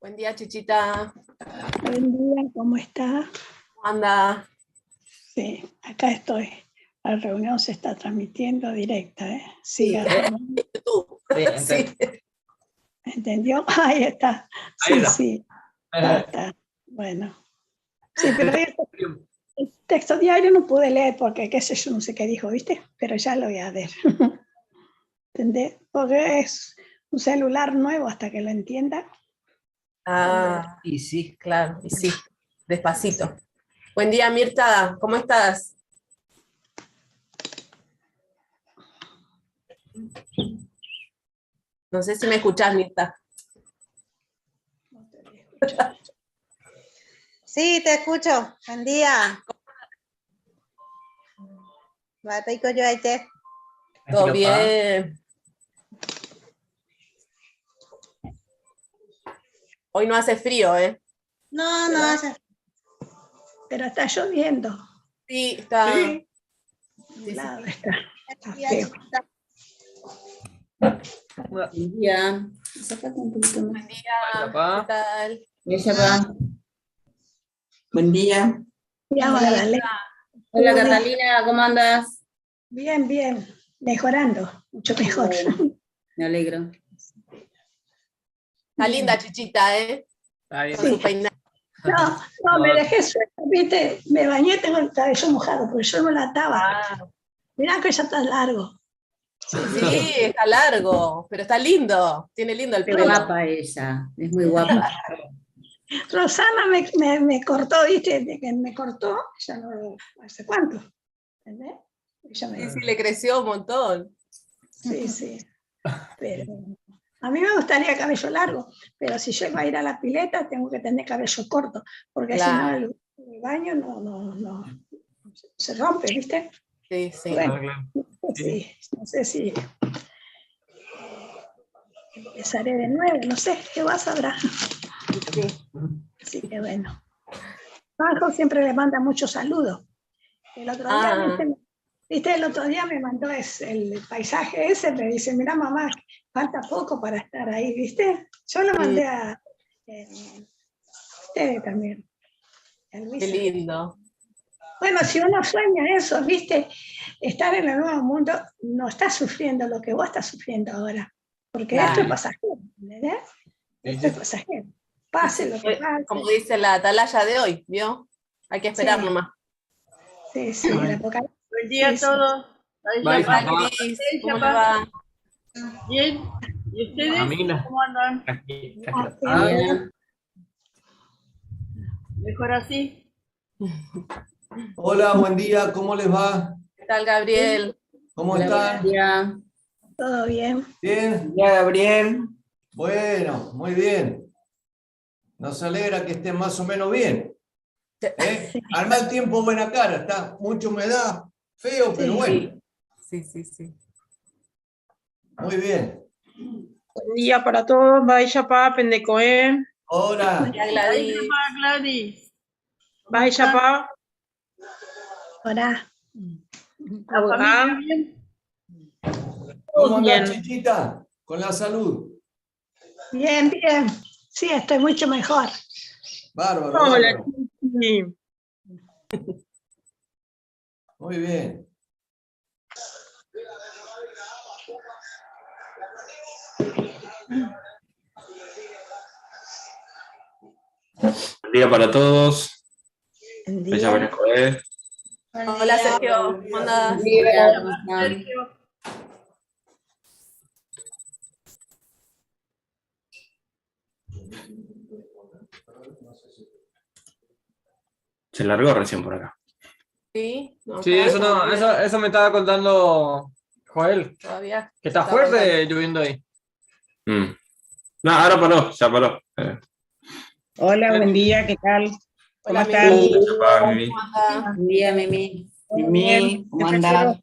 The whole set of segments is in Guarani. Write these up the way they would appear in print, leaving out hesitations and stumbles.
Buen día, Chichita. Buen día, ¿cómo está? ¿Cómo anda? Sí, acá estoy. La reunión se está transmitiendo directa, ¿eh? Sí, YouTube. Sí, Sí. ¿entendió? Ahí está. Ahí Sí, está. sí, está, está. Bueno. Sí, pero el texto diario no pude leer porque qué sé yo, no sé qué dijo, ¿viste? Pero ya lo voy a ver. ¿Entendés? Porque es un celular nuevo hasta que lo entienda. Ah, Y sí. claro, y sí. Despacito. Buen día, Mirta. ¿Cómo estás? No sé si me escuchás, Mirta. No te voy a escuchar. Sí, te escucho. Buen día. Bataiko joaite. Todo bien. Hoy no hace frío, ¿eh? No, no hace. Pero está lloviendo. Sí, está. Sí. Sí, sí. Nublado está. Está día, feo. chiquita. Buen día. Sácate un poquito más. Buen día. Papá. ¿Qué tal? Ella va. Buen día. Ya, Magdalena. Hola Catalina, ¿cómo andas? Bien, bien. Mejorando, mucho mejor. Me alegro. Está linda, Chichita, ¿eh? Está bien. Con su peinado. No, no, me dejé suelta, viste, me bañé, tengo el cabello mojado, porque yo no la ataba. Ah, Mirá que ya está largo. sí, está largo, pero está lindo. Tiene lindo el Qué pelo. guapa ella, es muy guapa. Rosana me cortó, viste, de que me cortó, ya no hace cuánto. ¿Entendés? Ella me- Sí, sí, le creció un montón. sí, sí. Pero a mí me gustaría cabello largo, pero si llego a ir a la pileta tengo que tener cabello corto, porque si no Claro. el baño no, no, no, se rompe, ¿viste? Sí, sí. Bueno. Ah, claro. Sí, no sé si empezaré de nuevo, no sé, Jehová sabrá. Sí. Así que bueno. Juanjo siempre le manda muchos saludos. El otro día, Ah. ¿viste? ¿Viste? El otro día me mandó el paisaje ese, me dice, mira mamá, falta poco para estar ahí, ¿viste? Yo lo mandé a ustedes también. A Qué Luisa. lindo. Bueno, si uno sueña eso, ¿viste? Estar en el nuevo mundo, no está sufriendo lo que vos estás sufriendo ahora. Porque esto es Claro. pasajero, ¿entendés? Sí, Esto sí. es pasajero. Pase lo que pase. Como dice la atalaya de hoy, ¿vio? Hay que esperar Sí. nomás. Sí, sí, el apocalipsis. Buen día a Sí, sí. todos. Ahí Bye, ya va. papá. Gladys, ¿cómo le va? Bien. ¿Y ustedes? Amina. ¿Cómo andan? Aquí, aquí. Ah, Bien. ¿Mejor así? Hola, buen día, ¿cómo les va? ¿Qué tal, Gabriel? ¿Cómo Hola, están? buen día. Todo bien. ¿Bien? Buen día, Gabriel. Bueno, muy bien. Nos alegra que estén más o menos bien. ¿Eh? Al mal tiempo, buena cara, está mucha humedad, feo, pero Sí. bueno, Sí, sí, sí. muy bien. Buen día para todos. Vaya pa, Pendecoé. Hola, Hola, Ahí Gladys. ya va, Gladys. Vaya pa. Hola. ¿La familia bien? ¿cómo andás, Bien. Chichita? Con la salud. Bien, bien. Sí, estoy mucho mejor. Bárbaro, Hola, bárbaro. Chichi. Muy bien. Buen día para todos. Buen Bella día. María Joel. Buen Hola, día. Sergio. ¿Cómo andás? Buen día, ¿cómo están? Sergio. Se largó recién por acá. Sí, no, Sí, acá eso no, todavía- eso me estaba contando Joel, Todavía. que está Está fuerte lloviendo ahí. No, ahora paró, ya paró. Hola, buen día, ¿qué tal? ¿Cómo Hola, están? Mimi. Ya va, Mimi. ¿Cómo andás? Buen día, Mimi. Mimi, ¿cómo andás?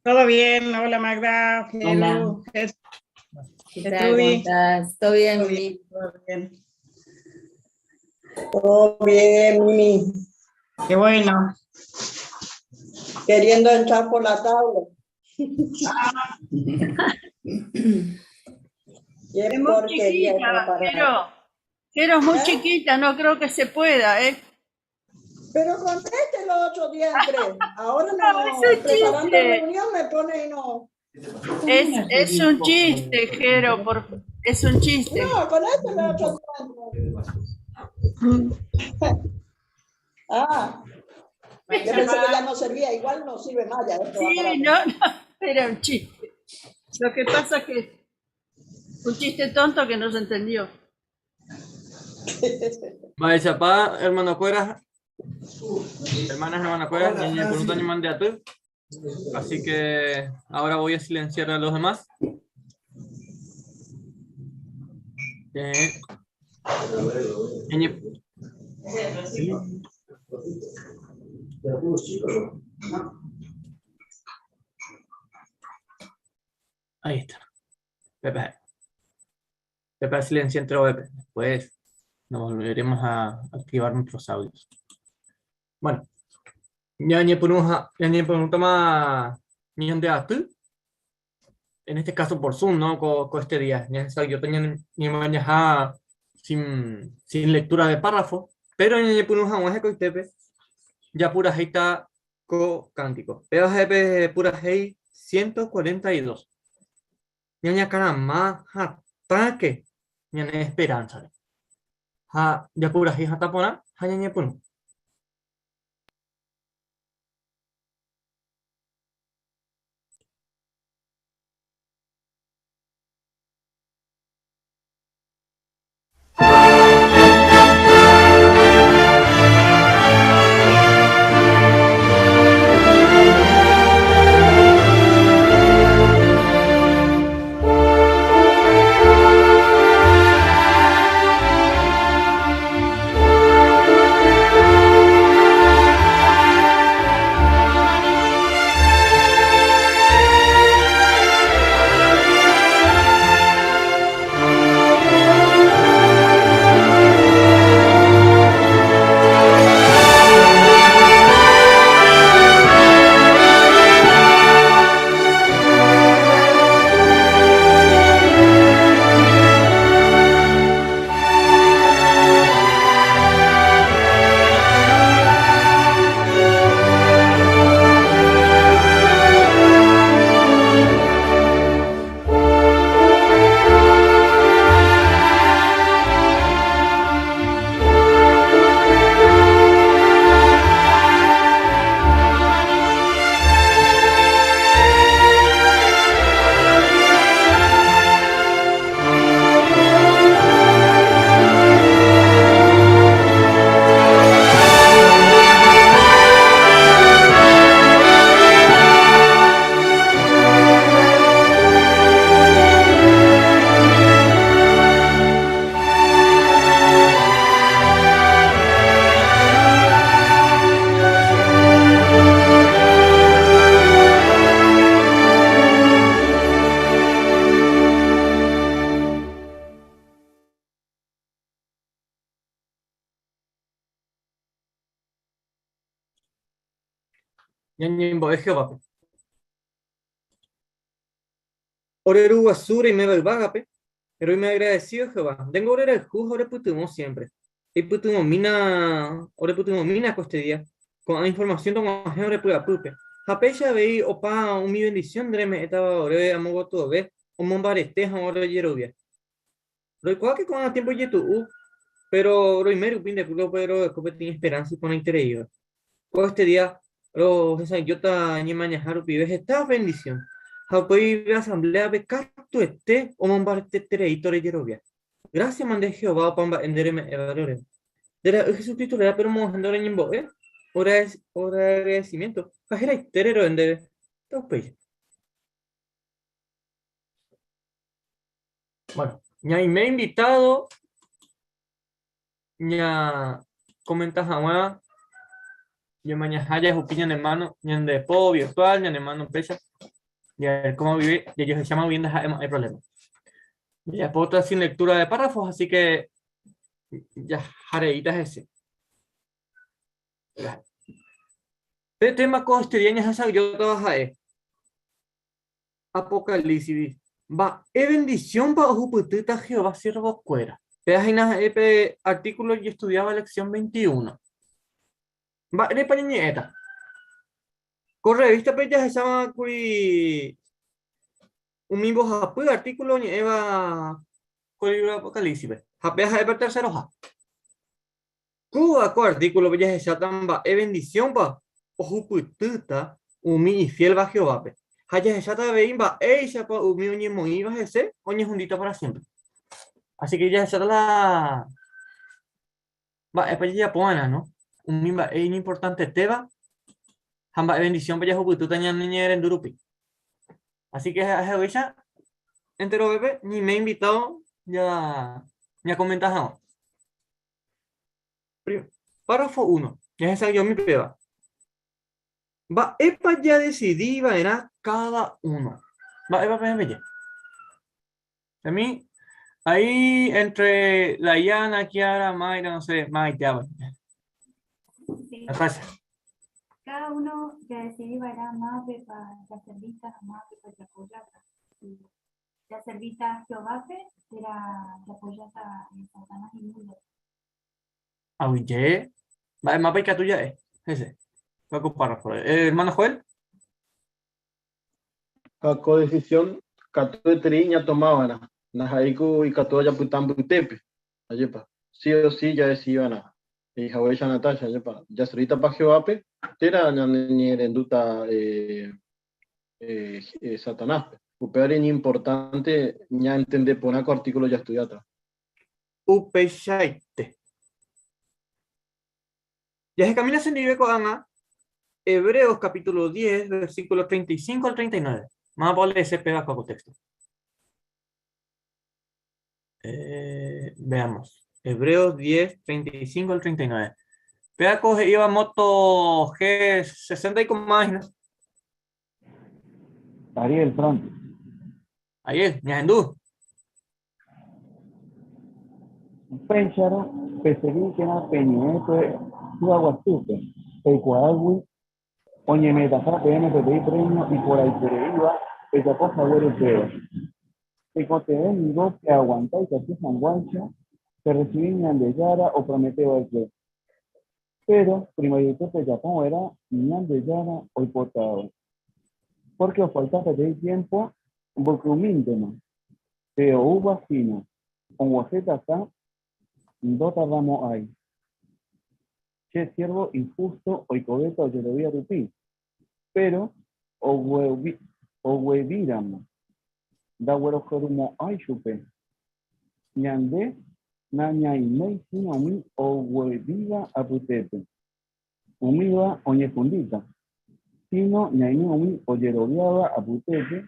Todo bien, hola Magda, Hola. Gelu, Ges- ¿Qué tal? ¿Cómo Trudy. estás? ¿Todo bien, Todo Mimi? todo bien. Todo bien, Mimi. Qué bueno. Queriendo entrar por la tabla. Qué Es muy porquería chiquita, esa parada. pero Jero es muy ¿Eh? chiquita, no creo que se pueda, ¿eh? Pero conteste los otro día entré. Ahora No, no, es un preparando chiste. reunión me pone y no. Es un chiste, Jero, es un chiste. No, con esto los otro día entré. Ah, yo pensé que ya no servía, igual no sirve más ya estos Sí, aparatos. no, no, era un chiste. Lo que pasa es que un chiste tonto que no se entendió. Mba'éichapa, hermano-kuéra, hermanas, hermano-kuéra, Hola, ñañepyrũta Francis. ñemandeaty. Así que ahora voy a silenciar a los demás. Ahí está. Pepe. Pepe silencia entre OEP. Después nos volveremos a activar nuestros audios. Bueno. Ñañepyrũha, ñañepyrũtama ñandeaty. En este caso por Zoom, ¿no? Con este día. Yo tenía ñemañaja sin lectura de párrafo, pero ñañepyrũha oĩhe ya pura heita ko cántico. Pero jepe pura hei 142. Ñañakarama hatake ñane esperanza. Ha ya pura hei hatapona ha ñañepyrũ. Ñañembo'e Jehovápe. Ore Ru guasu reiméva yvágape, roime agradecido Jehová. Ndéngo ore rayhu ha orepytyvõ siempre. Eipytyvõmína, orepytyvõmína ko este día. Ko'ã información tog̃uahẽ orepy'apýpe. Ha péicha avei opa umi bendición nde reme'ẽtava oréve amo gotyove omombarete ha orejerovia. Roikuaáke ko'ã tiempo ijetu'u, pero roime rupi nde pueblo-pe roguereko peteĩ esperanza iporãitereíva. Ko este día rohesa'ỹijóta ñemañaha rupive heta bendición ha upéi pe asamblea-pe katuete omombareteterei torejerovia. Gracias mande Jehová opa mba'e nde reme'ẽvare oréve. Nde ra'y Jesucristo rérape romog̃uahẽ nde oreñembo'e, ore agradecimiento ha heraitére ro'e ndéve. Taupéicha. Bueno, ñaime invitado ña comenta hag̃ua ñemañaha jahupi ñane mano, ñande po virtual, ñane mano pecha, ya cómo vive, ya ellos se llaman viendo, hay problema. Ya puedo estar sin lectura de párrafos, así que ya jareitas ese. Ya. Pe tema con este día ña yo trabajaré. Apocalipsis. Va, e bendición pa ohupytýta Jehová siervo kuéra. Péva hína ha'e pe artículo ojestudiáva lección 21. Mba'érepa ñañe'ẽta? Ko revista-pe jahecháma kuri umi mbohapy artículo oñe'ẽva ko libro de Apocalipsis-pe, ha péva ha'e pe terceroha. Kóva ko artículo-pe jahecháta mba'e bendición-pa ohupytýta umi ifiélva Jehovápe, ha jahecháta avei mba'éichapa umi oñemoĩva hese oñehundíta para siémpre. Así ke jahecháta la mba'épa jajapo va'erã, no? Umi mba'e iñimportantetéva ha mba'e bendición-pa jahupytýta ñaneñe'ẽrendu rupi. Así que haguéicha enterovépe ñaime invitado ja ñakomenta hag̃ua. Párrafo 1. Jahesa'ỹijomi péva. Mba'épa jadesidi va'erã káda uno? Mba'épa peẽ peje? A mí, ahí entre Dayana, Kiara, Mayra, no sé, Mayra, Sí. Natasha. Cada uno ya decidí va'erã mávapepa jaservíta ha mávapepa japojáta. Jaservíta Jehovápe térã japojáta Satanás imúndope. Aguyje. Mba'e mápa ikatu ja'e hese. Ko párrafo. Hermano Joel. Ha ko decisión katueterei ñatomava'erã, ndaha'éi ku ikatúva japyta mbytépe, ajépa, sí o sí jadecidiva'erã. He'ihaguéicha Natasha, ajépa, jaservítapa Jehovápe térã ñaneñe'ẽrendúta Satanáspe. Upévare iñimportánte ñantende porã ko artículo jastudiátava. Upeichaite. Jahekamína chendive ko'ág̃a Hebreos capítulo 10, versículo 35 al 39. Mávapa oleese péva ko texto? Eh, veamos. Hebreos 10, 35 al 39. Péva ko he'íva Moto G60 y con más, ¿no? Ariel, Fran. Ariel, ñahendu. Upéicharõ, pesegíkena peñe'ẽ pe py'aguasúpe, peikuaágui oñeme'ẽtaha peẽme peteĩ premio iporãitereíva pejapo haguére upéva. Tekotevẽ ningo peaguanta ikatu hag̃uáicha perresivi Ñandejára oprometeva'ekue. Péro primeroite pejapo va'erã Ñandejára oipotáva, pórke ofalta peteĩ tiémpo mbykymíntema. Pe oúva hína, og̃uahẽ tata ndotardamo'ãi. Che siérvo ihústo oikovéta ojerovia rupi, péro oguevíramo, ndaguerohorymo'ãi chupe. Ñande nañaiméi hína umi oguevíva apytépe, umíva oñehundíta, síno ñaime umi ojeroviáva apytépe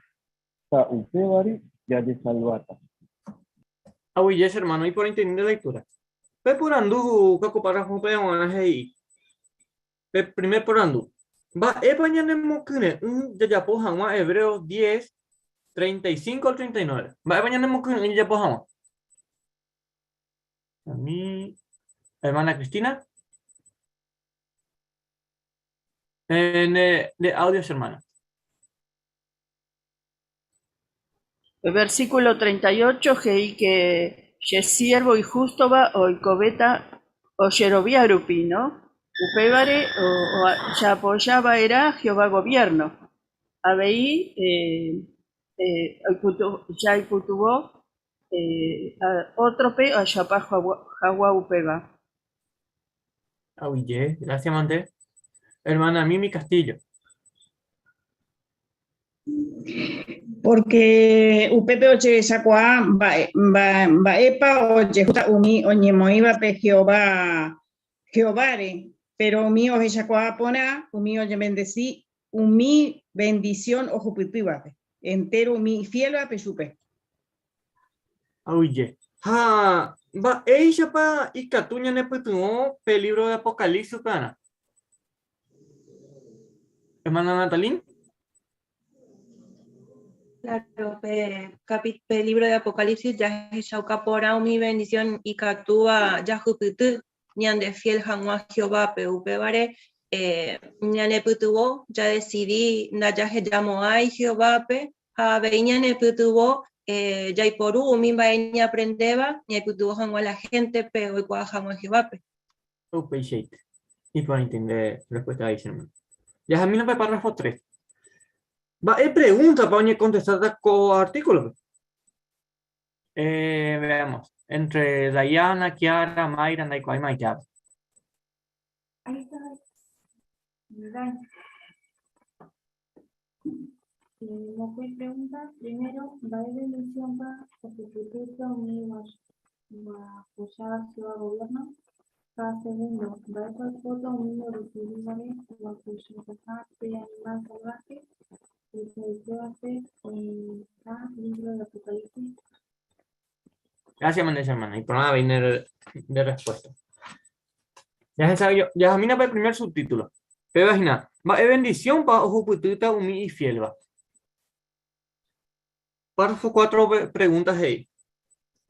ha upévare jajesalváta. Aguyje che hermano, iporãiterei nde lectura. Pe porandu ko párrafo-pe g̃uarã he'i, Pe primer porandu, Mba'épa ñanemokyre'ỹ jajapo hag̃ua Hebreos 10, 35 al 39? Mba'épa ñanemokyre'ỹ jajapo hag̃ua? A mi hermana Cristina. De audios, hermana. Versículo 38 he'i que che siervo ihústova oikovéta ojerovia rupi, no? Upévare jaapoja va'erã Jehová goviérno. Avei jaipytyvõ ótrope ojapa hag̃ua upéva. Aguyje, gracias mante. Hermana Mimi Castillo. Pórke upépe ojehechakuaa mba'épa ojehúta umi oñemoĩvape Jehová Jehováre, péro umi ohechakuaa porã umi oñevendesi umi vendisión ohupytývape, entéro umi ifiélvape chupe. Aguyje. Ha mba'éichapa ikatu ñanepytyvõ pe lívro de Apocalipsis upearã? Hermana Natalín. Claro, pe, capi, pe libro de Apocalipsis jahechauka porã umi bendición ikatúva jahupyty ñande fiel hag̃ua Jehovápe, upévare eh, ñanepytyvõ jadesidi ndajahejamo'ãi Jehovápe ha avei ñanepytyvõ Eh, jaiporu umi mba'e ñaaprendéva ñaipytyvõ hag̃ua la héntepe oikuaa hag̃ua Jehovápe. Upeichaite. Iporãite nde respuesta ahí, che hermano. Jahamína pe párrafo 3. Mba'e pregúntapa oñekontestáta ko artíkulope? Eh, veamos. Entre Dayana, Kiara, Mayra, ndaikuaái maytápe. Ahí está. Dani. Mokõi pregunta. Primero, mba'e bendición-pa ohupytýta umi oapojáva Jehová goviérno? Ha segundo, mba'épa oikóta umi odesidívare oapojátaha pe animál salváhe tuichaitévape oĩha lívro de Apocalipsis? Gracias, Manuel, hermano. Iporã avei nde respuesta. Jahamína pe primer subtítulo. Péva hína, Mba'e bendiciónpa ohupytýta umi ifiélva? Párrafo 4 pregúnta he'i,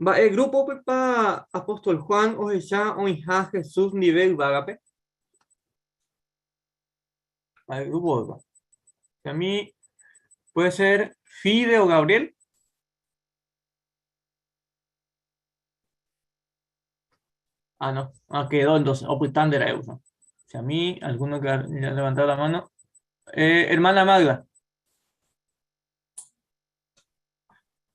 Mba'e grúpopepa apóstol Juan ohecha oĩha Jesús ndive yvágape? Mba'e grúpopepa? A mí puede ser Fide o Gabriel. Ah, no. Ah, quedó entonces. Opytánte ra'e uno. Si a mí, alguno que ha levantado la mano. Eh, hermana Magda.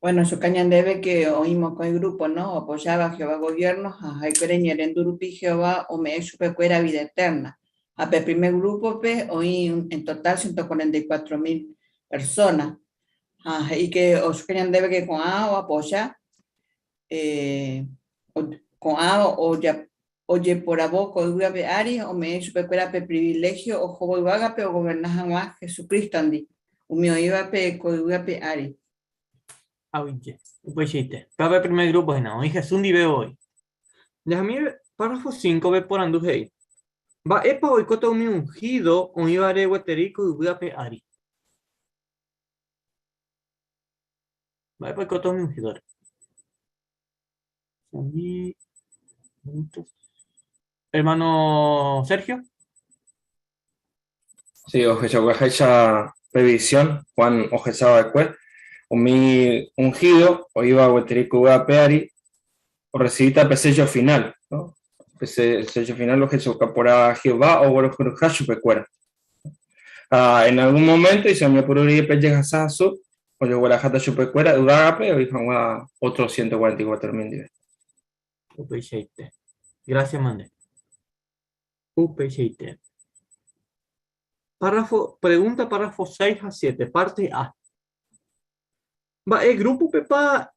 Bueno, chuka ñandéve que oĩ mokõi grupo, no? Oapoyáva Jehová gobierno ha ha'ekuéra iñe'ẽrendu rupi Jehová ome'ẽ chupekuéra vida eterna. Ha pe primer grupo-pe oĩ en total 144 mil persona. Ha he'i ke ochuka ñandéve ke ko'ã oapoya eh, ko'ã ojeporavo ko yvy ape ári ome'ẽ chupekuéra pe priviléhio ohóvo yvágape ogoverna hag̃ua Jesucrístondi, umi oĩvape ko yvy ape ári. Aguyje. Upeichaite. Péva pe primer grúpo hína, oĩ Jesús ndive voi. Jahami párrafo 5-pe porandu he'i, Mba'épa oikóta umi unhído oĩvare gueteri ko yvy ape ári? Mba'épa oikóta umi unhídore? Hermano Sergio. Sí, ohechaukaháicha pe visión Juan ohecha va'ekue, umi ungido oĩva gueteri ko yvy ape ári orrecibíta pe sello final, ¿no? Pe sello final ohechauka porã Jehová oguerohoryha chupekuéra. Ha en algún momento isoñepyrũ rire pe jehasa hasu, ojogueraháta chupekuéra yvágape oĩ hag̃ua ótro 144 mil ndive. Upeichaite. Gracias, mande. Upeichaite. Párrafo, pregunta párrafo 6 ha 7, parte A. Mba'e grúpopepa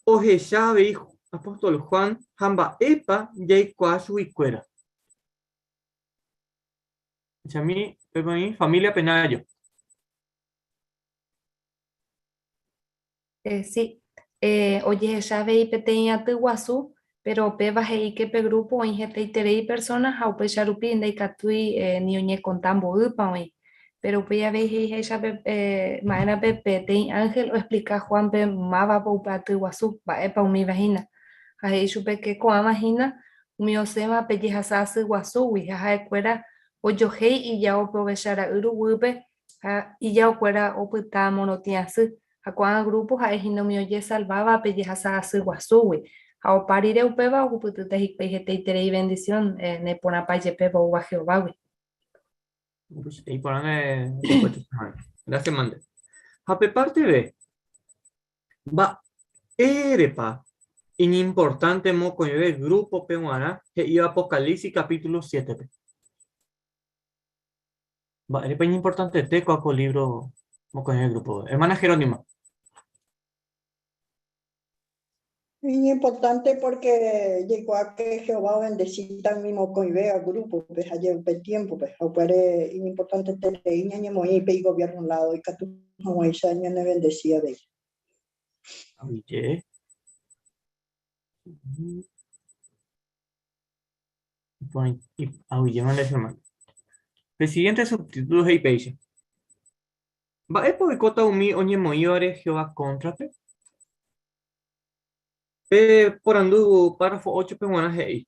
ohecha avei apóstol Juan ha mba'épa jaikuaa chuguikuéra? Chami, pemoĩ familia Penayo. Eh, sí, eh, ojehecha avei peteĩ aty guasu, péro upéva he'i ke pe grúpo oĩ hetaiterei persóna ha upéicha rupi ndaikatúi eh, ni oñekonta mboýpa oĩ. Péro upéi avei he'iháicha pe eh, ma'erãpe peteĩ ánhel oexplika Juánpe mávapa upe aty guasu, mba'épa umíva hína. Ha he'i chupe ke ko'ãva hína umi osẽva pe jehasa asy guasúgui ha ha'ekuéra ojohéi ijao pe ovecha ra'y ruguýpe ha ijaokuéra opyta morotĩ asy, ha ko'ã grúpo ha'e hína umi ojesalváva pe jehasa asy guasúgui, ha opa rire upéva ohupytýta hikuái hetaiterei vendisión neporãpa jepéva oúva Jehovágui. Gracias, mande. Ha pe parte B, Mba'érepa iñimportánte mokõive grúpope g̃uarã he'íva Apocalipsis capítulo 7-pe? Mba'érepa iñimportantete kóa ko lívro mokõive grúpope? Hermana Jerónima. Iñimportánte pórke jaikuaa ke Jehová ovendesíta umi mokõivéva grúpope ha upe tiémpope, ha upévare iñimportanteterei ñañemoĩ pe igoviérno ládo ikatu hag̃uáicha ñanevendesi avei. Aguyje. Aguyje mante che hermano. Pe siguiente subtítulo he'i péicha. Mba'épa oikóta umi oñemoĩvare Jehová kóntrape? Pe porandu párrafo óchope g̃uarã he'i,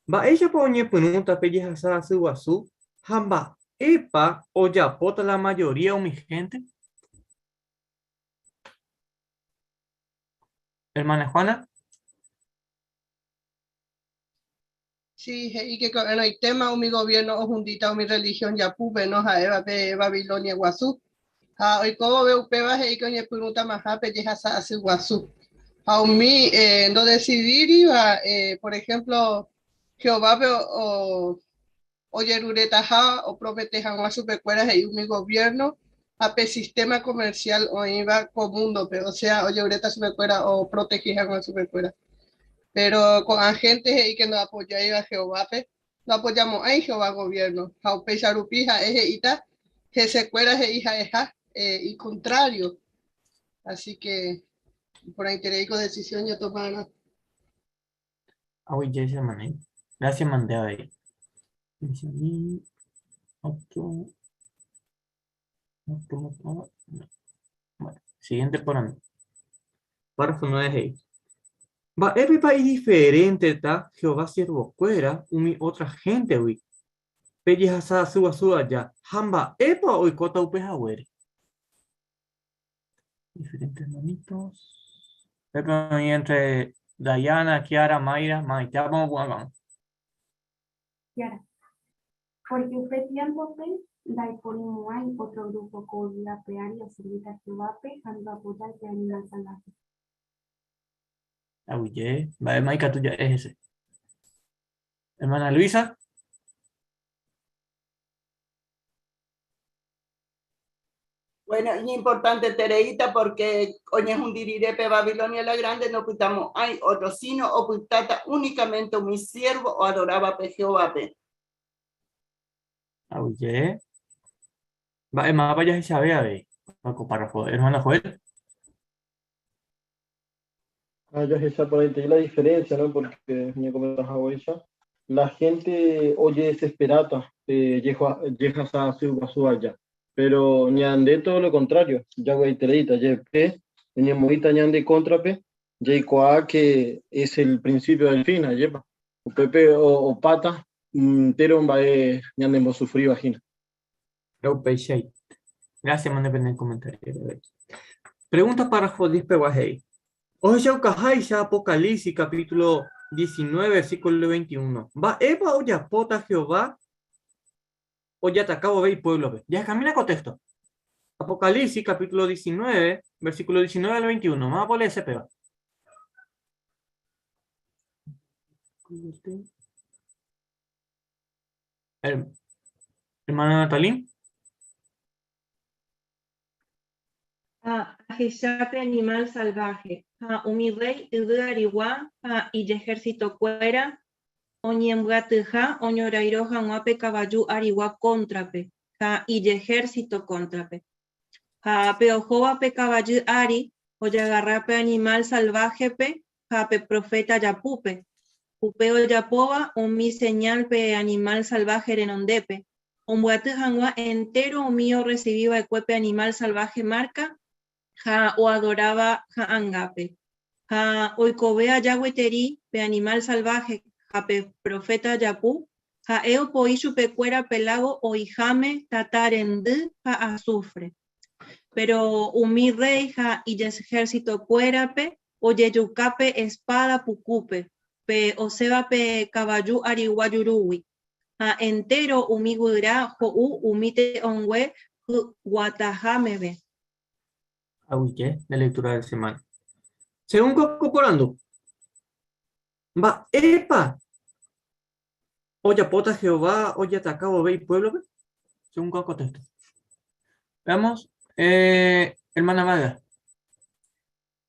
Mba'éichapa oñepyrũta pe jehasa asy guasu ha mba'épa ojapóta la majoría umi hénte? Hermana Juana. Sí, he'i que ko'ẽrõitéma umi gobierno ohundíta umi religión japúpe, no ha'éva pe Babilonia guasu. Ha oiko vove upéva he'i que oñepyrũtamaha pe jehasa asy guasu. Ha umi eh, ndodecidíriva, eh, por ejemplo, Jehovápe o, ojeruretaha opromete hag̃ua chupekuéra he'i umi goviérno ha pe sistéma komersiál oĩva ko múndope, osea ojeruréta chupekuéra oprotehe hag̃ua chupekuéra. Péro ko'ã hénte he'i ke ndoapojáiva Jehovápe, ndoapojamo'ãi Jehová goviérno, ha upéicha rupi ha'e he'íta hesekuéra he'i ha'eha ikontrário. Así ke iporãiterei ko desisión ñatomarã. Aguyje che hermana. Gracias mandé avei. Otro. Otro, otro. No. Bueno, siguiente porandu. Párrafo 9 he'i. Mba'épepa idiferénteta Jehová siervokuéra umi ótra héntegui pe jehasa asy guasu aja ha mba'épa oikóta upe haguére? Diferentes hermanitos. Pepe oĩ entre Dayana, Kiara, Mayra, Maite, vamos. Kiara. Porque upe tiémpope ndaiporimo'ãi ótro grúpo ko yvy ape ári oservíta Jehovápe ha ndoapojái pe animál salváhe. Aguyje, mba'éma ikatu ja'e hese. Hermana Luisa. Bueno, iñimportantetereíta porque oñehundi rire pe Babilonia la Grande ndopytamo'ãi ótro, síno opytáta únikamente umi siérvo oadorávape Jehovápe. Aguyje. Mba'e mávapa jahechave avei ko párrafo, hermano Joel? Ah, jahecha porãitei la diferencia, ¿no? Porque ñakomenta haguéicha, la gente ojedesesperáta pe jehasa asy guasu aja. Pero ñande todo lo contrario, jaguaitereíta, jepe ñañemoĩta ñande kóntrape, jaikuaa que es el principio del fin, ajépa. Upépe opáta entéro mba'e ñanembosufríva hína. Upeichaite. Gracias, mande pene comentario. Pregunta párrafo 10 pegua he'i. Ohechaukaháicha Apocalipsis capítulo 19 versículo 21. Mba'épa ojapóta Jehová ojataka vove ipuévlope? Jahechamína ko texto. Apocalipsis capítulo 19 versículo 19 al 21. Mávapa oleese péva? Hermana Natalí. Ha ahecha pe animál salváhe, ha umi rréi yvy arigua ha ijehersitokuéra oñembyatyha oñorairõ hag̃ua pe kavaju arigua kóntrape ha ijehérsito kóntrape. Ha pe ohóva pe kavaju ári ojagarra pe animál salváhepe ha pe proféta japúpe, upe ojapóva umi señál pe animál salváhe renondépe, ombyaty hag̃ua entéro umi orresivi va'ekue pe animál salváhe márka ha oadoráva ha'angápe. Ha oikove aja gueteri pe animál salváhe ha pe proféta japu, ha'e opoi chupekuéra pe lágo oĩháme tata rendy ha asúfre. Péro umi rréi ha ijehérsitokuérape ojejuka pe espáda pukúpe, pe osẽva pe kavaju arigua jurúgui. Ha entéro umi guyra ho'u umi te'õngue hyguataha meve. Aguyje de lectura de semana. Según ko porandu, mba'épa ojapóta Jehová ojataka vove ipuévlope? Según ko texto. Veamos, eh, hermana Magda.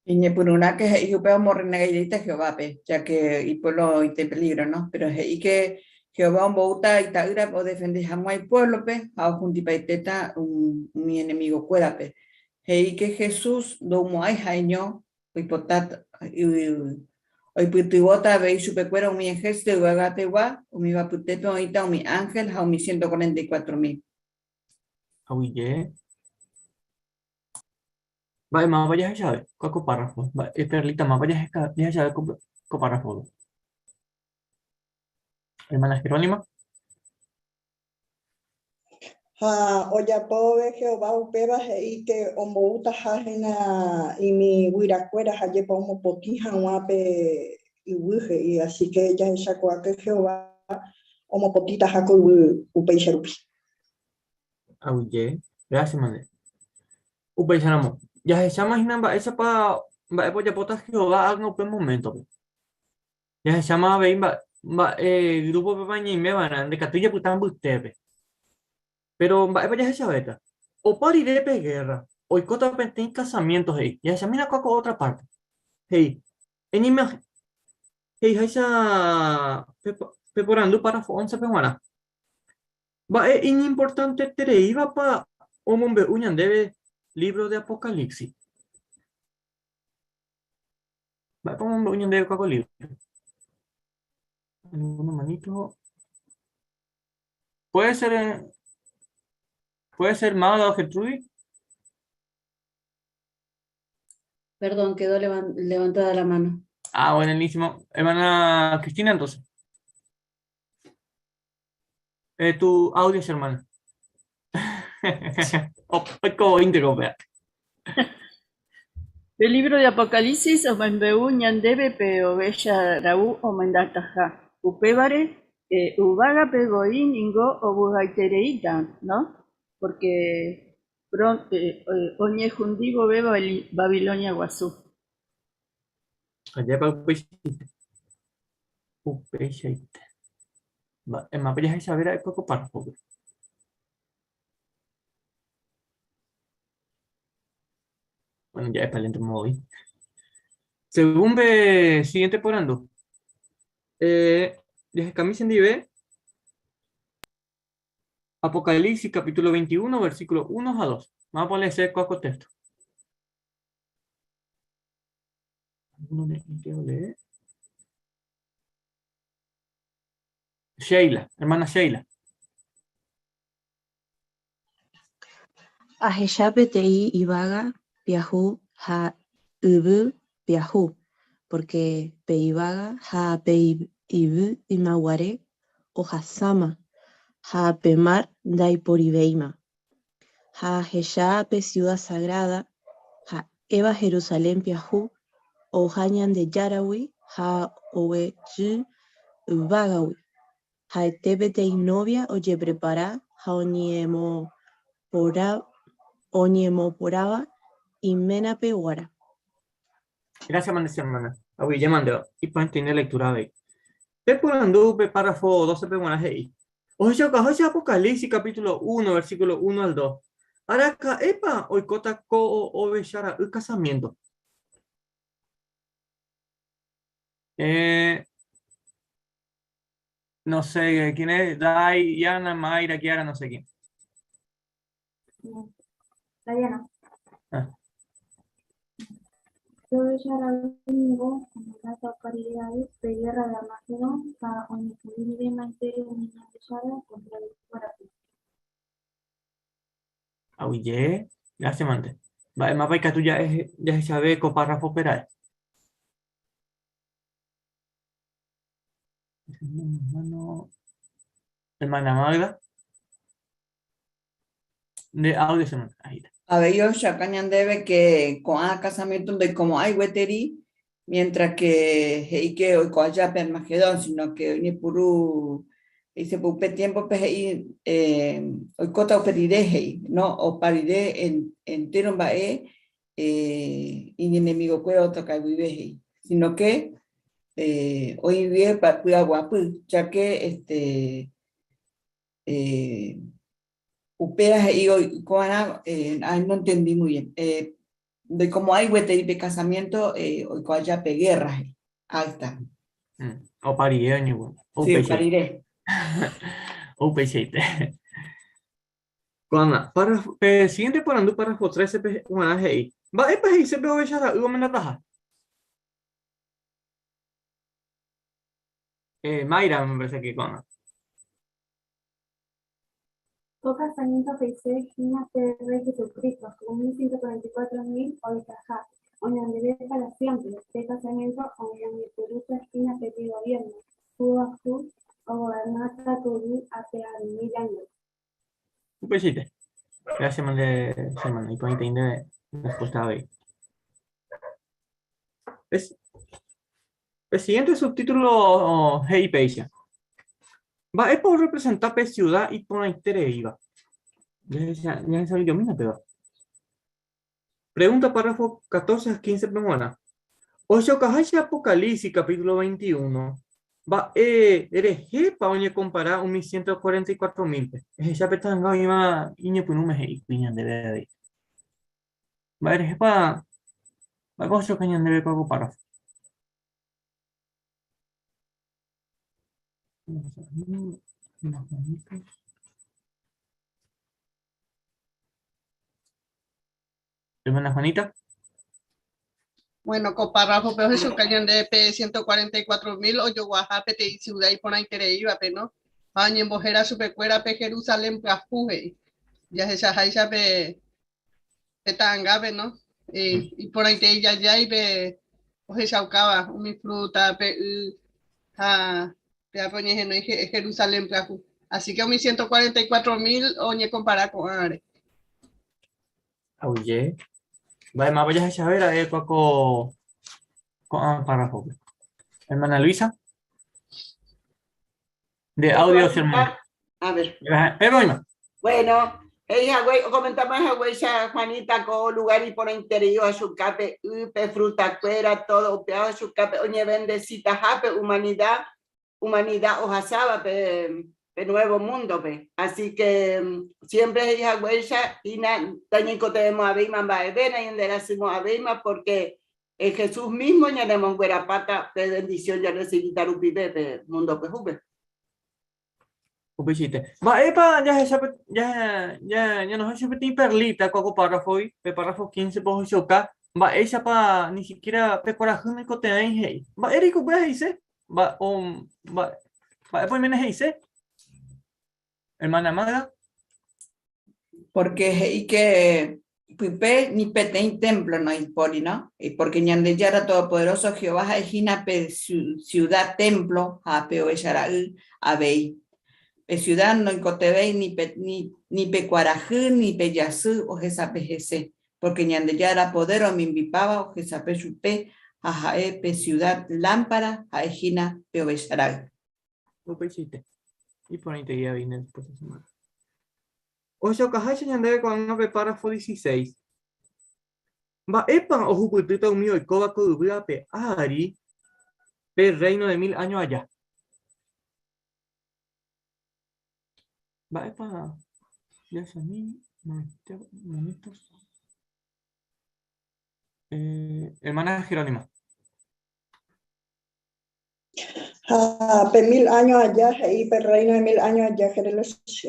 Iñepyrũrãke he'i upe omorrenegaiteíta Jehovápe, ya que ipuévlo oĩta en peligro, no? Péro he'i ke Jehová omboúta ita'ýrape odefende hag̃ua ipuévlope ha ohundipaitéta umi enemigokuérape. He'i ke Jesús ndoumo'ãi ha'eño oipota oipytyvõta avei chupekuéra umi ehérsito yvagapegua, umíva apytépe oĩta umi ánhel ha umi 144 mil. Aguyje. Mba'e mávapa jahechave ko ko párrafo? Mba'e Perlita mávapa jahechave ko ko párrafo? Hermana Jerónima. Ha ojapove Jehová upéva he'i ke omboútaha hína imi guyrakuéra ha jepa omopotĩ hag̃ua pe yvy he'i, así ke jahechakuaa ke Jehová omopotĩtaha ko yvy upéicha rupi. Aguyje, gracias mande. Upéicharamo, jahecháma hína mba'éichapa mba'épa ojapóta Jehová ág̃a upe moméntope. Jahecháma avei mba'e grúpopepa ñaime va'erã, ndekatúi japyta mbytépe. Péro mba'épa jahechavéta? Opa rire pe gérra, oikóta peteĩ kasamiénto he'i. Jahechamína kua ko ótra párte. He'i, He'iháicha peporandu párrafo óncepe g̃uarã. Mba'e iñimportantetereívapa omombe'u ñandéve lívro de Apocalipsis? Mba'épa omombe'u ñandéve kua ko lívro? Alguna manito. Puede ser, puede ser Magda o Gertrudis. Perdón, quedó levantada la mano. Ah, buenísimo. Hermana Cristina, entonces. Tu audio, hermana. Como interrumpir. El libro de Apocalipsis omombe'u ñandéve pe ovecha ra'y omendataha. Upévare yvágape voi ningo ovy'aitereíta, ¿no? Porque oñehundi vove Babilonia guasu. Ajépa upeichaite. Upeichaite. Mba'émapa jahechave ra'e ko párrafope. Bueno, ya es lento me voy. Según ve, siguiente porandu. Jahekami chendive Apocalipsis capítulo 21, versículo 1 a 2. Vamos a ponerse cuatro texto. ¿Alguno leer? Sheila, hermana Sheila. Ahecha peteĩ yvága pyahu ha yvy pyahu, porque pe yvága ha pe yvy ymaguare ohasáma ha pe mar ndaiporivéima. Ha ahecha pe ciudad sagrada ha'éva Jerusalén pyahu ouha Ñandejáragui ha oguejy yvágagui. Ha'ete peteĩ novia ojeprepara ha oñemoporãva iménape g̃uarã. Gracias, hermana. Aguyje mandeo. Iporãite lectura avei. Pe porandu pe párrafo 12 pe g̃uarã he'i. Ohechaukaháicha Apocalipsis capítulo 1, versículo 1 al 2. Araka'épa oikóta ko ovecha ra'y casamiento? No sé quién es, Dai, Diana, Mayra, Kiara, no sé quién. Diana. Ah. Ovecha ra'y ningo omendáta opa rire avei pe guerra de Armagedón ha oñehundi riréma entéro umi Ñandejára kontrariokuérape. Aguyje, gracias mante. Mba'émapa ikatu jahechave ko párrafope ra'e? Hermana Magda. De audio se manda. Ahí está. Avei ohechauka ñandéve que ko'ã casamiento ndoikomo'ãi gueteri, mientras que he'i que oiko aja pe Armagedón, sino que oñepyrũ he'ise upe tiempo-pe he'i oikóta upe rire he'i, no opa rire entero mba'e iñenemigokuéra otoka guive he'i, sino que oĩve py'aguapy, ya que este upéva he'i oiko'arã, ay, no entendí muy bien, ndoikomo'ãi gueteri pe casamiento oiko aja pe guerra he'i. Ahí está. Opa rire oñeguã. Sí, opa rire. Upeichaite. Ko'ág̃a, párrafo, pe siguiente porandu párrafo 13 pe g̃uarã he'i. Mba'épa he'ise pe ovecha ra'y omendataha? Mayra, me parece que ko'ág̃a. Ko casamiento he'ise hína pe Rey Jesucristo, umi 144.000 oĩtaha oñondive para siempre. Pe casamiento omoñepyrũta hína peteĩ gobierno, pyahu ogobernáta ko yvy ape ári mil años. Upeichaite. Gracias, mande semana. Iporãite nde respuesta avei. Es, el siguiente subtítulo he'i péicha. Mba'épa orrepresenta pe ciudad iporãitereíva? Jahecha'ỹijomína péva. Pregunta párrafo 14 ha 15 pe g̃uarã. Ohechaukaháicha Apocalipsis capítulo 21, mba'e rehépa oñekompara umi 144 mil-pe? Ehecha pe ta'anga oĩva iñepyrũme he'íkuri ñandéve avei. Mba'e rehépa, mba'épa ohechauka ñandéve ko párrafo? Hermana Juanita. Bueno, ko párrafo-pe ohechuka ñande pe 144.000 ojoguaha peteĩ ciudad iporãitereívape, no? Ha oñembohéra chupekuéra pe Jerusalén pyahu he'i. Jahechaháicha pe pe ta'angápe, no? Eh, iporãitei jajái pe ohechaukáva umi fruta, pe y ha péape oñehenói Jerusalén pyahu. Así que umi 144.000 oñekompara ko'ãre. Aguyje. Mba'e mápa jahechave ra'e kua ko ko'ã párrafope. Hermana Luisa. De audio, hermana. A ver. Pero oĩma. Bueno, he'i hague, okomentama haguéicha Juanita ko lugar iporãiterei ohechukápe y, pe frutakuéra, todo upéva ohechukápe oñevendesitahápe humanidad, humanidad ohasáva pe, pe nuevo mundo-pe. Así que siempre he'i haguéicha hína ndañaikotevẽmo'ãvéima mba'eve, nañanderasymo'ãvéima porque Jesús mismo ñanemonguerapáta pe bendición jarrecibíta rupive pe mundo pyahúpe. Upeichaite. Mba'épa jahecha pe, ja, ja, ñanohẽ peteĩ perlita ko ko párrafogui, pe párrafo 15 pe ohechauka mba'éichapa ni siquiera pe kuarahy noikotevẽi he'i. Mba'éreiko upéva he'ise? Mba, o, mba, mba'épa oiméne he'ise? Hermana Magda. Porque he'i que pype ni peteĩ templo noĩpóri, no? Y porque Ñandejára Todopoderoso Jehová ha'e hína pe ciudad templo ha pe ovecha ra'y avei. Pe ciudad noikotevẽi ni pe, ni, ni pe kuarahy ni pe jasy ohesape hese, porque Ñandejára poder omimbipáva ohesape chupe ha ha'e pe ciudad lámpara ha'e hína pe ovecha ra'y. Upeichaite. Iporãitei avei nde respuesta semana. Ohechaukaháicha ñandéve ko'ág̃a pe párrafo 16. Mba'épa ohupytýta umi oikóva ko yvy ape ári pe Rréino de Mil Áño aja? Mba'épa jahechami manitos? Eh, hermana Jerónima. Ha pe mil áño aja, he'i pe rréino de mil áño aja,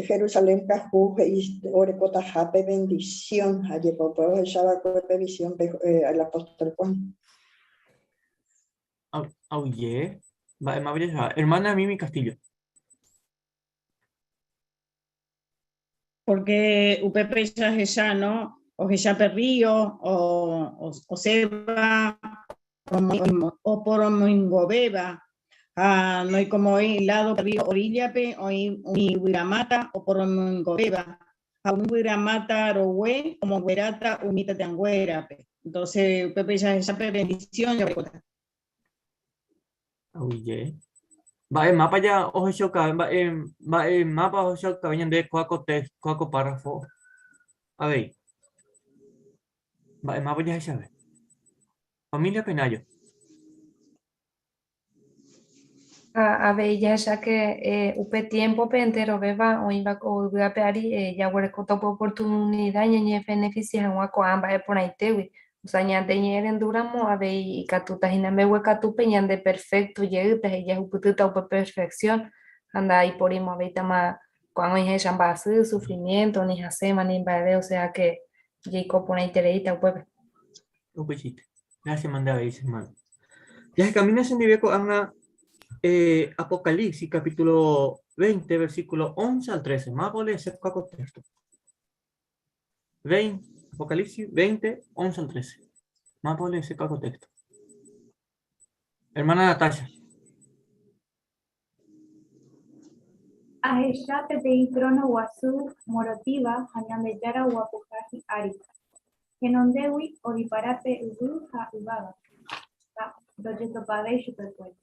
Jerusalén pyahu he'i orekotaha pe vendisión, ha jepe upéva ohecha va'ekue pe visiónpe el apóstol Juan. Aguyje, mba'éma ojehecha. Hermana Mimi Castillo. Porque upépe jahecha, no? Ohecha pe río, o, osẽva, oporomoingovéva, ha noikomo'ãi lado pe río oríllape oĩ umi yvyramáta oporomoingovéva, ha umi yvyramáta rogue omongueráta umi tetãnguérape. Entonces, upépe jahecha pe bendición jaguerekóta. Aguyje. Mba'e mápa ja ohechaukave, mba'e, mba'e mápa ohechaukave ñande kóa ko tex-, kóa ko párrafo avei. Mba'e mápa jahechave. Familia Penayo. Ha avei jahecháke eh, upe tiémpope enterovéva oĩva ko yvy ape ári eh, jaguerekóta upe oportunida ñañevenefisia hag̃ua ko'ã mba'e porãitégui. Osea, ñande ñe'ẽrendúramo avei ikatúta hína mbeguekatúpe ñande perfékto jeýta, he'i jahupytýta upe perfeksión, ha ndaiporimo'ãvéitama ko'ág̃a oĩháicha mba'asy, sufrimiénto, ni hasẽva, ni mba'eve, osea ke jaiko porãitereíta upépe. Upeichaite. Gracias mande avei che hermano. Jahekamína chendive ko'ág̃a eh, Apocalipsis capítulo 20, versículo 11 al 13. Mápa oleese ko texto. 20, Apocalipsis 20, 11 al 13. Mápa oleese ko texto. Hermana Natasha. Ahecha peteĩ trono guasu morotĩva ha Ñandejára oguapyha hi'ári. Henondégui odipara pe yvy ha yvága, ha ndojetopavéi chupekuéra.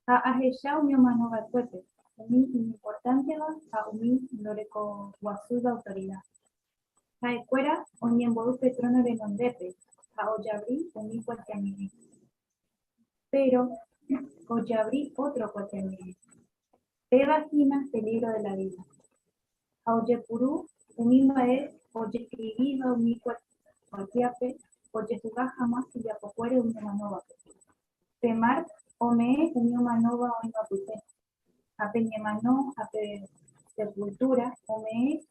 Ha ahecha umi omanova'ekuépe, umi iñimportánteva ha umi ndorekoguasúiva autorida. Ha'ekuéra oñembo'y pe trono renondépe ha ojavri umi kuatiañe'ẽ. Péro ojavri ótro kuatiañe'ẽ. Péva hína pe lívro de la vida. Ha ojepuru umi mba'e ojeskrivíva umi kuatiápe ojehuga hag̃ua ijapokuére umi omanóvape. Pe mar ome'ẽ umi omanóva oĩva pype, ha pe ñemano ha pe sepultúra ome'ẽ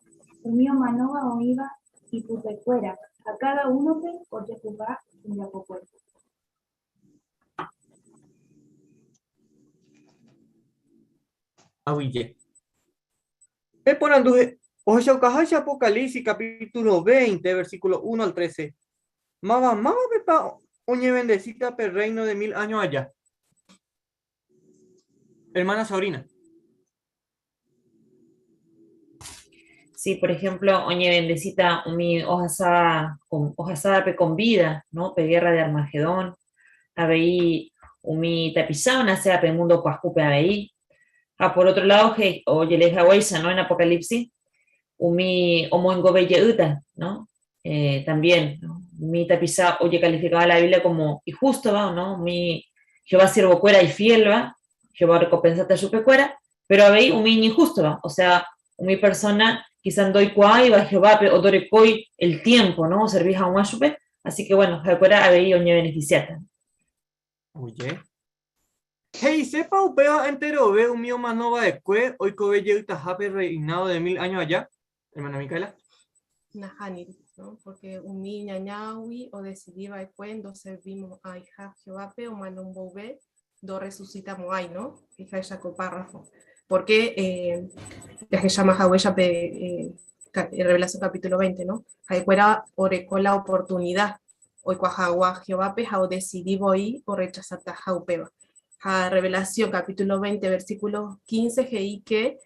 umi omanóva oĩva ipypekuéra, ha káda únope ojehuga hembiapokuére. Aguyje. Pe porandu ohechaukaháicha Apocalipsis capítulo 20, versículo 1 al 13, Máva mávapepa oñevendesíta pe Reino de Mil Años aja? Hermana Sabrina. Sí, por ejemplo, oñevendesíta umi ohasáva ohasávape con vida, ¿no? Pe guerra de Armagedón, avei umi tapicha onaséva pe mundo pyahúpe avei. Ha por otro lado, je, ojelee haguéicha, ¿no? En Apocalipsis, umi omoingove jeýta, ¿no? Eh, también, ¿no? Umi tapicha ojecalificaba la Biblia como injústova, ¿no? Umi Jehová siervokuéra ifiélva, Jehová orekopensáta chupekuéra, pero avei umi iñinjústova, o sea, umi persona quizá ndoikuaáiva Jehovápe o ndorekói el tiempo, ¿no? Oservi hag̃ua chupe, así que bueno, ha'ekuéra avei oñebeneficiáta. Oye. He'isépa upéva enterove umi omano va'ekue oikove jeytaha pe Reinado de Mil Años aja? Hermana Micaela. Nahániri, ¿no? Porque umi iñañágui odesidi va'ekue ndoservimo'ãiha Jehovápe omano mboyve ndorresusitamo'ãi, ¿no? He'iháicha ko párrafo. Porque eh, jahecháma haguéicha pe eh, Revelación capítulo 20, ¿no? Ha'ekuéra oreko la oportunidad oikuaa hag̃ua Jehovápe ha odesidi voi orrechasataha upéva. Ha Revelación capítulo 20 versículo 15 he'i ke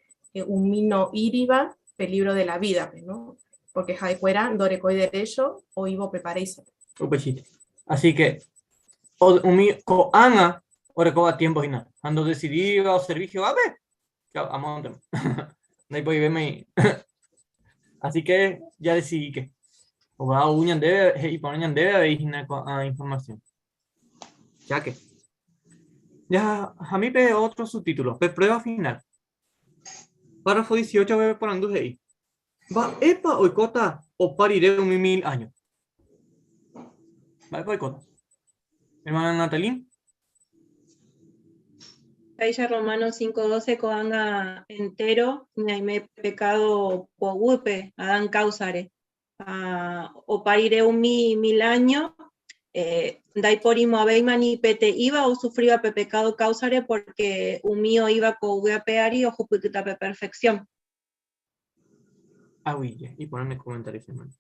umi no'íriva pe libro de la vida-pe, ¿no? Porque ha'ekuéra ndorekói derecho oĩvo pe paraíso-pe. Upeichaite. Así que umi ko'ág̃a orekóva tiempo hína ha ndodesidíva oservi Jehovápe, chao, amóntema. Ndaipoivémai. Así que jadesidíke. Ova ou ñandéve, he'i porã ñandéve avei hína ko'ã información. Cháke. Jahami pe otro subtítulo, pe prueba final. Párrafo 18 pe porandu he'i, Mba'épa oikóta opa rire umi mil áño? Mba'épa oikóta? Hermana Natalín. Péicha Romanos 5:12 ko'ág̃a entéro ñaime pekádo poguýpe Adán káusare. Ha opa rire umi mil áño, ndaiporimo'ãvéima ni peteĩva osufríva pe pekádo káusare pórke umi oĩva ko yvy ape ári ohupytýta pe perfeksión. Aguyje, iporã ne comentario, hermano.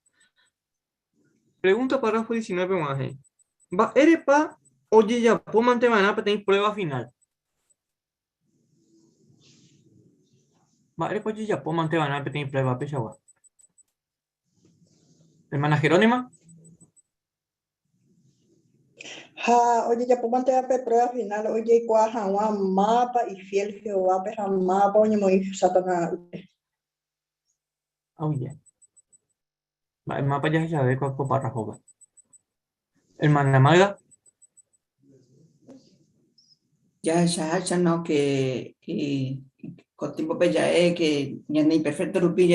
Pregunta párrafo 19 g̃uarã he'i, Mba'érepa ojejapo mante va'erã peteĩ prueba final? Mba'érepa ojejapo mante va'erã peteĩ prueba peichagua? Hermana Jerónima. Ha ojejapo mante pe prueba final ojeikuaa hag̃ua mávapa ifiel Jehovápe ha mávapa oñemoĩ Satanáspe. Aguyje. Mba'e mápa jahechave ko ko párrafope. Hermana Magda. Jahechaháicha no que ko tiempo-pe ja'e que ñande imperfecto rupi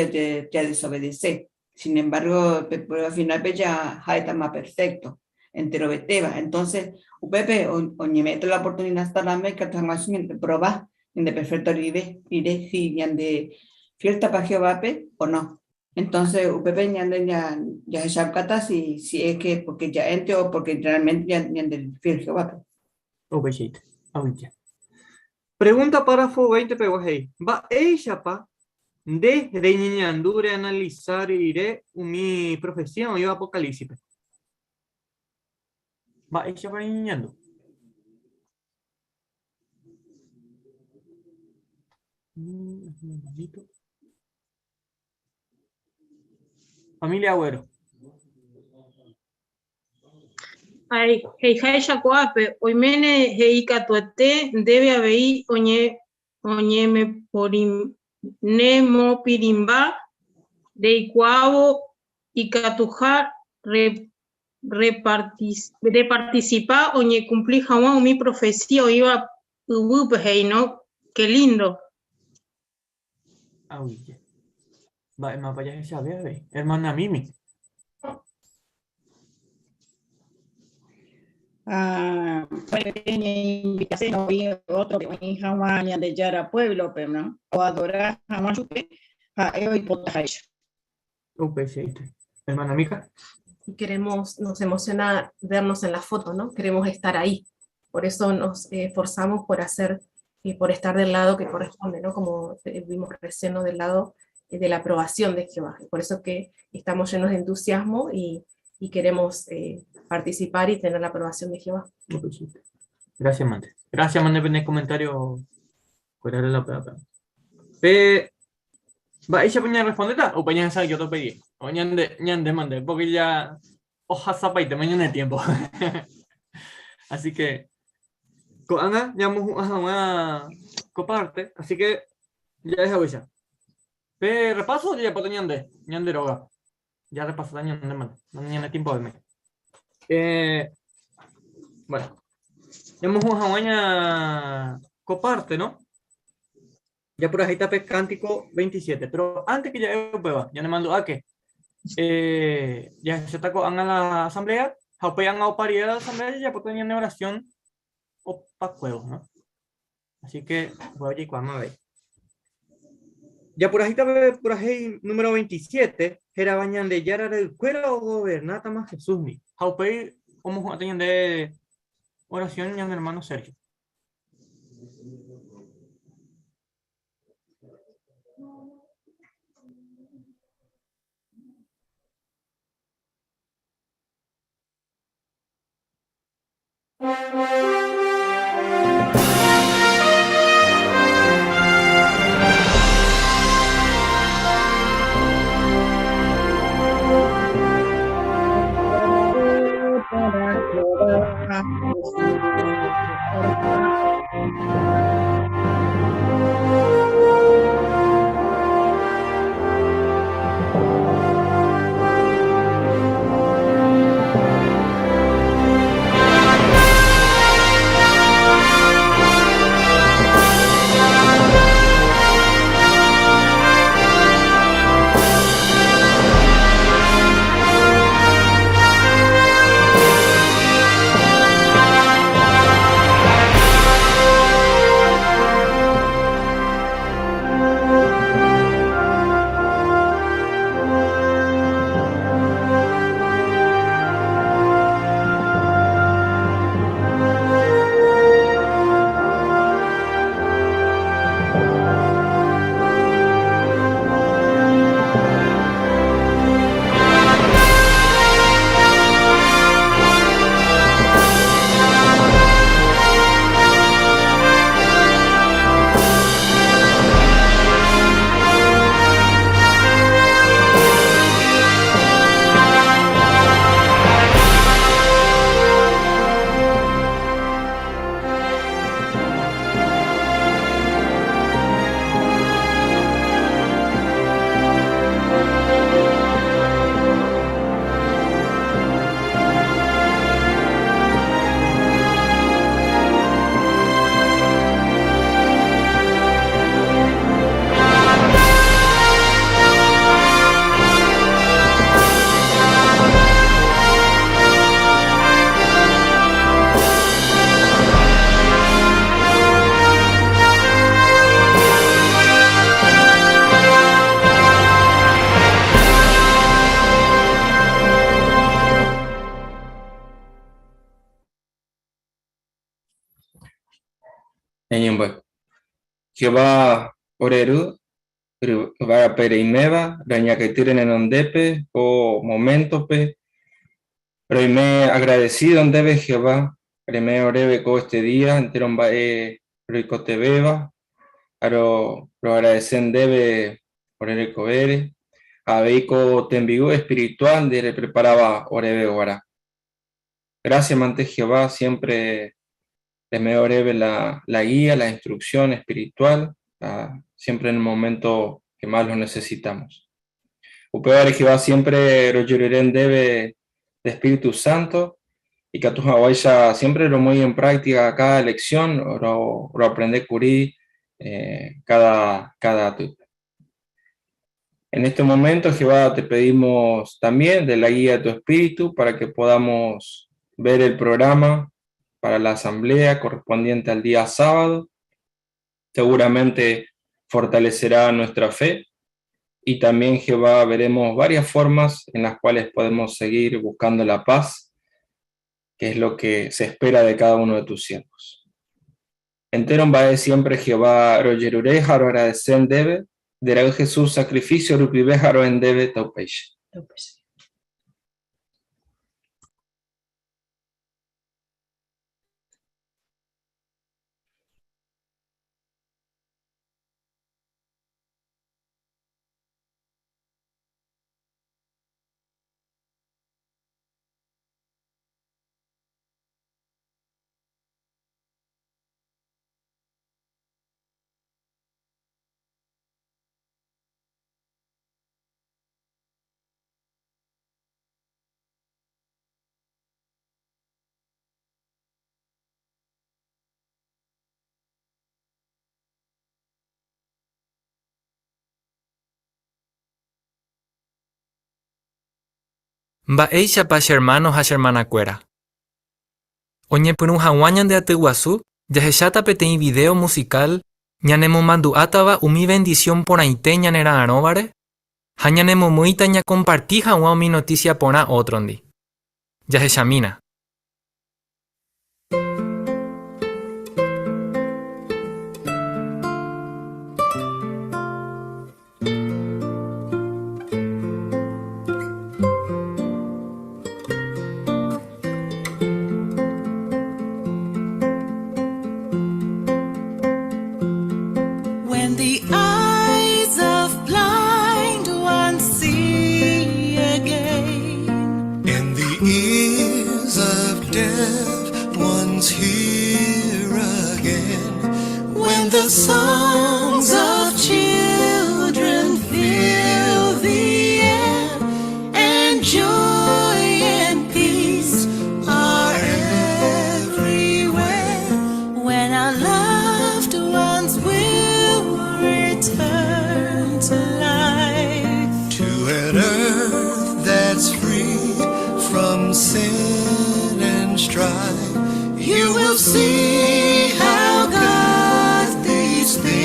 jadesobedece. Sin embargo, pe prueba final-pe ja ha'étama perfecto, enterovetéva. Entonces, upépe oñeme'ẽta la oportunidad Satanásme ikatu hag̃ua ñande proba ñande perfecto rire, rire si ñande fiel-tapa Jehovápe o no. Entonces, upépe ñande jahechaukáta si, si es que porque ja'énte o porque realmente ñande fiel Jehovápe. Upeichaite. Aguyje. Pregunta párrafo 20 pegua he'i, Mba'éichapa nde reñeñandu reanalisa rire umi profecía oĩva Apocalípsispe? Mba'éichapa reñeñandu? Familia Agüero. Ay, he'iháicha ko'ápe, oiméne he'i katuete ndéve avei oñe oñenemopirĩmba reikuaávo ikatuha reparticipa oñekumpli hag̃ua umi profecía oĩva yvýpe he'i, no? Qué lindo! Aguyje. Mba'émapa jahechave avei. Hermana Mimi. Ah, ñainvitase oĩ otro oĩ hag̃ua Ñandejára pueblo-pe, no? Oadora hag̃ua chupe ha'e oipotaháicha. Upeichaite. Hermana Mica. Y queremos, nos emociona vernos en la foto, ¿no? Queremos estar ahí. Por eso nos esforzamos por hacer, por estar del lado que corresponde, ¿no? Como vimos recién, ¿no? Del lado de la aprobación de Jehová. Y por eso que estamos llenos de entusiasmo y queremos participar y tener la aprobación de Jehová. Gracias, Mande. Gracias, Mande, por el comentario. Cuidar la plata. Pe, mba'éichapa ñarrespondéta? Upe ñahesa'ỹijo topegui. O ñande, ñande mande, porque ya ohasapaitema ñane tiempo. Así que, ko'ág̃a ñamohu'ã hag̃ua ko parte, así que ya dejaguéicha. Pe repaso ojejapóta ñande, ñande róga. Ya repasada ñande mande, no ñane tiempo de Eh, bueno, ñamohu'ã hag̃ua ña ko parte, ¿no? Ya por ahí está pe cántico 27. Pero antes que ya upéva, ñanemandu'áke eh, jahecháta ko'ág̃a la asamblea, ha upéi ág̃a opa rire la asamblea jajapóta ñane oración opakuévo, ¿no? Así que upéva jaikuaáma avei. Japurahéita pe purahéi número 27, hérava Ñandejára ra'ykuéra ogovernátama Jesúsgui. Ha upéi omohu'ãta ñande oración ñane hermano Sergio. Ñañembo'e. Jehová ore Ru, yvágape reiméva, roñakãity renondépe ko moméntope. Roime agradecido ndéve Jehová, reme'ẽ oréve ko este día entéro mba'e roikotevẽva. Ha roagradece ndéve ore rekovére, ha avei ko tembi'u espiritual nde repreparáva oréve guarã. Gracias mante Jehová, siempre reme'ẽ oréve la, la guía, la instrucción espiritual, siempre en el momento que más lo necesitamos. Upévare Jehová siempre rojerure ndéve de Espíritu Santo ikatu hag̃uáicha siempre romoĩ en práctica cada lección ro, roaprende kuri eh, cada, cada atýpe. En este momento, Jehová, te pedimos también de la guía de tu Espíritu para que podamos ver el programa para la asamblea correspondiente al día sábado. Seguramente fortalecerá nuestra fe y también, Jehová, veremos varias formas en las cuales podemos seguir buscando la paz, que es lo que se espera de cada uno de tus siervos. Entero mba'e siempre Jehová rojerure ha roagradece ndéve, nde Ra'y Jesús sacrificio rupive ha ro'e ndéve taupéicha. Mba'éichapa che hermano ha che hermanakuéra? Oñepyrũ hag̃ua ñande aty guasu, jahecháta peteĩ vidéo musikál ñanemomandu'átava umi vendisión porãite ñanera'arõvare ha ñanemomýita ñakomparti hag̃ua umi notísia porã ótrondi. Jahechamína. When the eyes of blind ones see again, And the ears of deaf ones hear again, when the songs of children fill the air, and joy and peace are everywhere, when our loved ones will return to life. To an earth that's free from sin and strife, You will see how God these things.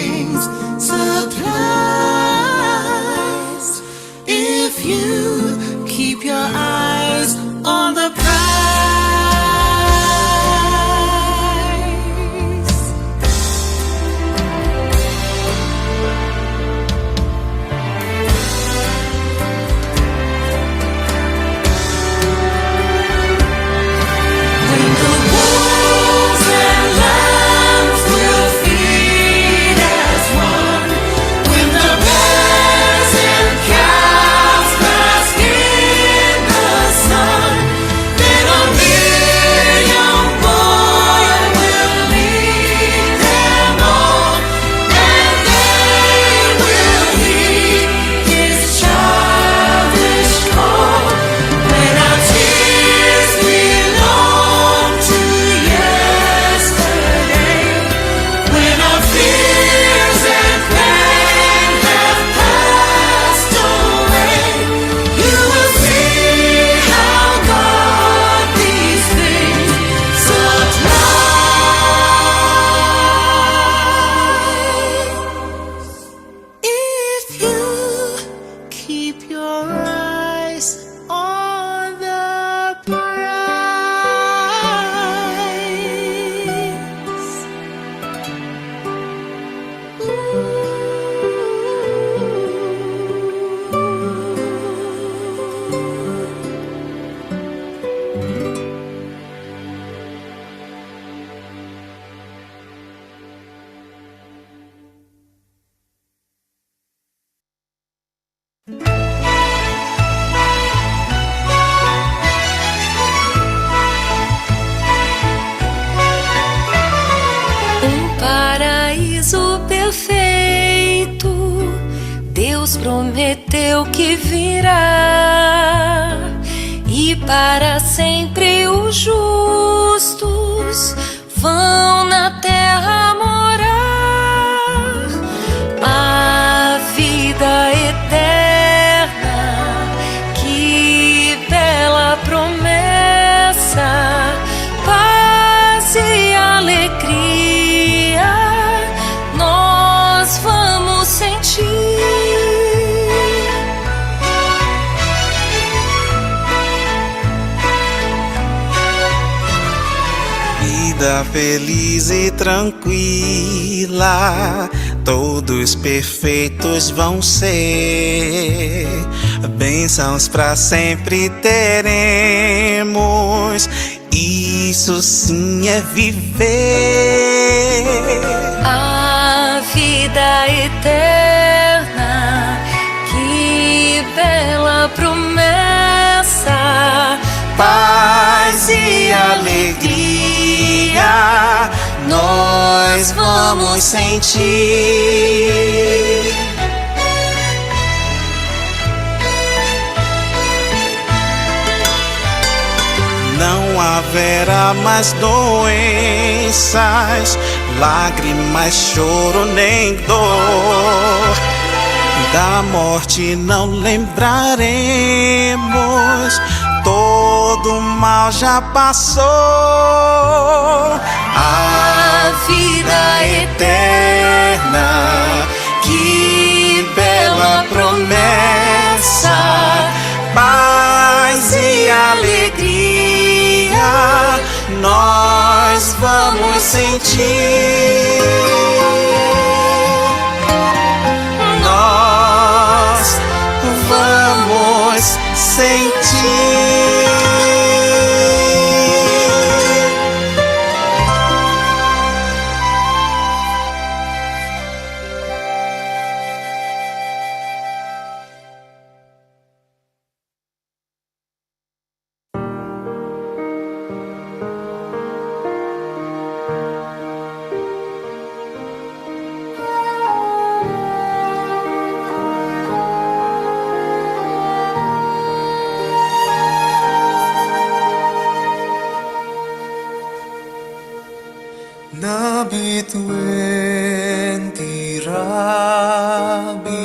Paraíso perfeito, Deus prometeu que virá, e para sempre os justos vão na terra morar. A vida eterna, que bela promessa, paz e alegria nós vamos sentir. Vida feliz e tranquila, todos perfeitos vão ser. Bênçãos pra sempre teremos. Isso sim é viver. A vida eterna, que bela promessa, paz e alegria nós vamos sentir. Não haverá mais doenças, lágrimas, choro nem dor. Da morte não lembraremos, todo mal já passou. A vida eterna, que bela promessa, paz e alegria nós vamos sentir. Nós vamos sentir. Nabitwen ti rabi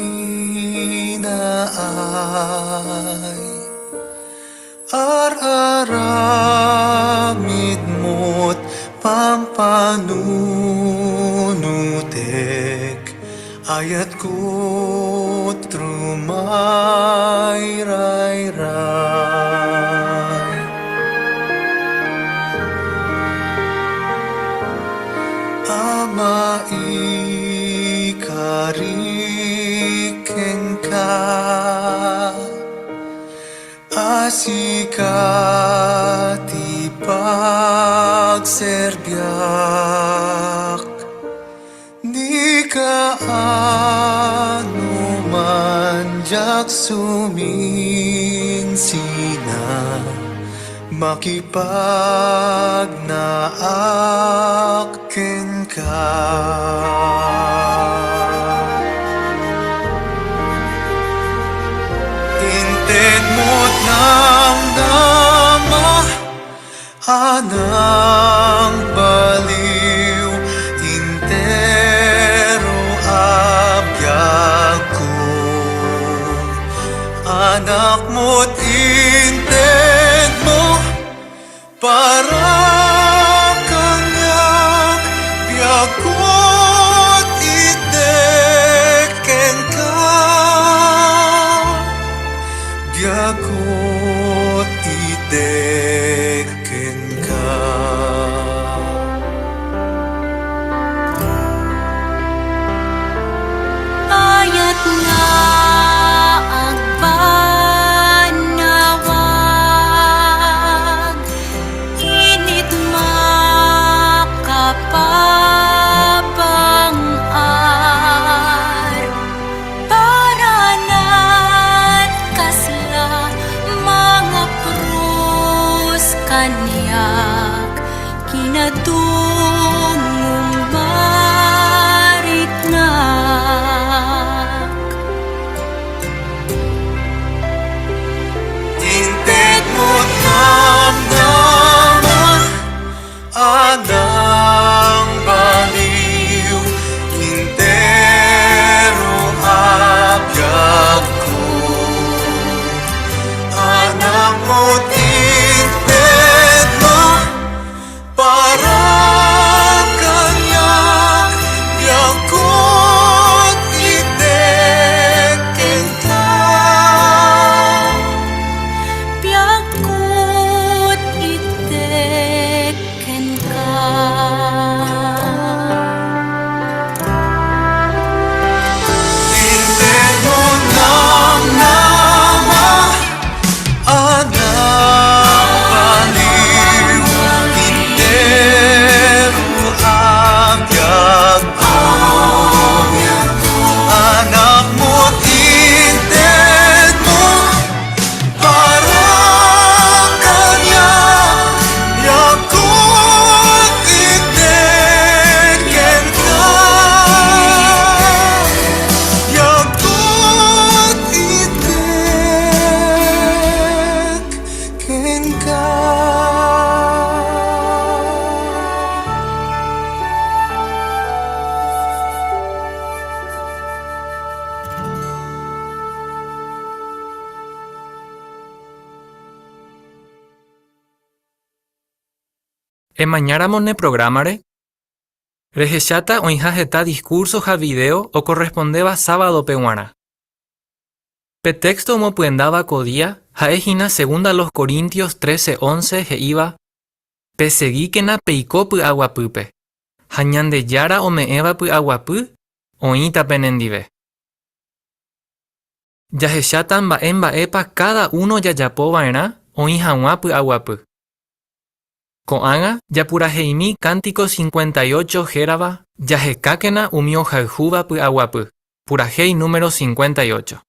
Nakataltalina ay Ar-aramid mo't pampanunutek Ayat ko trumay ray ray Ama ikariken ka Asikat ipagserbiak Di ka anuman jak suminsina Makipag naakken ka. Inten mo't namnama Anang baliw Intero abiyag ko. Anak mo't inten mo Para kanyak Biyag ko't iteken ka. Biyag ko't iteken ka. Ayat nga agbanawag, init makapapangar, paranat kasla mga kanyak Kinatungong mariknak Intet mo namnama Anang baliw Intero abiyag ko Anang mo tinted mo Para kanyak Yakot iteken ka Biakot iteken ka. Intet mo namnama Anang baliw Intero abiyag ko Anak mo tinted mo Para kanya Yakot iteken ka Yakot iteken ka. Emañáramo ne prográmare, rehecháta oĩha heta discurso ha video okorrespondéva sábadope g̃uarã. Pe texto omopyendáva ko día ha'ehína Segunda a los Corintios 13:11 he'íva, Pesegíkena peiko py'aguapýpe, ha Ñandejára ome'ẽva py'aguapy oĩta penendive. Jahecháta mba'e mba'épa káda uno jajapo va'erã oĩ hag̃ua py'aguapy. Ko'ág̃a japuraheimi Cántico 58 hérava Jahekákena umi ohayhúva py'aguapy, purahéi número 58.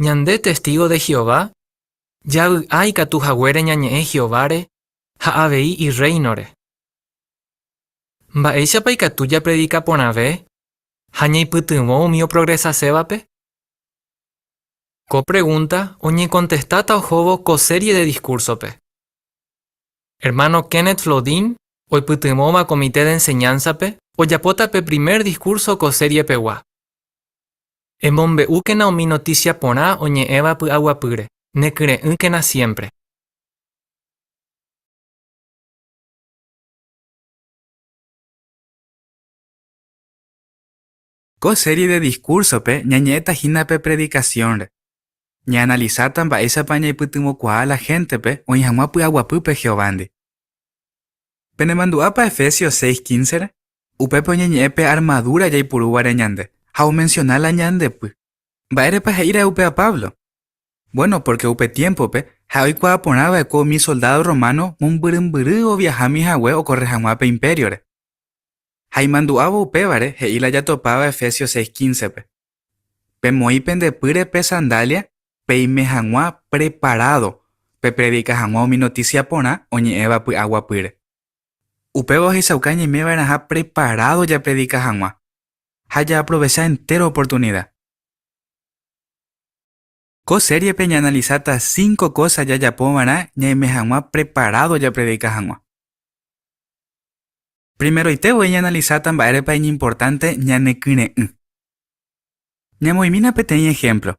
Ñande testígo de Jehová javy'a ikatu haguére ñañe'ẽ Jehováre ha avei Irréinore. Mba'éichapa ikatu japredika porãve ha ñaipytyvõ umi oprogresasévape? Ko pregúnta oñekontestáta ohóvo ko série de diskúrsope. Ermáno Kenneth Flodin, oipytyvõva Comité de Enseñánzape, ojapóta pe primer diskúrso ko seriepegua. Emombe'úkena umi notísia porã oñe'ẽva py'aguapýre, nekyre'ỹkena siémpre. Ko série de diskúrsope ñañe'ẽta hína pe predikasiónre. Ñaanalisáta mba'éichapa ñaipytyvõkuaa la héntepe oĩ hag̃ua py'aguapýpe Jehovándi. Penemandu'ápa Efesios 6:15-re? Upépe oñeñe'ẽ pe armadúra jaipurúvare ñande, ha omensiona la ñande py. Mba'érepa he'íra'e upéva Pablo? Bueno, pórke upe tiémpope ha'e oikuaa porã va'ekue umi soldádo rrománo mombyrymbyry oviahámi hague okorre hag̃ua pe impériore. Ha imandu'ávo upévare he'i la jatopáva Efesios 6:15-pe, Pemoĩ pende pýre pe sandália peime hag̃ua preparádo pepredika hag̃ua umi notísia porã oñe'ẽva py'aguapýre. Upéva ohechauka ñaime va'erãha preparádo japredika hag̃ua ha jaaprovecha entéro oportunida. Ko sériepe ñaanalisáta cinco kósa jajapo va'erã ñaime hag̃ua preparádo japredika hag̃ua. Primeroite voi ñaanalisáta mba'érepa iñimportánte ñanekyre'ỹ. Ñamoĩmína peteĩ ehémplo,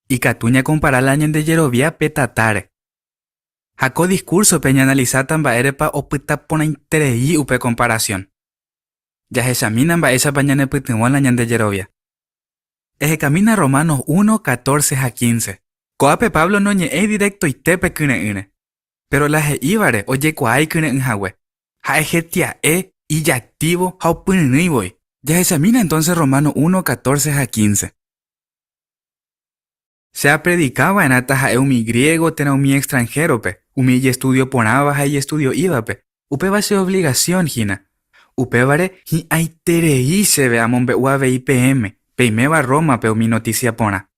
ikatu ñakompara la ñande jerovia pe tatáre. Ha ko diskúrsope ñaanalisáta mba'érepa opyta porãiterei upe komparasión. Jahechamína mba'éichapa ñanepytyvõ la ñande jerovia. Ehekamína Romanos uno, catorce ha quince. Ko'ápe Pablo noñe'ẽi direktoite pe kyre'ỹre. Péro la he'ívare ojekuaa ikyre'ỹ hague. Ha'e hetia'e, ijaktívo ha opyryrỹi voi. Jahechamína entónse Romanos uno, catorce ha quince. Che apredika va'erã taha'e umi griégo térã umi extranhérope, umi ijestúdio porãva ha ijestudio'ívape, upéva che ovligasión hína. Upévare hi'ãiterei chéve amombe'u avei peẽme, peiméva Rómape umi notísia porã.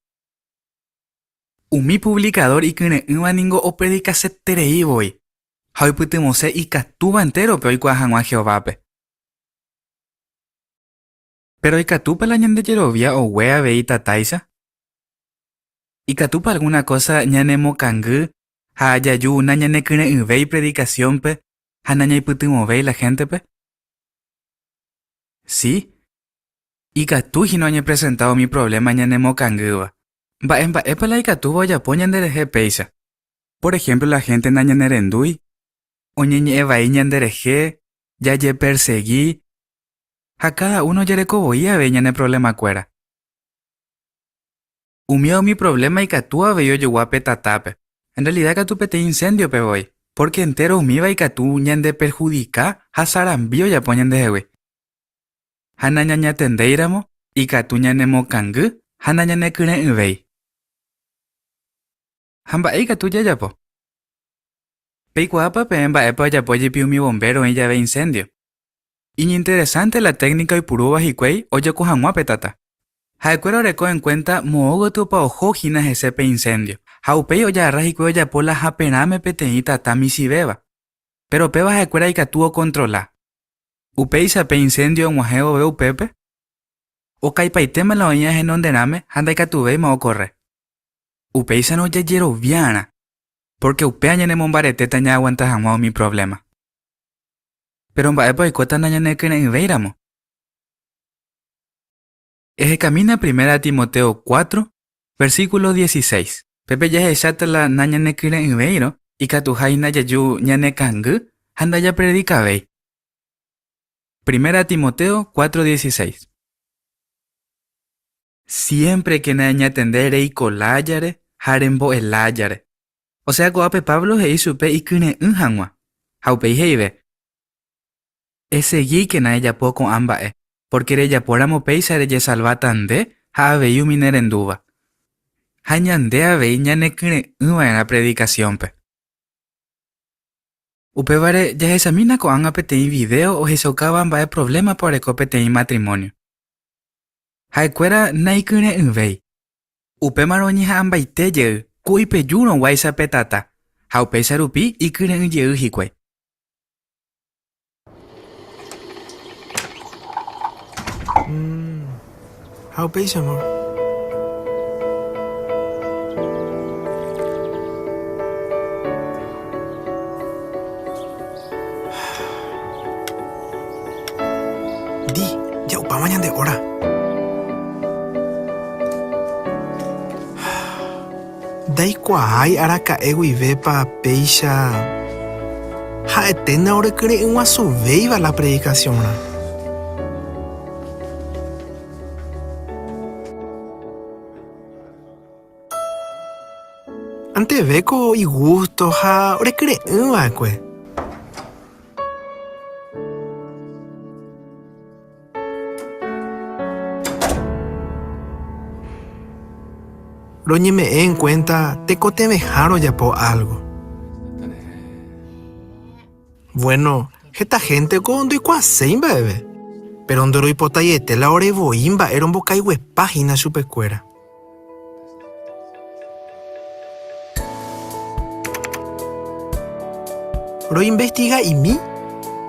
Umi puvlikadór ikyre'ỹva ningo opredikaseterei voi, ha oipytyvõse ikatúva entérope oikuaa hag̃ua Jehovápe. Péro ikatúpa la ñande jerovia ogue avei tatáicha? Ikatúpa algúna kósa ñanemokangy ha jaju nañanekyre'ỹvéi predikasiónpe ha nañaipytyvõvéi la héntepe? Si, ikatu hína oñepresenta umi provléma ñanemokangýva. Mba'e mba'épa la ikatúva ojapo ñanderehe péicha? Por ehémplo la hénte nañanerendúi, oñeñe'ẽ vai ñanderehe, jajepersegi, ha káda uno jareko voi avei ñane provlemakuéra. Umíva umi provléma ikatu avei ojogua pe tatápe, en rrealida katu peteĩ inséndiope voi, pórke entéro umíva ikatu ñandeperhudika ha sarambi ojapo ñandehegui. Ha nañañatendéiramo, ikatu ñanemokangy ha nañanekyre'ỹvéi. Ha mba'e ikatu jajapo? Peikuaápa peẽ mba'épa ojapo jepi umi bombéro oĩ jave inséndio? Iñinteresánte la téknika oipurúva hikuái ojoko hag̃ua pe tata. Ha'ekuéra oreko enkuénta moõ gotyopa oho hína hese pe inséndio, ha upéi ojagarra hikuái ojapo la haperãme peteĩ tata michĩvéva. Péro péva ha'ekuéra ikatu okontrola. Upéicha pe inséndio og̃uahẽ vove upépe, okaipaitéma la oĩva henonderãme ha ndaikatuvéima okorre. Upéicharõ jajerovia'arã, pórke upéva ñanemombaretéta ñaaguanta hag̃ua umi provléma. Péro mba'épa oikóta nañanekyre'ỹvéiramo? Ehekamína Primera Timoteo cuatro, versíkulo dieciséis. Pépe jahecháta la nañanekyre'ỹvéirõ ikatuha hína jaju ñanekangy ha ndajapredikavéi. Primera Timoteo cuatro dieciséis. Siémprekena eñatende reiko lájare ha rembo'e lájare. Osea ko'ápe Pablo he'i chupe ikyre'ỹ hag̃ua. Ha upéi he'ive, Esegíkena ejapo ko'ã mba'e, pórke rejapóramo péicha rejesalváta nde ha avei umi nerendúva. Ha ñande avei ñanekyre'ỹ va'erã predikasiónpe. Upévare jahechamína ko'ág̃a peteĩ vidéo ohechaukáva mba'e provlémapa oreko peteĩ matrimónio. Ha'ekuéra naikyre'ỹvéi. Upémarõ oñeha'ãmbaite jey ku oipejúrõguáicha pe tata, ha upéicha rupi ikyre'ỹ jey hikuái. Ha upéicha amor. Di, ja'upáma ñande hora. Ndaikuaái araka'e guivépa péicha ha'ete ndaorekyre'ỹguasuvéiva la predikasionrã. Antevéko igústo ha orekyre'ỹ va'ekue. Roñeme'ẽ en cuenta tekotevẽha rojapo algo. Bueno, heta hénteko ndoikuaaséi mba'eve, péro ndoroipotaiete la ore voi mba'e rombokaiguepa hína chupekuéra. Roinvestiga'imi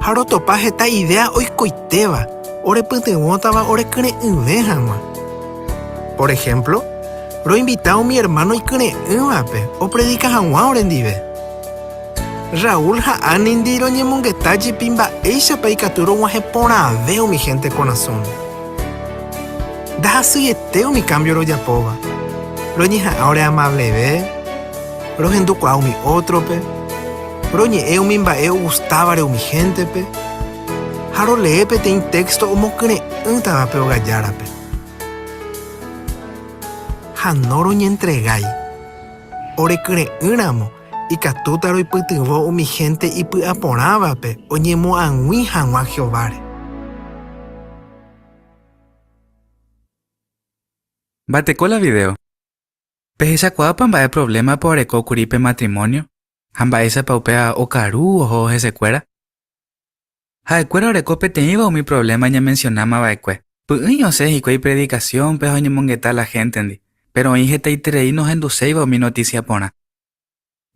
ha rotopa heta idéa oikoitéva orepytyvõtava orekyre'ỹve hag̃ua. Por ehémplo, roinvita umi ermáno ikyre'ỹvape opredika hag̃ua orendive. Raúl ha Annie-ndi roñemongeta jepi mba'éichapa ikatu rog̃uahẽ porãve umi hénte korasõme. Ndahasyiete umi kámbio rojapóva. Roñeha'ã oreamableve, rohendukuaa umi ótrope, roñe'ẽ umi mba'e ogustávare umi héntepe, ha rolee peteĩ téxto omokyre'ỹtava pe ogajárape. Ha noroñentregái. Orekyre'ỹramo, ikatúta roipytyvõ umi hénte ipy'aporãvape oñemoag̃ui hag̃ua Jehováre. Mbateko la vidéo. Pehechakuaápa mba'e provlémapa oreko kuri pe matrimónio ha mba'éichapa upéva okaru oho hesekuéra? Ha'ekuéra oreko peteĩva umi provléma ñamensionáma va'ekue. Py'ỹi osẽ hikuái predikasiónpe ha oñemongeta la héntendi, péro oĩ hetaiterei nohenduséiva umi notísia porã.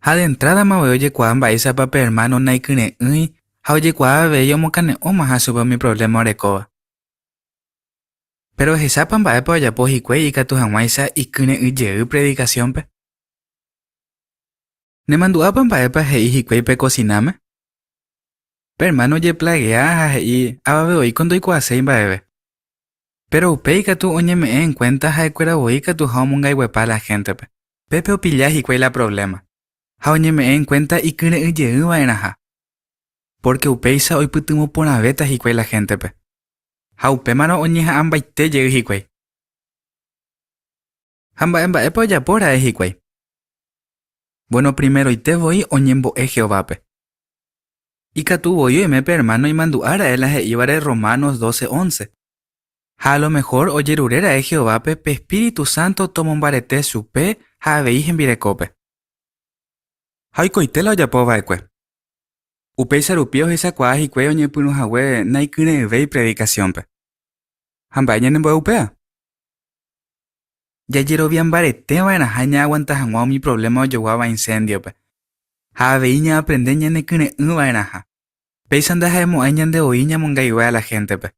Ha de entrádama voi ojekuaa mba'éichapa pe ermáno naikyre'ỹi ha ojekuaa avei omokane'õmaha chupe umi provléma orekóva. Péro ehechápa mba'épa ojapo hikuái ikatu hag̃uáicha ikyre'ỹ jey predikasiónpe? Nemandu'ápa mba'épa he'i hikuái pe kosináme? Pe ermáno ojeplagea ha he'i avave oiko ndoikuaaséi mba'eve. Péro upéi katu oñeme'ẽ enkuénta ha'ekuéra voi katuha omongaiguepa la héntepe. Pépe opilla hikuái la provléma, ha oñeme'ẽ enkuénta ikyre'ỹ jey va'erãha. Pórke upéicha oipytyvõ porãvéta hikuái la héntepe. Ha upémarõ oñeha'ãmbaite jey hikuái. Ha mba'e mba'épa ojapo ra'e hikuái? Vuéno primeroite voi oñembo'e Jehovápe. Ikatu voi oime pe ermáno imandu'a ra'e la he'ívare Romanos 12, 11. Ha a lo mehór ojerure ra'e Jehovápe pe espíritu sánto tomombarete chupe ha avei hembirekópe. Ha oikoite la ojapo va'ekue. Upéicha rupi ohechakuaa hikuái oñepyrũ hague naikyre'ỹvéi predikasiónpe. Ha mba'e ñanembo'e upéva? Jajerovia mbarete va'erãha ñaaguanta hag̃ua umi provléma ojoguáva inséndiope. Ha avei ñaaprende ñanekyre'ỹ va'erãha. Péicha ndaha'emo'ãi ñande voi ñamongaive a la héntepe.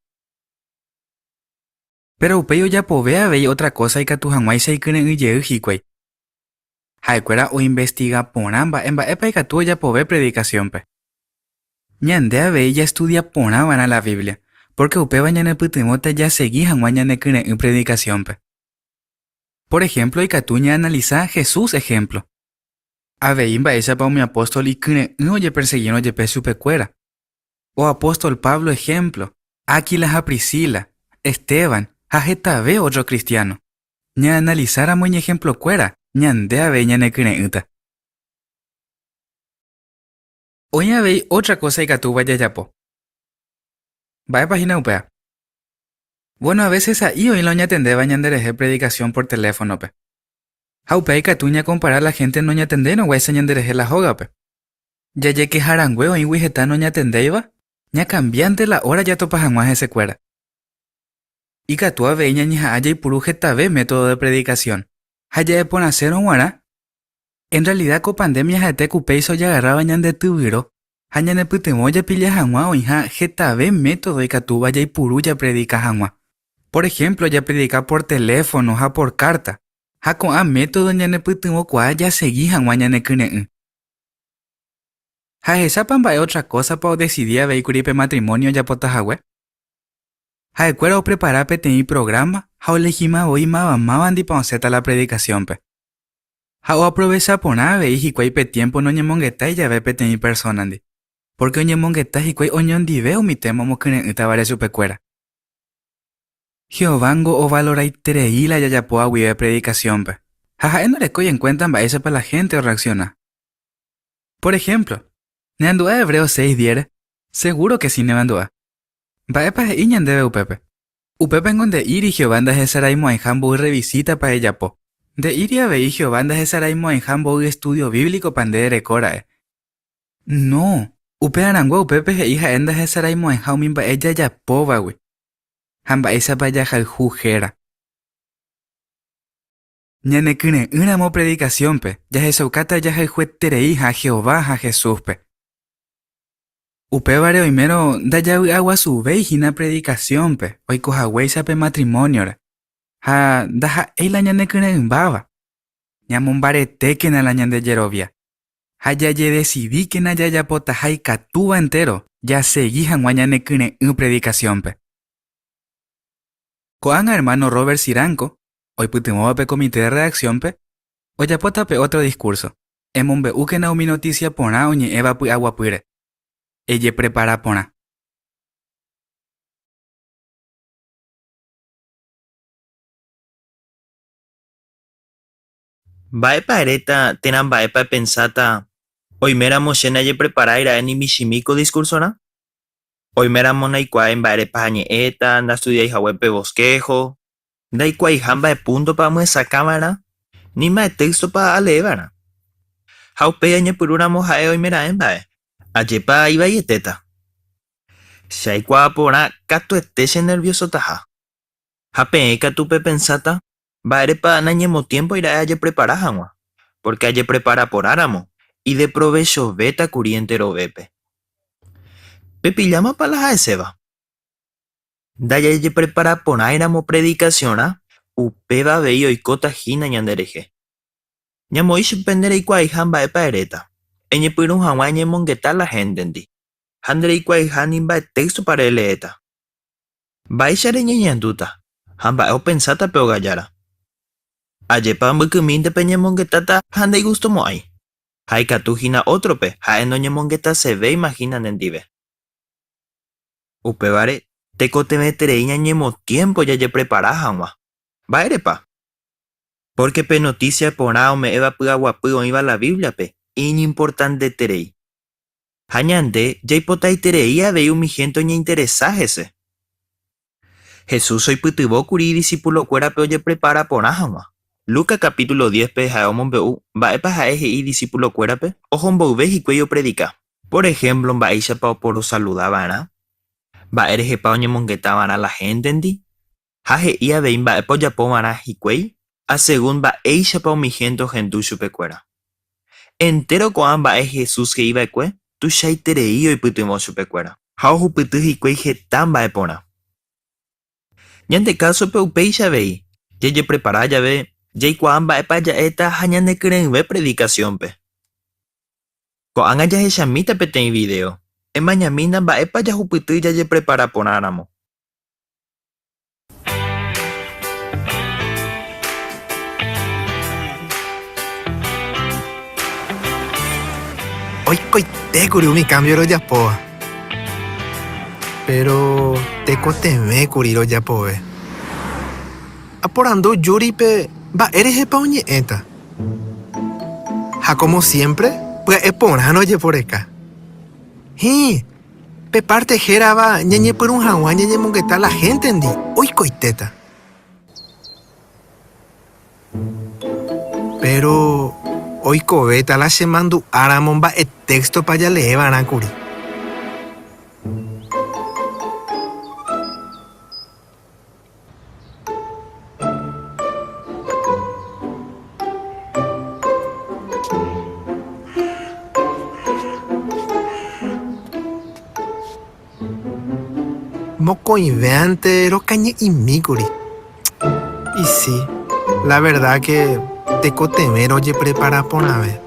Péro upéi ojapove avei ótra kósa ikatu hag̃uáicha ikyre'ỹ jey hikuái. Ha'ekuéra oinvestiga porã mba'e mba'épa ikatu ojapove predikasiónpe. Ñande avei jastudia porã va'erã la Biblia, pórke upéva ñanepytyvõta jasegi hag̃ua ñanekyre'ỹ predikasiónpe. Por ehémplo ikatu ñaanalisa Jesús ehémplo. Avei mba'éichapa umi apóstol ikyre'ỹ ojepersegírõ jepe chupekuéra. O apóstol Pablo ehémplo, Áquila ha Priscila, Esteban ha hetave ótro kristiáno. Ñaanalisáramo iñehemplokuéra, ñande avei ñanekyre'ỹta. Oĩ avei ótra kósa ikatúva jajapo. Mba'épa hína upéva? Vuéno, avése sa'i oĩ la oñatendéva ñanderehe predikasión por teléfonope. Ha upéva ikatu ñakompara la hénte noñatendéirõguáicha ñanderehe la hógape. Jajekeha rangue oĩgui heta noñatendéiva, ñakambiánte la óra jatopa hag̃ua hesekuéra. Ikatu avei ñañeha'ã jaipuru hetave método de predikasión. Ha ja'e porãsérõ g̃uarã, en realida ko pandemia ha'ete ku péicha ojagarráva ñande tyvyro ha ñanepytyvõ japilla hag̃ua oĩha hetave método ikatúva jaipuru japredika hag̃ua. Por ehémplo japredika por teléfono ha por kárta, ha ko'ã método ñanepytyvõkuaa jasegi hag̃ua ñanekyre'ỹ. Ha ehechápa mba'e ótra kósapa odesidi avei kuri pe matrimónio ojapota hague? Ha'ekuéra oprepara peteĩ prográma ha olehíma voi máva mávandipa osẽta la predikasiónpe. Ha oaprovecha porã avei hikuái pe tiémpo noñemongetái jave peteĩ persónandi, pórke oñemongeta hikuái oñondive umi téma omokyre'ỹtavare chupekuéra. Jehovángo ovaloraiterei la jajapóva guive predikasiónpe, ha ha'e ndorekói enkuénta mba'éichapa la hénte orreaksiona. Por ehémplo, neandu'a Hebreos 6:10-re? Segúro ke si nemandu'a. Mba'épa he'i ñandéve upépe? Upépengo nde'íri Jehová ndahesaraimo'ãiha mboy rrevisítapa ejapo. Nde'íri avei Jehová ndahesaraimo'ãiha mboy estúdio bíblicopa nde ereko ra'e. No, upe arãngue upépe he'i ha'e ndahesaraimo'ãiha umi mba'e jajapóvagui ha mba'éichapa jahayhu héra. Ñanekyre'ỹramo predikasiónpe, jahechaukáta jahayhuetereiha Jehová ha Jesúspe. Upévare oimérõ ndajavy'aguasuvéi hína predikasiónpe oiko haguéicha pe matrimóniore, ha ndaha'éi la ñanekyre'ỹmbáva. Ñamombaretékena la ñande jerovia, ha jajedesidíkena jajapotaha ikatúva entéro jasegi hag̃ua ñanekyre'ỹ predikasiónpe. Ko'ág̃a ermáno Robert Ciranko, oipytyvõva pe Comité de Redacciónpe, ojapóta pe ótro diskúrso. Emombe'úkena umi notísia porã oñe'ẽva py'aguapýre. Ejeprepara porã. Mba'épa eréta térã mba'épa epensáta oiméramo che ndajepreparái ra'e ni michĩmi ko diskursorã? Oiméramo ndaikuaái mba'érepa añe'ẽta, ndastudiái hague pe voského, Ndaikuaaiha mba'e púntopa amyesakã va'erã, ni mba'e téystopa alee va'erã. Ha upéi añepyrũramo ha'e oimeraẽ mba'e, ajépa ivaietéta. Che aikuaa porã katuete chenerviosotaha. Ha peẽ katu pepensáta, mba'érepa nañemotiémpoi ra'e ajeprepara hag̃ua, pórke ajeprepara porãramo, ideprovechovéta kuri enterovépe. Pepillámapa la ha'eséva? Ndajajepreparaporãiramo predikasionrã, upéva avei oikóta hína ñanderehe. Ñamoĩ chupe ndereikuaaiha mba'épa eréta, eñepyrũ hag̃ua eñemongeta la héntendi, ha ndereikuaaiha ni mba'e téxtopa releéta. Mba'éicha reñeñandúta ha mba'e opensáta pe ogajára? Ajépa mbykymínte peñemongetáta ha ndaigustomo'ãi, ha ikatu hína ótrope ha'e noñemongetasevéima hína nendive. Upévare, tekotevẽterei ñañemotiémpo jajeprepara hag̃ua. Mba'érepa? Pórke pe notísia porã ome'ẽva py'aguapy oĩva la Bíbliape iñimportanteterei. Ha ñande jaipotaiterei avei umi hénte oñeinteresa hese. Jesús oipytyvõ kuri idisipulokuérape ojeprepara porã hag̃ua. Lucas kapítulo diézpe ha'e omombe'u mba'épa ha'e he'i idisipulokuérape oho mboyve hikuái opredika. Por ehémplo mba'éichapa oporosaluda va'erã, mba'e rehepa oñemongeta va'erã la héntendi, ha he'i avei mba'épa ojapo va'erã hikuái asegún mba'éichapa umi hénte ohendu chupekuéra. Entéro ko'ã mba'e Jesús he'i va'ekue tuichaiterei oipytyvõ chupekuéra. Ha ohupyty hikuái heta mba'e porã. Ñande kásope upéicha avei, jajeprepara jave, jaikuaa mba'épa ja'éta ha ñanekyre'ỹve predikasiónpe. Ko'ág̃a jahechamíta peteĩ vidéo. Emañamína mba'épa jahupyty jajeprepara porãramo. Oikoitékuri umi kámbio rojapóva. Péro tekotevẽkuri rojapove. Aporandu Yúripe mba'érehepa oñe'ẽta. Ha kómo siémpre, pya'e porã rojeporeka. Hĩi, Pe párte hérava ñañepyrũ hag̃ua ñañemongeta la héntendi oikoitéta. Péro oikovéta la chemandu'áramo mba'e téxtopa jalee va'erã kuri. Mokõivéante rokañy'imíkuri. Y sí, la verdad que tekotevẽ rojeprepara porãve.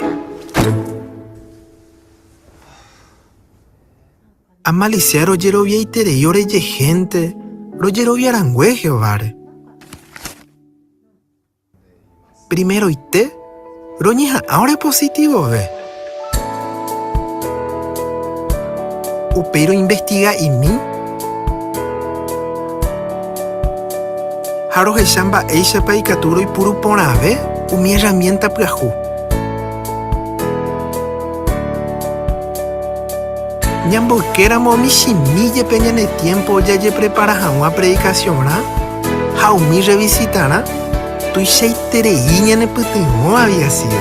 Amalisia rojeroviaiterei orejehénte rojeroviarangue Jehováre. Primeroite, roñeha'ã orepositivove. Upéi roinvestiga'imi ha rohecha mba'éichapa ikatu roipuru porãve umi erramiénta pyahu. Ñamboykéramo michĩmi jepe ñane tiémpo jajeprepara hag̃ua predikasionrã ha umi rrevisitarã, tuichaiterei ñanepytyvõ había sido.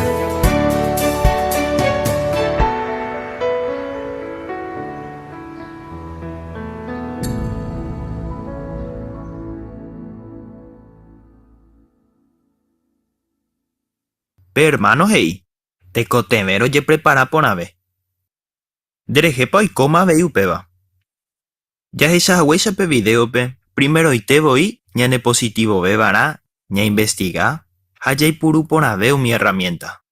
Pe ermáno he'i, Tekotevẽ rojeprepara porãve. Nderehépa oikóma avei upéva? Jahecha haguéicha pe vidéope, primeroite voi ñanepositivove va'erã ñainvestiga ha jaipuru porãve umi erramiénta.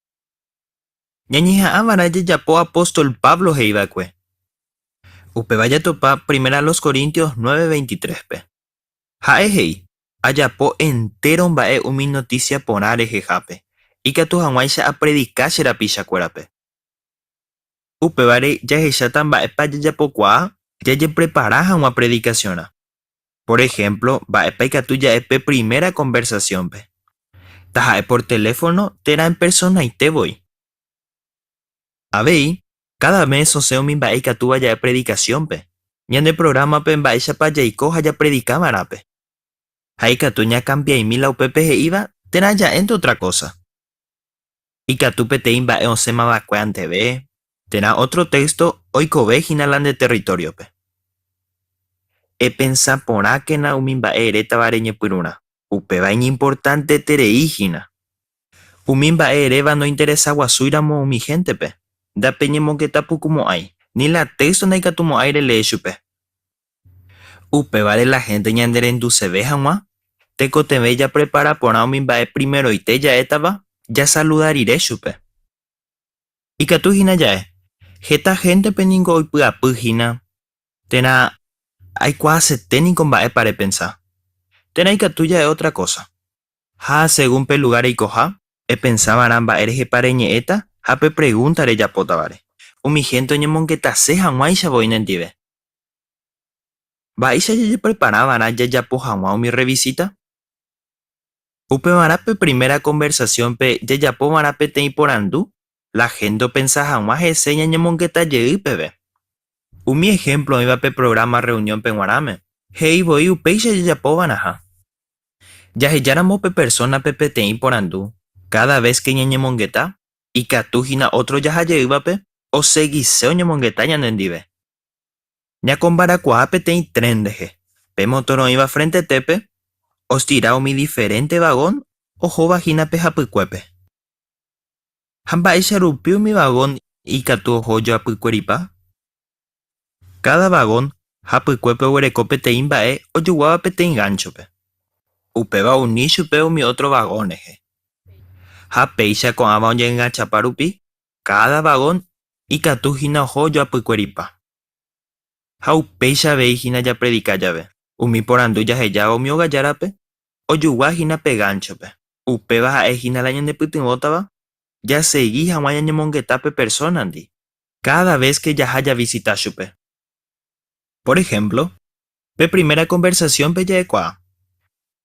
Ñañeha'ã va'erã jajapo apóstol Pablo he'i va'ekue. Upéva jatopa Primera a los Corintios 9:23-pe. Ha'e he'i, Ajapo entéro mba'e umi notísia porã rehehápe, ikatu hag̃uáicha apredika che rapichakuérape. Upévare jahecháta mba'épa jajapokuaa jajeprepara hag̃ua predikasionrã. Por ehémplo, mba'épa ikatu ja'e pe primera konversasiónpe, taha'e por teléfono térã en personaite voi. Avei, káda mes osẽ umi mba'e ikatúva ja'e predikasiónpe, ñande prográmape mba'éichapa jaiko ha japredika va'erãpe. Ha ikatu ñakambia'imi la upépe he'íva térã ja'énte ótra kósa. Ikatu peteĩ mba'e osẽma va'ekue anteve, térã ótro téxto oikove hína la nde territóriope. Epensa porãkena umi mba'e erétava reñepyrũrã, upéva iñimportanteterei hína. Umi mba'e eréva nointeresaguasúiramo umi héntepe, ndapeñemongetapukumo'ãi, ni la téxto ndaikatumo'ãi relee chupe. Upévare la hénte ñanerenduseve hag̃ua, tekotevẽ japrepara porã umi mba'e primeroite ja'étava jasaluda rire chupe. Ikatu hína ja'e, Heta héntepe ningo oipy'apy hína, térã Aikuaasete niko mba'épa repensa. Térã ikatu ja'e ótra kósa. Ha asegún pe lugár reikoha, epensa va'erã mba'e rehepa reñe'ẽta ha pe pregúnta rejapótavare. Umi hénte oñemongetase hag̃uáicha voi nendive. Mba'éicha jajeprepara va'erã jajapo hag̃ua umi rrevisíta? Upevarã pe primera konversasiónpe jajapo va'erã peteĩ porandu la hénte opensa hag̃ua hese ñañemongeta jey peve. Umi ehémplo oĩva pe prográma rreuniónpe g̃uarãme, he'i voi upéicha jajapo va'erãha. Jahejáramo pe persónape peteĩ porandu káda ves ke ñañemongeta, ikatu hína ótro jaha jeývape osegise oñemongeta ñanendive. Ñakomparakuaa peteĩ tren rehe, pe motor oĩva frentetépe ostira umi diferénte vagón ohóva hína pe hapykuépe. Ha mba'éicha rupi umi vagón ikatu oho ojoapykueripa? Káda vagón hapykuépe oguereko peteĩ mba'e ojoguáva peteĩ gánchope. Upéva ouni chupe umi ótro vagón rehe. Ha péicha ko'ãva oñe'enganchapa rupi, káda vagón ikatu hína oho ojoapykueripa. Ha upéicha avei hína japredika jave, umi porandu jahejáva umi ogajárape ojogua hína pe gánchope. Upéva ha'e hína la ñanepytyvõtava jasegi hag̃ua ñañemongeta pe persónandi káda ves ke jaha javisita chupe. Por ehémplo, pe primera konversasiónpe ja'ekuaa,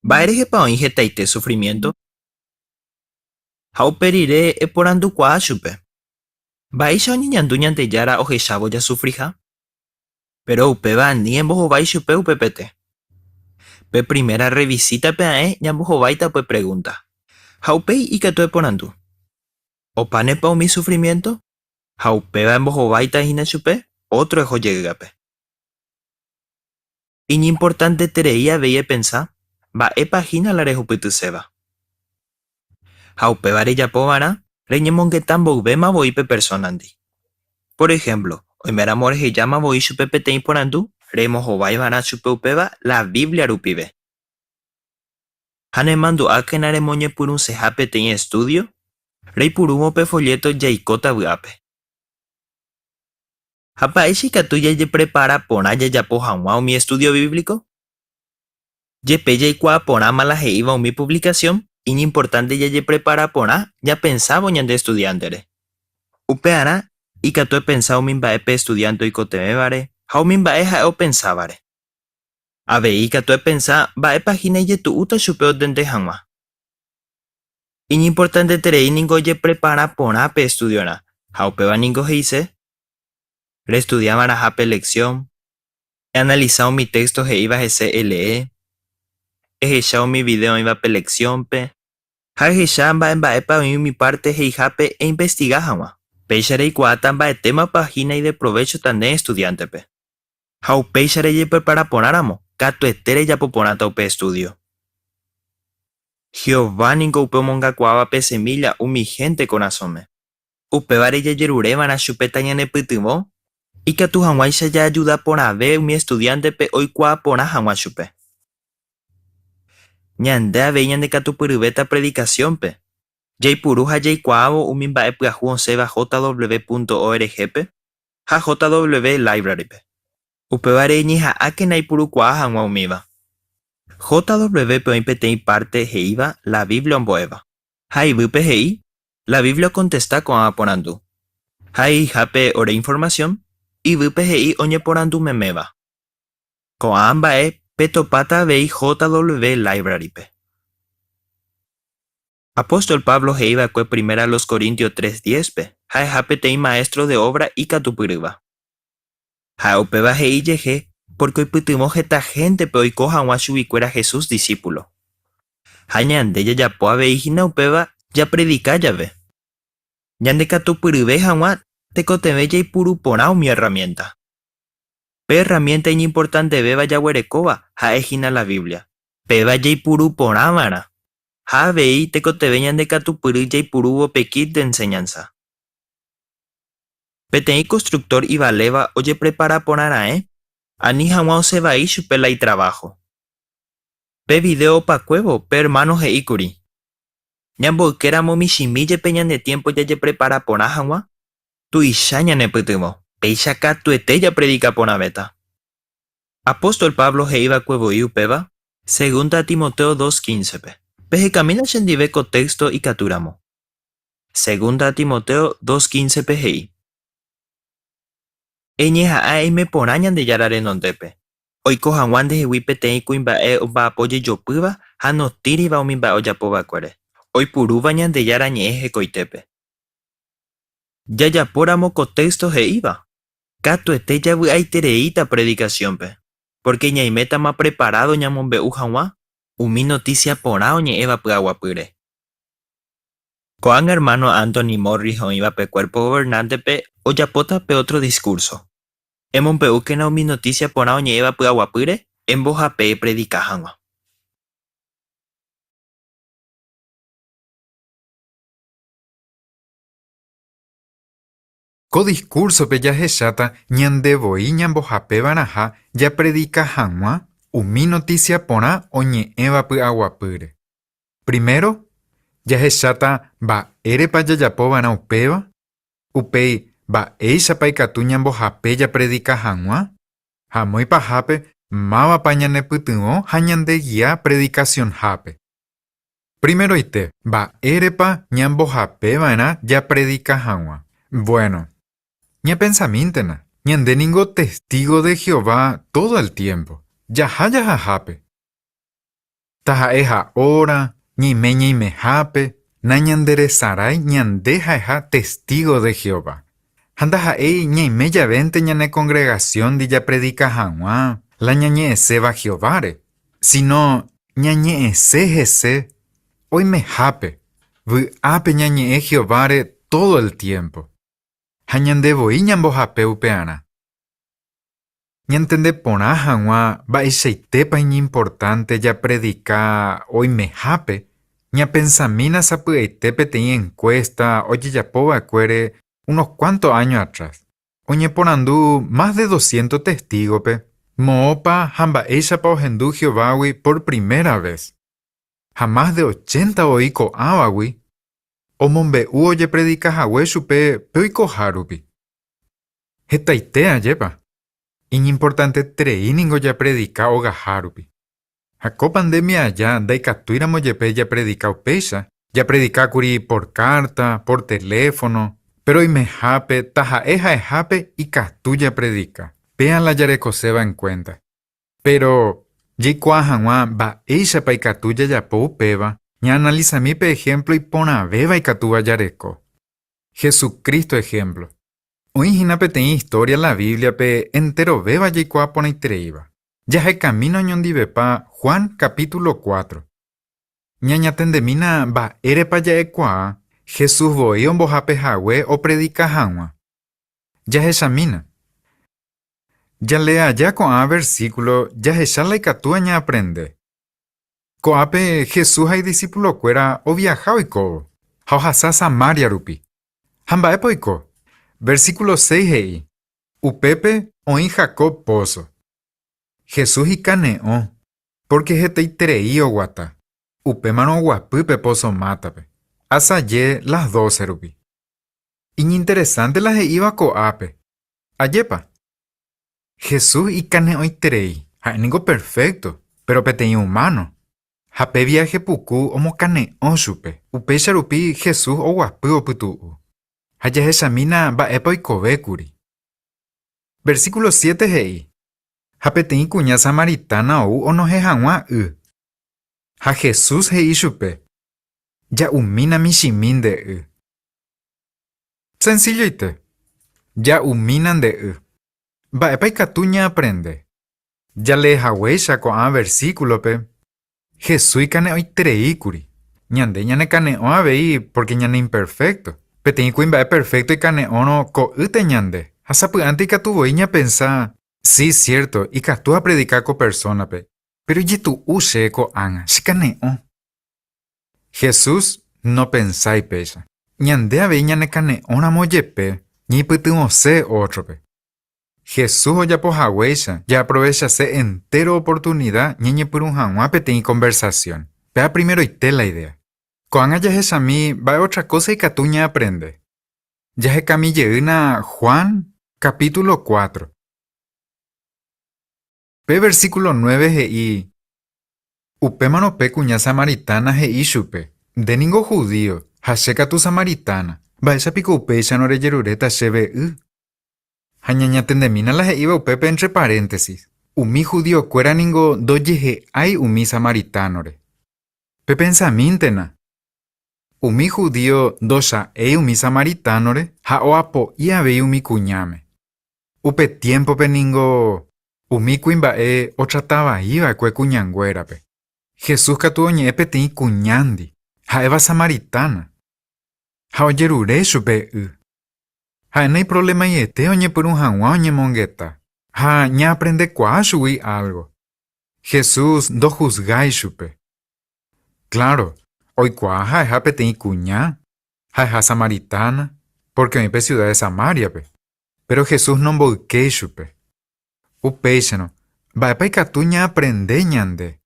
Mba'érehepa oĩ hetaite sufrimiénto? Ha upe rire eporandukuaa chupe, Mba'éicha oñeñandu Ñandejára ohechávo jasufriha? Péro upéva ani embohovái chupe upepete. Pe primera rrevisítape ae ñambohováita upe pregúnta. Ha upéi ikatu eporandu, Opánepa umi sufrimiénto? Ha upéva embohováita hína chupe ótro eho jeývape. Iñimportanteterei avei epensa mba'épa hína la rehupytyséva. Ha upéva rejapo va'erã reñemongeta mboyvéma voi pe persónandi. Por ehémplo, oiméramo rehejáma voi chupe peteĩ porandu, Rembohovái va'erã chupe upéva la Biblia rupive. Ha nemandu'ákena remoñepyrũseha peteĩ estúdio, reipurúvo pe folléto Jaikóta vy'ápe. Ha mba'éicha ikatu jajeprepara porã jajapo hag̃ua umi estúdio bíblico? Jepe jaikuaa porãma la he'íva umi puvlikasión, iñimportánte jajeprepara porã ñapensávo ñande estudiántere. Upearã ikatu epensa umi mba'e pe estudiánte oikotevẽvare ha umi mba'e ha'e opensávare. Avei ikatu epensa mba'épa hína ijetu'úta chupe ontende hag̃ua. Iñimportanteterei ningo ojeprepara porã pe estudiorã, ha upéva ningo he'ise restudia va'erãha pe leksión, eanalisa umi téxto he'íva hese elee, ehecha umi vidéo oĩva pe leksiónpe, ha ehecha mba'e mba'épa oĩ umi párte he'ihápe einvestiga hag̃ua. Péicha reikuaáta mba'etémapa hína ideprovéchota ne estudiántepe. Ha upéicha rejeprepara porãramo, katuete rejapo porãta upe estúdio. Jehová ningo upe omongakuaáva pe semílla umi hénte korasõme. Upévare jajerureva'erã chupe tañanepytyvõ ikatu hag̃uáicha jaajuda porãve umi estudiántepe oikuaa porã hag̃ua chupe. Ñande avei ñandekatupyryvéta predikasiónpe, jaipuru ha jaikuaávo umi mba'e pyahu osẽva jw.org-pe ha JW Library-pe. Upévare eñeha'ãkena eipurukuaa hag̃ua umíva. JW-pe oĩ peteĩ párte he'íva La Biblia ombo'éva. Ha yvýpe he'i, La Biblia okontesta ko'ã porandu. Ha he'ihápe ore informasión, yvýpe he'i oñeporandu meméva. Ko'ã mba'e petopáta avei JW Library-pe. Apóstol Pablo he'i va'ekue Primera a los Corintios tres diézpe ha'eha peteĩ maéstro de óvra ikatupyrýva. Ha'e upéva he'i ijehe pórke oipytyvõ heta héntepe oiko hag̃ua chuguikuéra Jesús disípulo. Ha ñande jajapo avei hína upéva japredika jave. Ñandekatupyryve hag̃ua tekotevẽ jaipuru porã umi erramiénta. Pe erramiénta iñimportantevéva jaguerekóva ha'e hína la Biblia. Péva jaipuru porã va'erã. Ha avei tekotevẽ ñandekatupyry jaipurúvo pe kit de enseñanza. Peteĩ konstruktór ivaléva ojeprepara porã raẽ ani hag̃ua osẽ vai chupe la itraváho. Pe vidéo opakuévo pe ermáno he'i kuri, Ñamboykéramo michĩmi jepe ñane tiémpo jajeprepara porã hag̃ua, tuicha ñanepytyvõ, péicha katuete japredika porãvéta. Apóstol Pablo he'i va'ekue voi upéva Segunda Timoteo 2:15-pe. Pehekamína chendive ko téxto ikatúramo. Segunda Timoteo 2:15-pe he'i, Eñeha'ã eime porã Ñandejára renondépe, oiko hag̃ua ndehegui peteĩ kuimba'e omba'apo jejopýva ha notĩriva umi mba'e ojapo va'ekuére, oipurúva Ñandejára Ñe'ẽ hekoitépe. Jajapóramo ko téxto he'íva, katuete javy'aitereíta predikasiónpe, pórke ñaimétama preparádo ñamombe'u hag̃ua umi notísia porã oñe'ẽva py'aguapýre. Ko'ág̃a ermáno Anthony Morris oĩva pe Cuerpo Gobernántepe ojapóta pe ótro diskúrso. Emombe'úkena umi notísia porã oñe'ẽva py'aguapýre embohape epredika hag̃ua. Ko diskúrsope jahecháta ñande voi ñambohapeva'erãha japredika hag̃ua umi notísia porã oñe'ẽva py'aguapýre. Primero, jahecháta mba'érepa jajapova'erã upéva, upéi mba'éichapa ikatu ñambohape japredika hag̃ua, ha amo ipahápe mávapa ñanepytyvõ ha ñandegia predikasionhápe. Primeroite, mba'érepa ñambohapeva'erã japredika hag̃ua? Vuéno, ñapensamíntena, ñande ningo testígo de Jehová tódo el tiémpo, jaha jahahápe. Taha'e ha'óra, ñaime ñaimehápe, nañanderesarái ñande ha'eha testígo de Jehová. Ha ndaha'éi ñaime javénte ñane kongregasióndi japredika hag̃ua la ñañe'ẽséva Jehováre, síno ñañe'ẽse hese oimehápe, vy'ápe ñañe'ẽ Jehováre tódo el tiémpo. Ha ñande voi ñambohape upearã. Ñantende porã hag̃ua mba'eichaitépa iñimportánte japredika oimehápe, ñapensamína sapy'aite peteĩ enkuésta ojejapo va'ekuére unos kuánto áño atrás. Oñeporandu mas de doscientos Testígope. Moõpa ha mba'éichapa ohendu Jehovágui por primera ves. Ha mas de ochenta voi ko'ãvagui omombe'u ojepredika hague chupe pe oikoha rupi. Hetaite ajépa! Iñimportanteterei ningo japredika ogaha rupi. Ha ko pandemia aja ndaikatúiramo jepe japredika upéicha, japredika kuri por kárta, por teléfono, péro oimehápe taha'e ha'ehápe ikatu japredika. Péa la jarekoséva enkuénta. Péro, jaikuaa hag̃ua mba'éichapa ikatu jajapo upéva, ñaanalisami pe ehémplo iporãvéva ikatúva jareko. Jesucristo ehémplo. Oĩ hína peteĩ istória la Bíbliape enterovéva jaikuaa porãitereíva. Jahekamína oñondivepa Juan capítulo cuatro. Ñañatendemína mba'érepa ja'ekuaa Jesús voi ombohape hague opredika hag̃ua. Jahechamína. Jalee aja ko'ã versíkulo jahecha la ikatúva ñaaprende. Ko'ápe Jesús ha idisipulokuéra oviaha oikóvo ha ohasa Samaria rupi. Ha mba'épa oiko? Versíkulo seis he'i, Upépe oĩ Jacob póso. Jesús ikane'õ, pórke hetaiterei oguata. Upémarõ oguapy pe póso mátape, asaje las dócerupi. Iñinteresánte la he'íva ko'ápe, ajépa? Jesús ikane'õiterei, ha'e ningo perfékto, péro peteĩ umáno. Ha pe viáhe puku omokane'õ chupe. Upéicha rupi Jesús oguapy opytu'u. Ha jahechamína mba'épa oikove kuri. Versíkulo siete he'i, Ha peteĩ kuña samaritana ou onohẽ hag̃ua y. Ha Jesús he'i chupe, Ja'umína michĩmi nde y. Sensilloite, Ja'umína nde y. Mba'épa ikatu ñaaprende? Jalee haguéicha ko'ã versíkulope, Jesús ikane'õiterei kuri. Ñande ñanekane'õ avei pórke ñaneimperfékto. Peteĩ kuimba'e perfékto ikane'õrõ ko'ýte ñande. Ha sapy'ánte ikatu voi ñapensa, Si, siérto, ikatu apredika ko persónape, péro ijetu'u chéve ko'ág̃a, chekane'õ. Jesús nopensái péicha. Ñande avei ñanekane'õramo jepe, ñaipytyvõse ótrope. Jesús ojapo haguéicha, jaaprovechase entéro oportunida ñañepyrũ hag̃ua peteĩ konversasión. Péva primeroite la idéa. Ko'ág̃a jahechami mba'e ótra kósa ikatu ñaaprende. Jahekami jeýna Juan kapítulo cuatro. Pe versíkulo nueve he'i, Upémarõ pe kuña samaritana he'i chupe, Nde ningo judío, ha che katu samaritana, mba'éicha piko upéicharõ rejeruréta chéve y? Ha ñañatendemína la he'íva upépe entre paréntesis, umi judiokuéra ningo ndojehe'ái umi samaritánore. Pepensamíntena! Umi judío ndocha'éi umi samaritánore ha oapo'i avei umi kuñáme. Upe tiémpope ningo umi kuimba'e otrata vai va'ekue kuñanguérape. Jesús katu oñe'ẽ peteĩ kuñándi, ha'éva samaritana, ha ojerure chupe y. Ha'e naiprovlemaiete oñepyrũ hag̃ua oñemongeta ha ñaaprendekuaa chugui álgo. Jesús ndohusgái chupe. Kláro, oikuaa ha'eha peteĩ kuña, ha'eha samaritana, pórke oĩ pe siuda de Samáriape. Péro Jesús nomboykéi chupe. Upéicharõ, mba'épa ikatu ñaaprende ñande?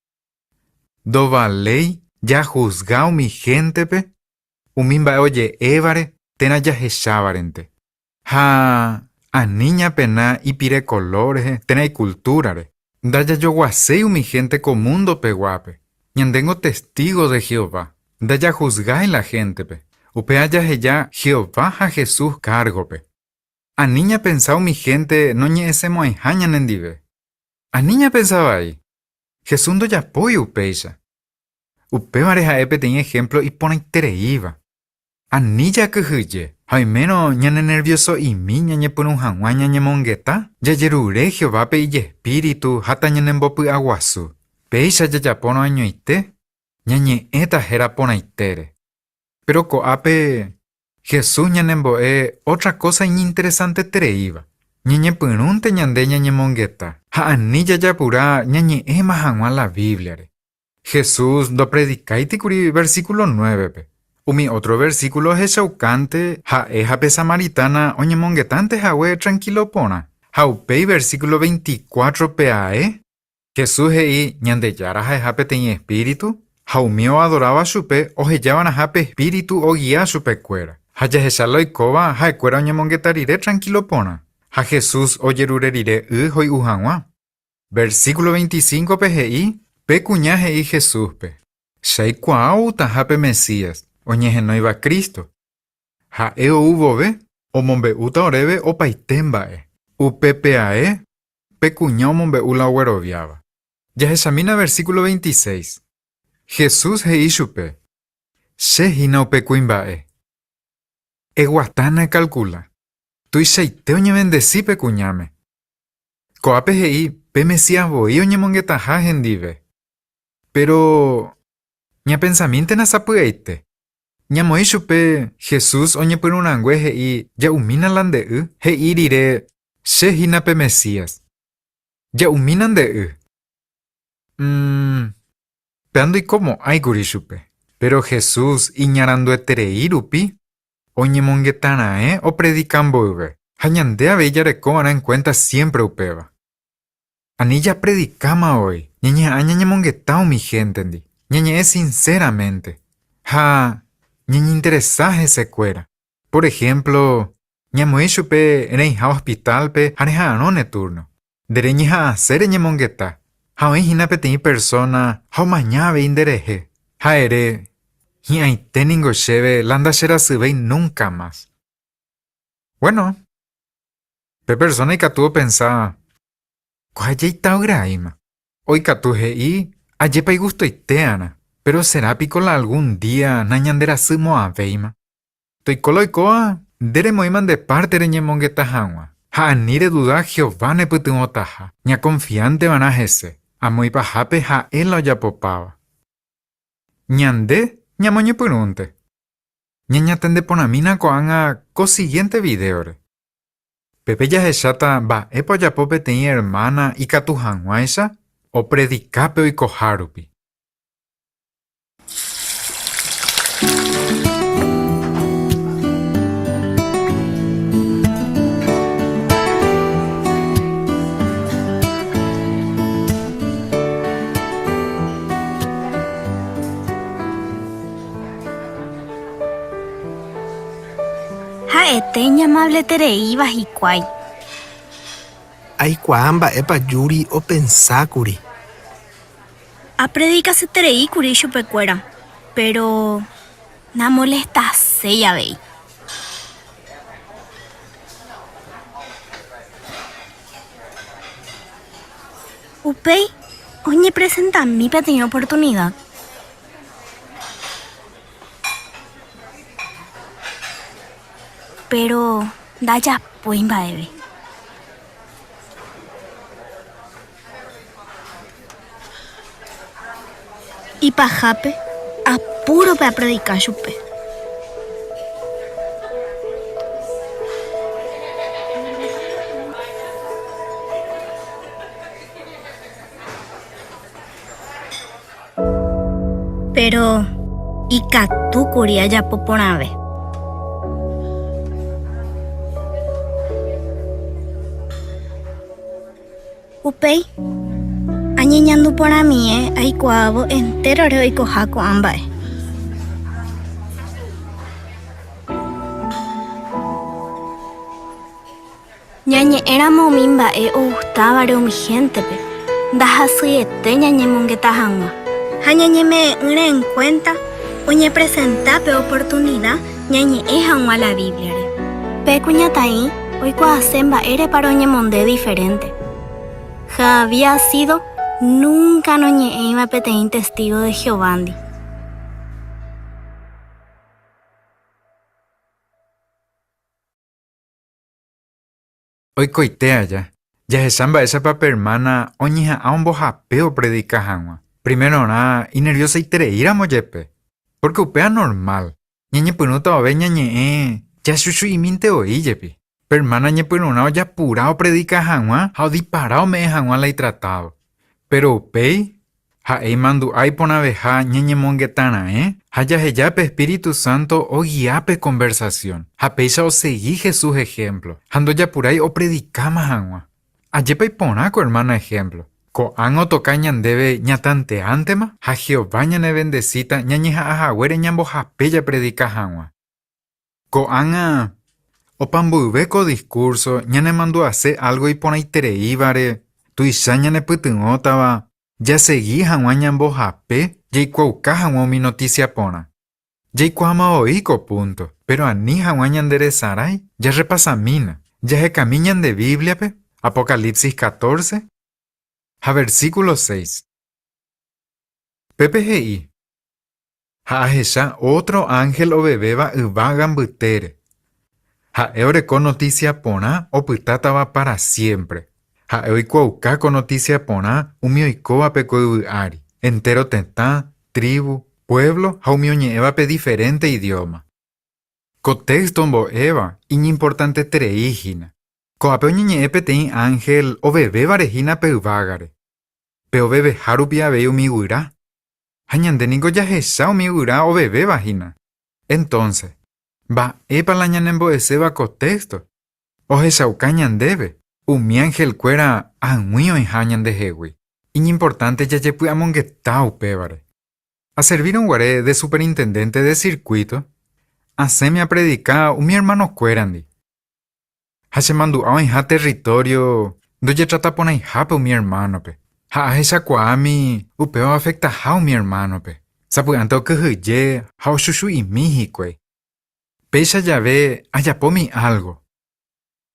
Ndovaléi jahusga umi héntepe umi mba'e oje'évare térã jahechávarente. Ha ani ñapena ipire kolór rehe térã ikultúrare. Ndajajoguaséi umi hénte ko mundopeguápe. Ñandéngo testígo de Jehová. Ndajahusgái la héntepe. Upéva jaheja Jehová ha Jesús kárgope. Ani ñapensa umi hénte noñe'ẽsemo'ãiha ñanendive. Ani ñapensa vai. Jesús ndojapói upéicha. Upévare ha'e peteĩ ehémplo iporãitereíva. Ani jakyhyje, ha oimérõ ñanenervioso'imi ñañepyrũ hag̃ua ñañemongeta, jajerure Jehovápe ijespíritu ha tañanembopy'aguasu. Péicha jajapórõ añoite, ñañe'ẽta héra porãitére. Péro ko'ápe Jesús ñanembo'e ótra kósa iñinteresantetereíva. Ñañepyrũnte ñande ñañemongeta ha ani jajapura ñañe'ẽma hag̃ua la Bíbliare. Jesús ndopredikáiti kuri versíkulo nuévepe. Umi ótro versíkulo ohechaukánte ha'e ha pe samaritana oñemongetánte hague trankílo porã. Ha upéi versículo 24-pe ae, Jesús he'i Ñandejára ha'eha peteĩ espíritu, ha umi oadoráva chupe ohejava'erãha pe espíritu ogia chupekuéra. Ha jahecha la oikóva ha'ekuéra oñemongeta rire trankílo porã, ha Jesús ojerure rire y hoy'u hag̃ua. Versículo 25-pe he'i, Pe kuña he'i Jesúspe, Che aikuaa outaha pe Mesías, oñehenóiva Cristo. Ha'e ou vove, omombe'úta oréve opaite mba'e. Upépe ae, pe kuña omombe'u la ogueroviáva. Jahechamína versículo 26. Jesús he'i chupe, Che hína upe kuimba'e. Eguatána ekalkula. Tuichaite oñevendesi pe kuñáme. Ko'ápe he'i pe Mesías voi oñemongetaha hendive. Péro ñapensamíntena sapy'aite. Ñamoĩ chupe Jesús oñepyrũrãngue he'i ja'umína la nde y, he'i rire Che hína pe Mesías. Ja'umína nde y. Umm, péa ndoikomo'ãi kuri chupe. Péro Jesús iñarandueterei rupi oñemongeta raẽ opredika mboyve, ha ñande avei jareko va'erã enkuénta siémpre upéva. Ani japredikáma voi, ñañeha'ã ñañemongeta umi héntendi, ñañe'ẽ sinséramente ha ñañeinteresa hesekuéra. Por ehémplo, ñamoĩ chupe reĩha ospitálpe ha reha'arõ ne túrno. Nde reñeha'ãse reñemongeta ha oĩ hína peteĩ persóna ha omaña avei nderehe, ha ere, Hi'ãite ningo chéve la ndacherasyvéi núnka mas. Vuéno, pe persóna ikatu opensa, Ko ajeita'yraíma. O ikatu he'i, Ajépa igustoite'arã, péro sera piko la algún día nañanderasymo'ãvéima? Toiko la oikóva, nde remoĩma nde párte reñemongeta hag̃ua, ha ani reduda Jehová nepytyvõtaha, ñakonfiánte va'erã hese, amo ipahápe ha'e la ojapopáva. Ñande ñamoñepyrũnte. Ñañatende porãmína ko'ág̃a ko sigiénte vidéore. Pépe jahecháta mba'épa ojapo peteĩ ermána ikatu hag̃uáicha opredika pe oikohárupi. Ha'ete iñamavletereíva hikuái. Aikuaa mba'épa Yuri opensákuri. Apredikaseterei kuri chupekuéra, péro namolestaséi avei. Upéi oñepresentami peteĩ oportunida. Péro ndajapói mba'eve. Ipahápe apúrope apredika chupe. Péro ikatu kuri ajapo porãve. Upéi, añeñandu porãmie aikuaávo entérore oikoha ko'ã mba'e. Ñañe'ẽramo umi mba'e ogustávare umi héntepe, ndahasyiete ñañemongeta hag̃ua. Ha ñañeme'ẽ'ỹre enkuénta oñepresenta pe oportunida ñañe'ẽ hag̃ua la Bíbliare. Pe kuñataĩ oikuaase mba'érepa roñemonde diferénte. Ha avía sído núnka noñe'ẽiva peteĩ testígo de Jehovándi. Oikoite aja, jahecha mba'éichapa pe ermána oñeha'ã ombohape opredika hag̃ua. Primerorã inerviosaitereíramo jepe, pórke upéva normál, ñañepyrũta vove ñañe'ẽ jachuchu'imínte voi jepi. Pe ermána ñepyrũrã ojapura opredika hag̃ua ha odipara ome'ẽ hag̃ua la itratádo. Péro upéi, Ha'e imandu'a iporãveha ñañemongeta raẽ ha jaheja pe espíritu sánto ogia pe konversasión, ha péicha osegi Jesús ehémplo ha ndojapurái opredikáma hag̃ua. Ajépa iporã ko ermána ehémplo! Ko'ág̃a otoka ñandéve ñatanteántema ha Jehová ñanevendesíta ñañeha'ã haguére ñambohape japredika hag̃ua. Ko'ág̃a, opa mboyve ko diskúrso ñanemandu'ase álgo iporãitereívare tuicha ñanepytyvõtava jasegi hag̃ua ñambohape jaikuaauka hag̃ua umi notísia porã. Jaikuaáma voi ko púnto, péro ani hag̃ua ñanderesarái, jarrepasamína, jahekami ñande Bíbliape, Apocalipsis 14 ha versíkulo 6. Pépe he'i, Ha ahecha ótro ánhel ovevéva yvága mbytére. Ha'e oreko notísia porã opytátava pára siémpre. Ha'e oikuaauka ko notísia porã umi oikóvape ko yvy ári, entéro tetã, trívu, puévlo ha umi oñe'ẽvape diferénte idióma. Ko téxto ombo'éva iñimportanteterei hína. Ko'ápe oñeñe'ẽ peteĩ ánhel ovevévare hína pe yvágare. Pe oveveha rupi avei umi guyra. Ha ñande ningo jahecha umi guyra ovevéva hína. Entónse, mba'épa la ñanembo'eséva ko téxto? Ohechauka ñandéve umi anhelkuéra ag̃ui oĩha ñandehegui. Iñimportánte jajepy'amongeta upévare. Aservírõ guare de superintendénte de sirkuíto, asẽmi apredika umi ermanokuérandi. Ha chemandu'a oĩha território ndojetrataporãihápe umi ermánope, ha ahechakuaámi upéva oafektaha umi ermánope. Sapy'ánte okyhyje ha ochuchu'imi hikuái. Péicha jave ajapómi álgo.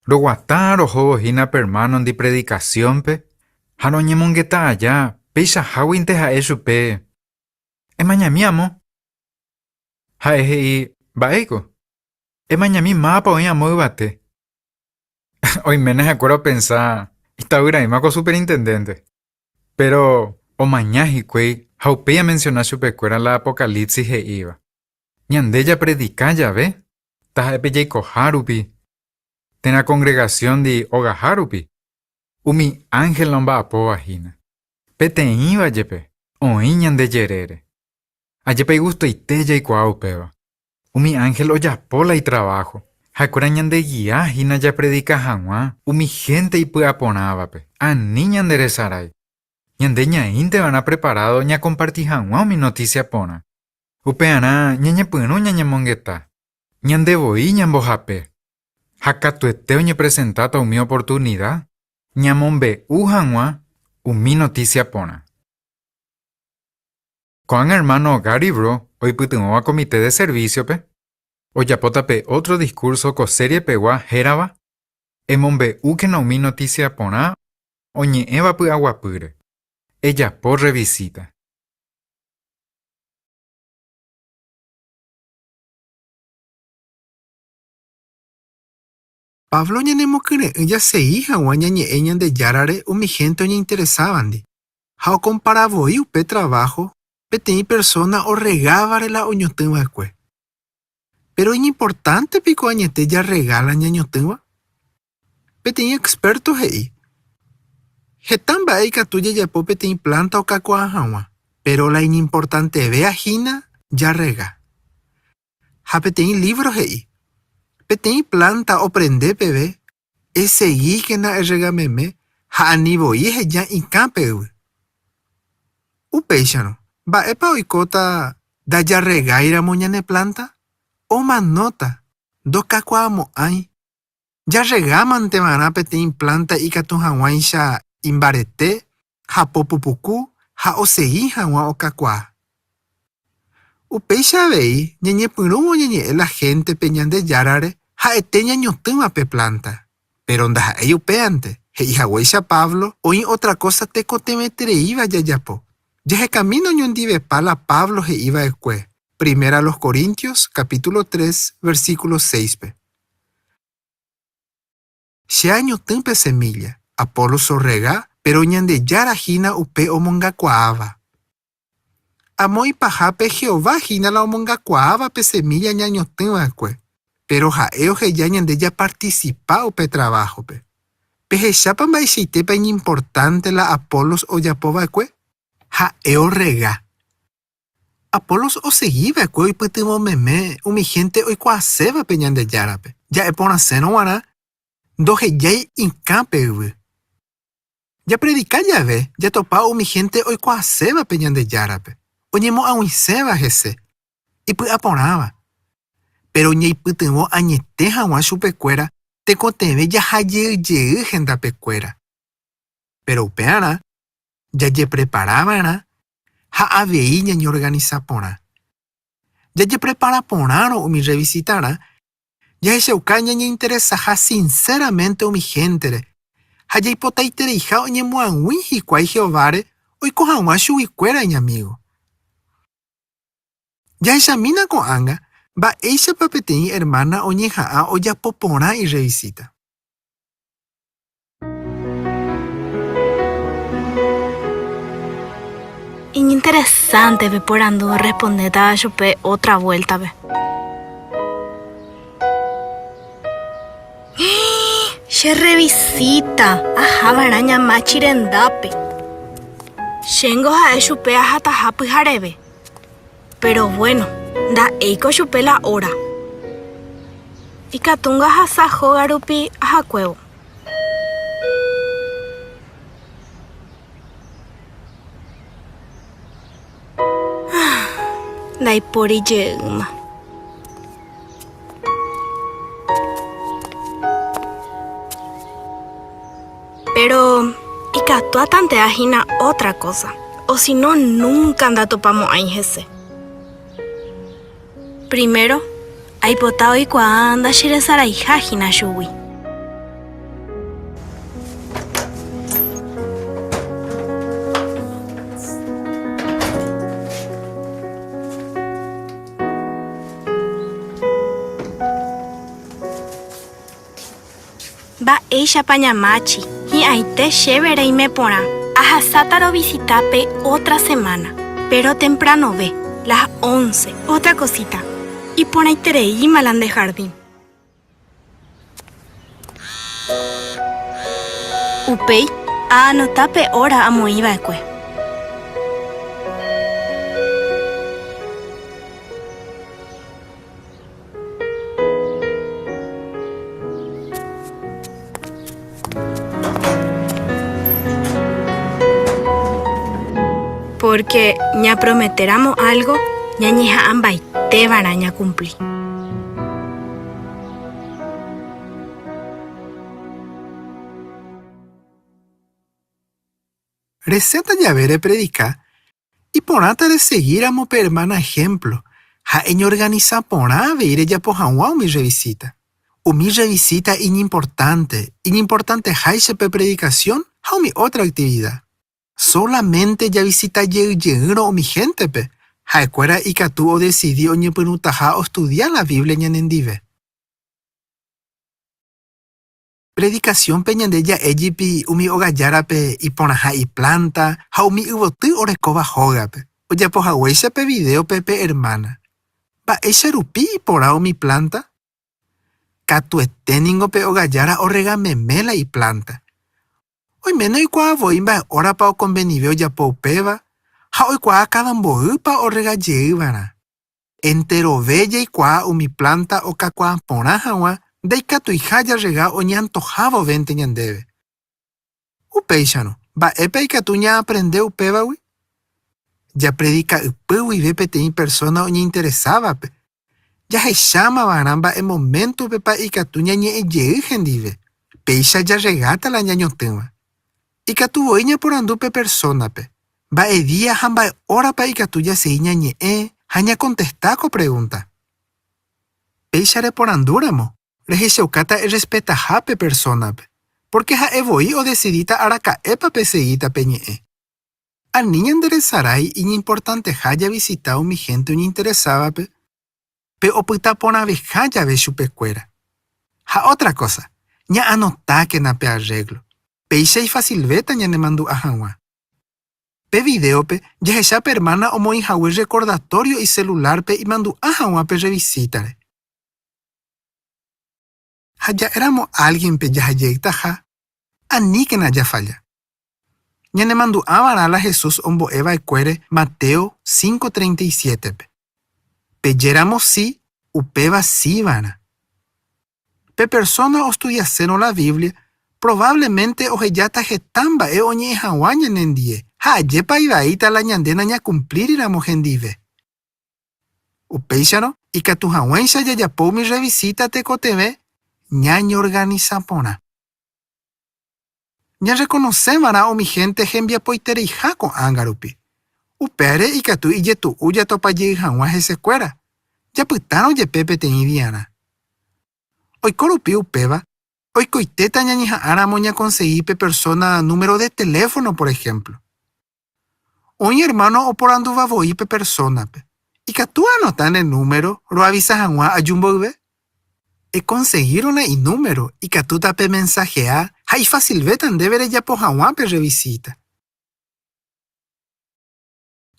Roguata rohóvo hína pe ermánondi predikasiónpe ha roñemongeta aja peichaháguinte ha'e chupe, Emañami amo. Ha'e he'i, Mba'éiko? Emañami mávapa oĩ amo yvate. Oiméne ha'ekuéra opensa itavyraíma ko superintendénte. Péro omaña hikuái ha upéi amensiona chupekuéra la Apocalipsis he'íva. Ñande japredika jave, taha'e pe jaikoha rupi, térã kongregasióndi ogaha rupi, umi ánhel omba'apóva hína. Peteĩva jepe oĩ ñande jerére. Ajépa igustoite jaikuaa upéva. Umi ánhel ojapo la itraváho. Ha'ekuéra ñandegia hína japredika hag̃ua umi hénte ipy'aporãvape. Ani ñanderesarái. Ñande ñaĩnte va'erã preparádo ñakomparti hag̃ua umi notísia porã. Upearã ñañepyrũ ñañemongeta. Ñande voi ñambohape. Ha katuete oñepresentáta umi oportunida ñamombe'u hag̃ua umi notísia porã. Ko'ág̃a ermáno Gary Breaux oipytyvõva Comité de Servicio-pe, ojapóta pe ótro diskúrso ko série-pegua hérava Emombe'úkena umi notísia porã oñe'ẽva py'aguapýre. Ejapo rrevisíta. Pablo ñanemokyre'ỹ jasegi hag̃ua ñañe'ẽ Ñandejárare umi hénte oñeinteresávandi. Ha okompara voi upe traváho peteĩ persóna orregávare la oñotỹ va'ekue. Péro iñimportánte piko añete jarrega la ñañotỹva? Peteĩ expérto he'i, Heta mba'e ikatu jajapo peteĩ plánta okakuaa hag̃ua, péro la iñimportantevéva hína jarrega. Ha peteĩ lívro he'i, Peteĩ plánta oprende peve Esegíkena errega meme ha ani voi eheja ikã pe yvy. Upéicharõ, mba'épa oikóta ndajarregáiramo ñane plánta? Omanóta, ndokakuaamo'ãi. Jarregámante va'erã peteĩ plánta ikatu hag̃uáicha imbarete, hapo pupuku ha osegi hag̃ua okakuaa. Upéicha avei, ñañepyrũvo ñañe'ẽ la héntepe Ñandejárare ha'ete ñañotỹva pe plánta. Péro ndaha'éi upévante, he'i haguéicha Pablo, oĩ ótra kósa tekotevẽtereíva jajapo. Jahekamína oñondivepa la Pablo he'i va'ekue, Primera a los Corintios, capítulo tres, versículo séispe. Che añotỹ pe semílla, Apolos orrega, péro Ñandejára hína upe omongakuaáva. Amo ipahápe Jehová hína la omongakuaáva pe semílla ñañotỹ va'ekue, péro ha'e oheja ñande japartisipa upe traváhope. Pehechápa mba'eichaitépa iñimportánte la Apolos ojapo va'ekue? Ha'e orrega. Apolos osegi va'ekue oipytyvõ meme umi hénte oikuaasévape Ñandejárape. Ja'e porãsérõ g̃uarã, ndohejái ikã pe yvy. Japredika jave jatopa umi hénte oikuaasévape Ñandejárape, oñemo'ag̃uiséva hese, ipy'aporãva. Péro ñaipytyvõ añete hag̃ua chupekuéra tekotevẽ jaha jey jey hendapekuéra. Péro upearã jajeprepara va'erã ha avei ñañeorganisa porã. Jajeprepara porãrõ umi rrevisitarã, jahechauka ñañeinteresaha sinséramente umi héntere ha jaipotaitereiha oñemoag̃ui hikuái Jehováre oiko hag̃ua chuguikuéra iñamígo. Jahechamína ko'ág̃a mba'éichapa peteĩ ermána oñeha'ã ojapo porã irrevisíta. Iñinteresánte pe porandu orrespondétava chupe ótra vuéltape. Che rrevisíta, aha va'erã ñamáchi rendápe. Chéngo ha'e chupe ahataha pyhareve. Péro vuéno, nda'éiko chupe la óra. Ikatúngo ahasa hóga rupi ahakuévo. Ndaipóri jeýma. Péro ikatu atantea hína ótra kósa, osino núnka ndatopamo'ãi hese. Primero, aipota oikuaa ndacheresaraiha hína chugui. Mba'éichapa ñamáchi, hi'ãite chéve reime porã. Ahasáta rovisita pe ótra semána, péro tempranove, las once. Ótra kosíta, iporãitereíma la nde hardín. Upéi, aanota pe óra amoĩ va'ekue. Pórke ñaprometéramo álgo ñañeha'ãmbaite va'erã ñakumpli. Resẽta jave repredika, Iporãta resegíramo pe ermána ehémplo ha eñeorganisa porã avei rejapo hag̃ua umi rrevisíta. Umi rrevisíta iñimportánte, iñimportanteháicha pe predikasión ha umi ótra aktivida. Sólamente javisita jey jeýrõ umi héntepe, ha'ekuéra ikatu odesidi oñepyrũtaha ostudia la Biblia ñanendive. Predikasiónpe ñande ja'e jepi umi ogajárape iporãha iplánta ha umi yvoty orekóva hógape, ojapo haguéicha pe vidéope pe ermána. Mba'éicha rupi iporã umi plánta? Katuete ningo pe ogajára orrega meme la iplánta. Oiméne oikuaa voi mba'e órapa okonvenive ojapo upéva ha oikuaa káda mboýpa orrega jey va'erã. Enterove jaikuaa umi plánta okakuaa porã hag̃ua ndaikatuiha jarrega oñeantoha vovénte ñandéve. Upéicharõ, mba'épa ikatu ñaaprende upévagui? Japredika ypy guive peteĩ persóna oñeinteresávape, jahecháma va'erã mba'e moméntopepa ikatu ñañe'ẽ jey hendive, péicha jarregáta la ñañotỹva. Ikatu voi ñaporandu pe persónape, Mba'e día ha mba'e órapa ikatu jasegi ñañe'ẽ ha ñakontesta ko pregúnta? Péicha reporandúramo, rehechaukáta errespetaha pe persónape, pórke ha'e voi odesidíta araka'épa pesegíta peñe'ẽ. Ani ñanderesarái iñimportanteha javisita umi hénte oñeinteresávape, pe opyta porãveha jave chupekuéra. Ha ótra kósa, ñaanotákena pe arréglo, péicha ifasilvéta ñanemandu'a hag̃ua. Pe vidéope jahecha pe ermána omoĩ hague rrekordatório iselulárpe imandu'a hag̃ua pe rrevisítare. Ha ja'éramo álgienpe jaha jeytaha, aníkena jafalla. Ñanemandu'a va'erã la Jesús ombo'e va'ekuére Mateo 5:37-pe. Pejéramo si, upéva si va'erã. Pe persóna ostudiasérõ la Biblia, provávlemente ohejáta heta mba'e oñe'ẽ hag̃ua ñanendie, ha ajépa ivaíta la ñande nañakumplíriramo hendive. Upéicharõ, ikatu hag̃uáicha jajapo umi rrevisíta tekotevẽ ñañeorganisa porã. Ñarrekonose va'erã umi hénte hembiapoitereiha ko'ág̃arupi. Upévare ikatu ijetu'u jatopa jey hag̃ua hesekuéra, japytárõ jepe peteĩ diarã. Oiko rupi upéva, oikoitéta ñañeha'ãramo ñakonsegi pe persóna número de teléfono, por ehémplo. Oĩ ermáno oporandúva voi pe persónape, Ikatu anota ne número roavisa hag̃ua aju mboyve? Ekonsegírõna inúmero ikatúta pemensahea ha ifasilvéta ndéve rejapo hag̃ua pe rrevisíta.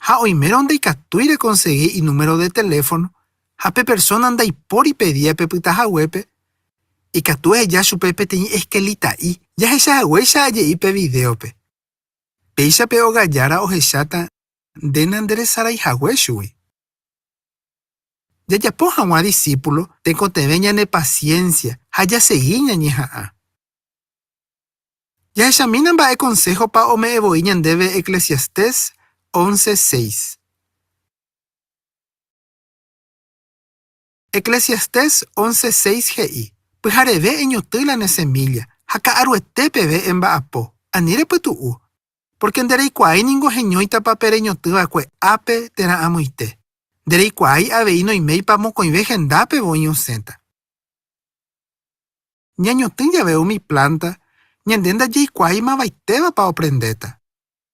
Ha oimérõ ndaikatúi rekonsegi inúmero de teléfono ha pe persóna ndaipóri pe día pepyta haguépe, ikatu eheja chupe peteĩ eskelita'i jahecha haguéicha aje'i pe vidéope. Péicha pe ogajára ohecháta nde nanderesaraihague chugui. Jajapo hag̃ua disípulo tekotevẽ ñanepasiénsia ha jasegi ñañeha'ã. Jahechamína mba'e konséhopa ome'ẽ voi ñandéve Eclesiastés 11:6. Eclesiastés 11:6 he'i, Pyhareve eñotỹ la ne semílla, ha ka'aruete peve emba'apo, ani repytu'u, pórke ndereikuaái ningo heñóitapa pe reñotỹ va'ekue ápe térã amoite. Ndereikuaái avei noiméipa mokõive hendápe voi osẽta. Ñañotỹ jave umi plánta, ñande ndajaikuaái mavaitévapa oprendéta.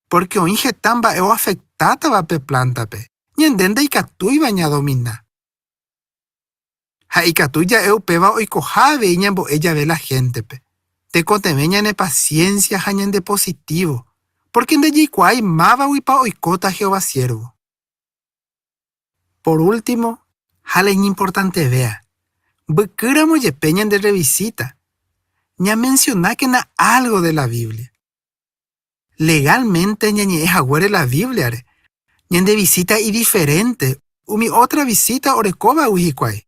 Pórke oĩ heta mba'e oafektátava pe plántape, ñande ndaikatúiva ñadomina. Ha ikatu ja'e upéva oikoha avei ñambo'e jave la héntepe. Tekotevẽ ñanepasiénsia ha ñandepositívo, pórke ndajaikuaái mávaguipa oikóta Jehová siérvo. Por último, ha la iñimportantevéa, mbykýramo jepe ñande rrevisíta, ñamensionákena álgo de la Biblia. Legálmente ñañe'ẽ haguére la Bíbliare, ñande visíta idiferénte umi ótra visíta orekóvagui hikuái.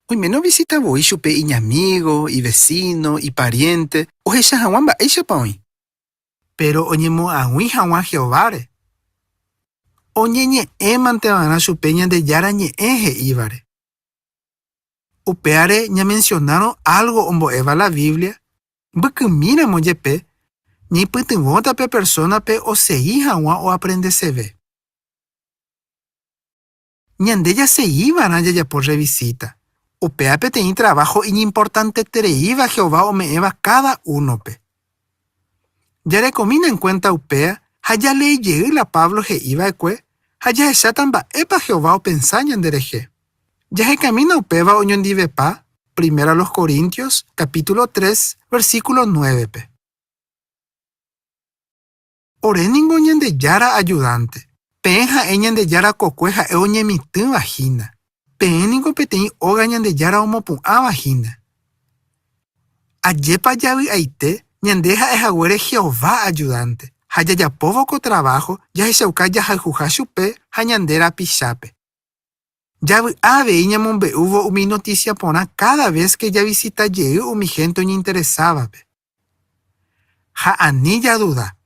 Oiméne ovisita voi chupe iñamígo, ivesíno, ipariénte, ohecha hag̃ua mba'éichapa oĩ. Péro oñemoag̃ui hag̃ua Jehováre, oñeñe'ẽmante va'erã chupe Ñandejára Ñe'ẽ he'ívare. Upévare ñamensionárõ álgo ombo'éva la Biblia, Mbykymíramo jepe, ñaipytyvõta pe persónape osegi hag̃ua oaprendeseve. Ñande jasegi va'erã jajapo rrevisíta. Upéva peteĩ traváho iñimportantetereíva Jehová ome'ẽva káda únope. Jarekomína enkuénta upéva ha jalee jey la Pablo he'i va'ekue ha jahecháta mba'épa Jehová opensa ñanderehe. Jahekamína upéva oñondivepa Primera a los Corintios, capítulo 3, versículo 9-pe. Ore ningo Ñandejára ajudánte. Peẽ ha'e Ñandejára kokue ha'e oñemitỹva hína. Peẽ ningo peteĩ óga Ñandejára omopu'ãva hína. Ajépa javy'aite ñande ha'e haguére Jehová ajudánte, ha jajapóvo ko traváho jahechauka jahayhuha chupe ha ñande rapichápe. Javy'a avei ñamombe'úvo umi notísia porã káda ves ke javisita jey umi hénte oñeinteresávape. Ha ani jaduda,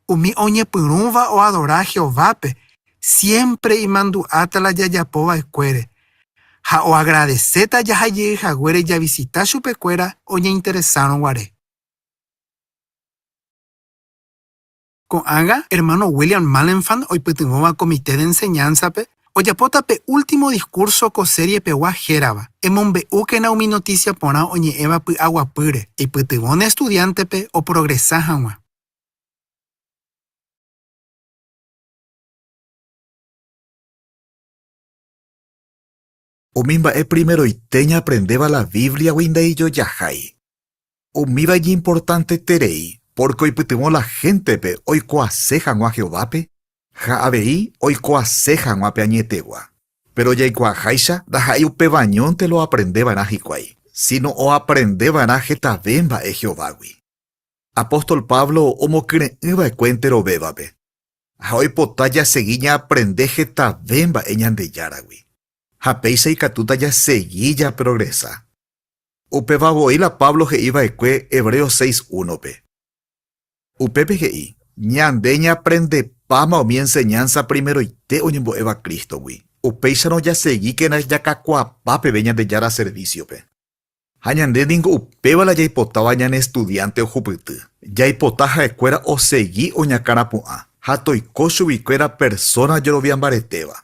umi oñepyrũva oadora Jehovápe siémpre imandu'áta la jajapo va'ekuére, ha oagradeséta jaha jey haguére javisita chupekuéra oñeinteresárõ guare. Ko'ág̃a, ermáno William Malenfant oipytyvõva Comité de Enseñanza-pe, ojapóta pe último diskúrso ko seriepegua hérava, Emombe'úkena umi notísia porã oñe'ẽva py'aguapýre, eipytyvõ ne estudiántepe oprogresa hag̃ua. Umi mba'e primeroite ñaaprendéva la Bíbliagui ndaijojahái. Umíva iñimportanteterei pórke oipytyvõ la héntepe oikuaase hag̃ua Jehovápe ha avei oikuaase hag̃ua pe añetegua. Péro jaikuaaháicha ndaha'éi upevañónte la oaprende va'erã hikuái, síno oaprende va'erã hetave mba'e Jehovágui. Apóstol Pablo omokyre'ỹ va'ekue enterovévape, ha oipota jasegi ñaaprende hetave mba'e Ñandejáragui, ha péicha ikatúta jasegi japrogresa. Upéva voi la Pablo he'i va'ekue Hebreos 6:1-pe. Upépe he'i, Ñande ñaaprendepáma umi enseñánsa primeroite oñembo'éva Crístogui, upéicharõ jasegíkena jakakuaapa peve Ñandejára servísiope. Ha ñande ningo upéva la jaipotáva ñane estudiánte ohupyty. Jaipota ha'ekuéra osegi oñakãrapu'ã ha toiko chuguikuéra persóna jerovia mbaretéva.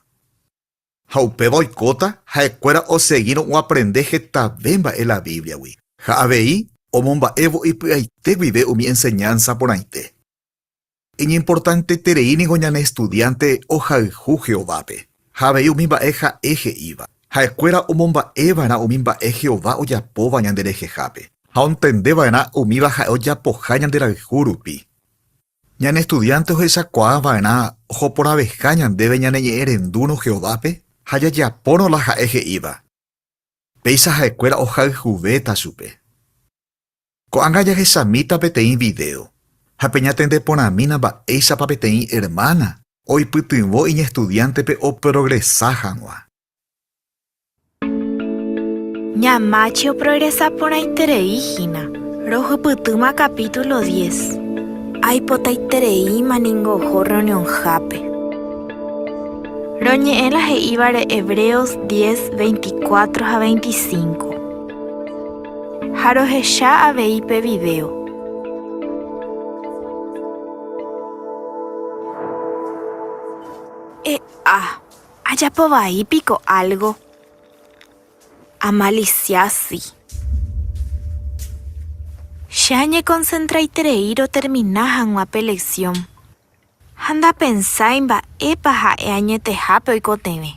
Ha upéva oikóta ha'ekuéra osegírõ oaprende hetave mba'e la Bíbliagui, ha avei omomba'évo ipy'aite guive umi enseñánsa porãite. Iñimportanteterei ningo ñane estudiánte ohayhu Jehovápe, ha avei umi mba'e ha'e he'íva. Ha'ekuéra omomba'e va'erã umi mba'e Jehová ojapóva ñanderehehápe, ha ontende va'erã umíva ha'e ojapoha ñanderayhu rupi. Ñane estudiánte ohechakuaa va'erã oho porãveha ñandéve ñaneñe'ẽrendúrõ Jehovápe ha jajapórõ la ha'e he'íva. Péicha ha'ekuéra ohayhuvéta chupe. Ko'ág̃a jahechamíta peteĩ vidéo, ha peñatende porãmína mba'éichapa peteĩ ermána oipytyvõ iñestudiántepe oprogresa hag̃ua. Ñamáchi oprogresa porãiterei hína. Rohupytýma capítulo diez. Aipotaitereíma ningo oho reunionhápe. Roñe'ẽ la he'ívare Hebreos diez, 24 ha 25. Ha rohecha avei pe vidéo. E'a! Ajapo vai piko álgo? Amalisia si. Che añekonsentraiterei rotermina hag̃ua pe leksión, ha ndapensái mba'épa ha'e añetehápe oikotevẽ.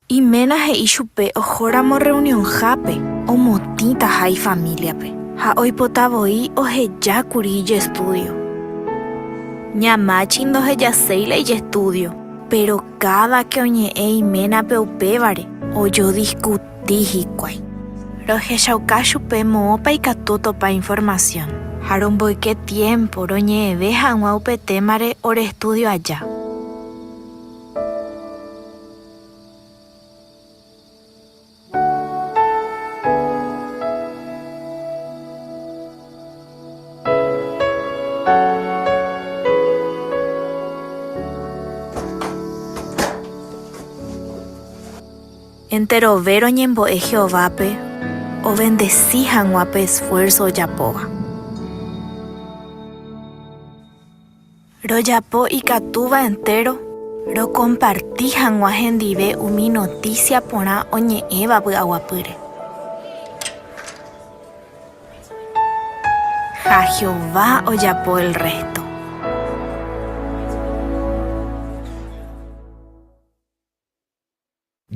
Iména he'i chupe ohóramo rreunionhápe omotĩtaha ifamíliape, ha oipota voi oheja kuri ijestúdio. Ñamáchi ndohejaséi la ijestúdio, péro káda ke oñe'ẽ iménape upévare, ojodiskuti hikuái. Rohechauka chupe moõpa ikatu otopa informasión, ha romboyke tiémpo roñe'ẽve hag̃ua upe témare ore estúdio aja. Enterove roñembo'e Jehovápe ovendesi hag̃ua pe esfuérso ojapóva. Rojapo ikatúva entéro rokomparti hag̃ua hendive umi notísia porã oñe'ẽva py'aguapýre. Ha Jehová ojapo el rrésto.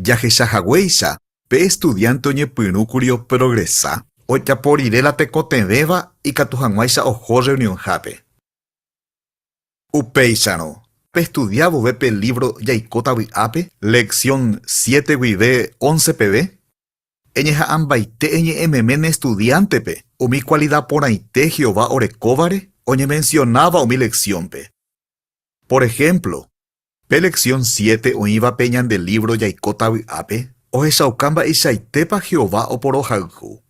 Jahecha haguéicha, pe estudiánte oñepyrũkuri oprogresa ojapo rire la tekotevẽva ikatu hag̃uáicha oho rreunionhápe. Upéicharõ, pestudia vove pe lívro Jaikóta vy'ápe, leksión siete guive once peve, eñeha'ãmbaite eñe'ẽ meme ne estudiántepe umi kualida porãite Jehová orekóvare oñemensionáva umi leksiónpe. Por ehémplo, pe leksión siete oĩva pe ñande lívro Jaikóta vy'ápe ohechauka mba'eichaitépa Jehová oporohayhu.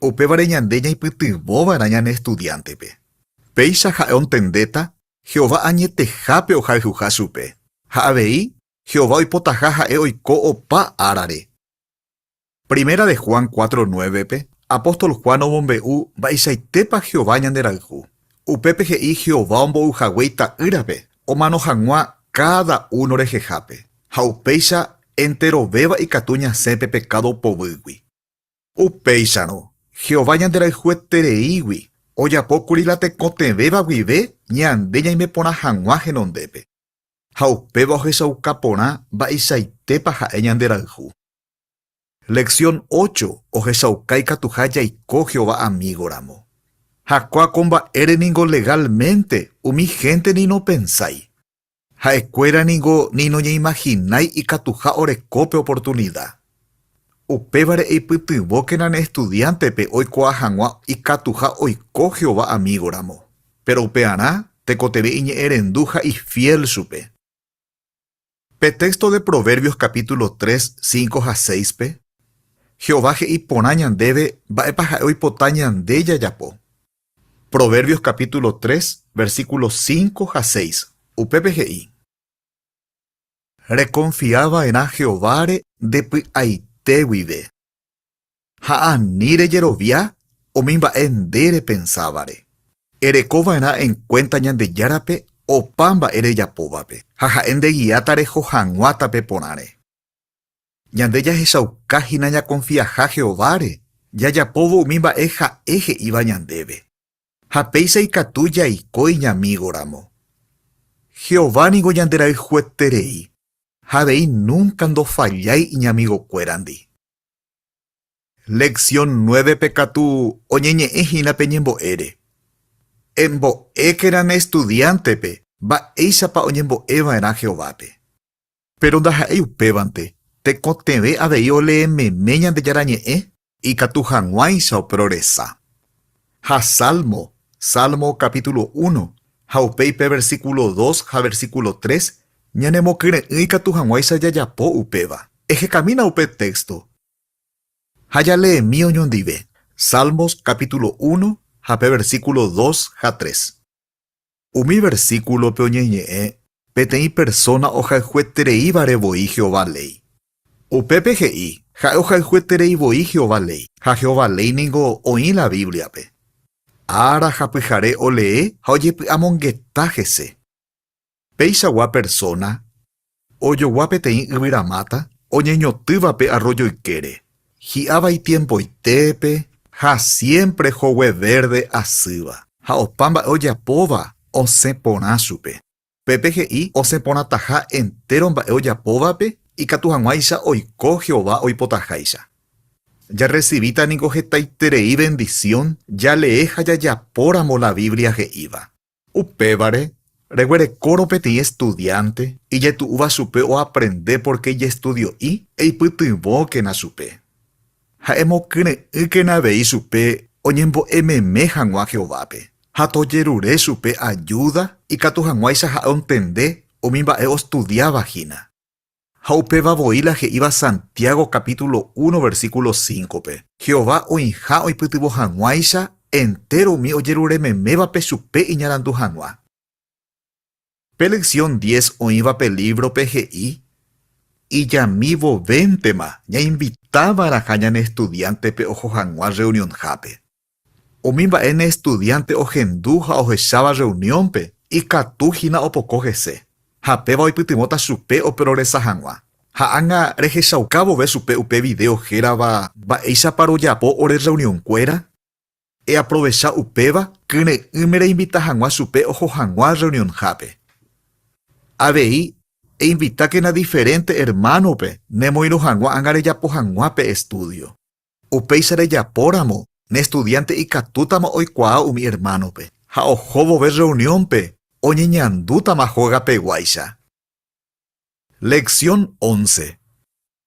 Upévare ñande ñaipytyvõ va'erã ñane estudiántepe. Péicha ha'e ontendéta Jehová añetehápe ohayhuha chupe, ha avei Jehová oipotaha ha'e oiko opa árare. Primera de Juan 4:9-pe, apóstol Juan omombe'u mba'eichaitépa Jehová ñanderayhu. Upépe he'i Jehová ombo'u hague Ita'ýrape omano hag̃ua káda uno rehehápe, ha upéicha enterovéva ikatu ñasẽ pe pekádo poguýgui. Upéicharõ, Jehová ñanderayhuetereígui ojapókuri la tekotevẽva guive ñande ñaime porã hag̃ua henondépe, ha upéva ohechauka porã mba'eichaitépa ha'e ñanderayhu. Lección ocho ohechauka ikatuha jaiko Jehová amígoramo. Ha kóa ko mba'ére ningo legálmente umi hénte ni nopensái. Ha'ekuéra ningo ni noñeimahinái ikatuha oreko pe oportunida. Upévare eipytyvõkena ne estudiántepe oikuaa hag̃ua ikatuha oiko Jehová amígoramo. Péro upearã tekotevẽ iñe'ẽrendu ha ifiél chupe. Pe téxto de Proverbios capítulo 3, 5 ha 6-pe, Jehová he'i porã ñandéve mba'épa ha'e oipota ñande jajapo. Proverbios capítulo 3, versículo 5 ha 6, upépe he'i. Rekonfia va'erã Jehováre nde py'aite guive, ha ani rejerovia umi mba'e nde repensávare. Ereko va'erã enkuénta Ñandejárape opa mba'e rejapóvape, ha ha'e ndegiáta reho hag̃ua tape porãre. Ñande jahechauka hína ñakonfiaha Jehováre jajapóvo umi mba'e ha'e he'íva ñandéve. Ha péicha ikatu jaiko iñamígoramo. Jehová ningo ñanderayhueterei, ha avei núnka ndofallái iñamigokuérandi. Lección nuévepe katu oñeñe'ẽ hína pe ñembo'ére. Embo'ékena ne estudiántepe mba'éichapa oñembo'e va'erã Jehovápe. Péro ndaha'éi upévante, tekotevẽ avei olee meme Ñandejára Ñe'ẽ ikatu hag̃uáicha oprogresa. Ha Salmo, Salmo capítulo uno, ha upéi pe versículo dos ha versículo tres ñanemokyre'ỹ ikatu hag̃uáicha jajapo upéva. Ehekamína upe téxto ha jaleemi oñondive, Salmos capítulo uno ha pe versículo dos ha tres. Umi versíkulope oñeñe'ẽ peteĩ persóna ohayhuetereívare voi Jehová léi. Upépe he'i, Ha'e ohayhueterei voi Jehová léi, ha Jehová léi ningo oĩ la Bíbliape. Ára ha pyhare olee ha ojepy'amongeta hese. Peichagua persóna ojogua peteĩ yvyramáta oñeñotỹvape arroyo ykére, hi'áva itiempoitépe ha siémpre hogue vérde asýva, ha opa mba'e ojapóva osẽ porã chupe. Pépe he'i osẽ porãtaha entéro mba'e ojapóvape ikatu hag̃uáicha oiko Jehová oipotaháicha. Jarresivíta ningo hetaiterei vendisión jalee ha jajapóramo la Biblia he'íva. Upévare, reguerekórõ peteĩ estudiánte ijetu'úva chupe oaprende pórke ijestudio'i, eipytyvõkena chupe. Ha emokyre'ỹkena avei chupe oñembo'e meme hag̃ua Jehovápe, ha tojerure chupe ajúda ikatu hag̃uáicha ha'e ontende umi mba'e ostudiáva hína. Ha upéva voi la he'íva Santiago capítulo uno versículo cíncope, Jehová oĩha oipytyvõ hag̃uáicha entéro umi ojerure memévape chupe iñarandu hag̃ua. Pe lección diez oĩva pe lívrope he'i, Ijami vovéntema ñainvita va'erãha ñane estudiántepe oho hag̃ua rreunionhápe. Umi mba'e ne estudiánte ohendu ha ohecháva rreuniónpe ikatu hína opoko hese, ha péva oipytyvõta chupe oprogresa hag̃ua. Ha ág̃a rehechauka vove chupe upe vidéo hérava Mba'éichapa rojapo ore rreunionkuéra? Eaprovecha upéva kyre'ỹme reinvita hag̃ua chupe oho hag̃ua rreunionhápe. Avei, einvitákena diferénte ermánope nemoirũ hag̃ua ág̃a rejapo hag̃ua pe estúdio. Upéicha rejapóramo, ne estudiánte ikatútama oikuaa umi ermánope, ha oho vove rreuniónpe oñeñandútama hógapeguáicha. Lección once.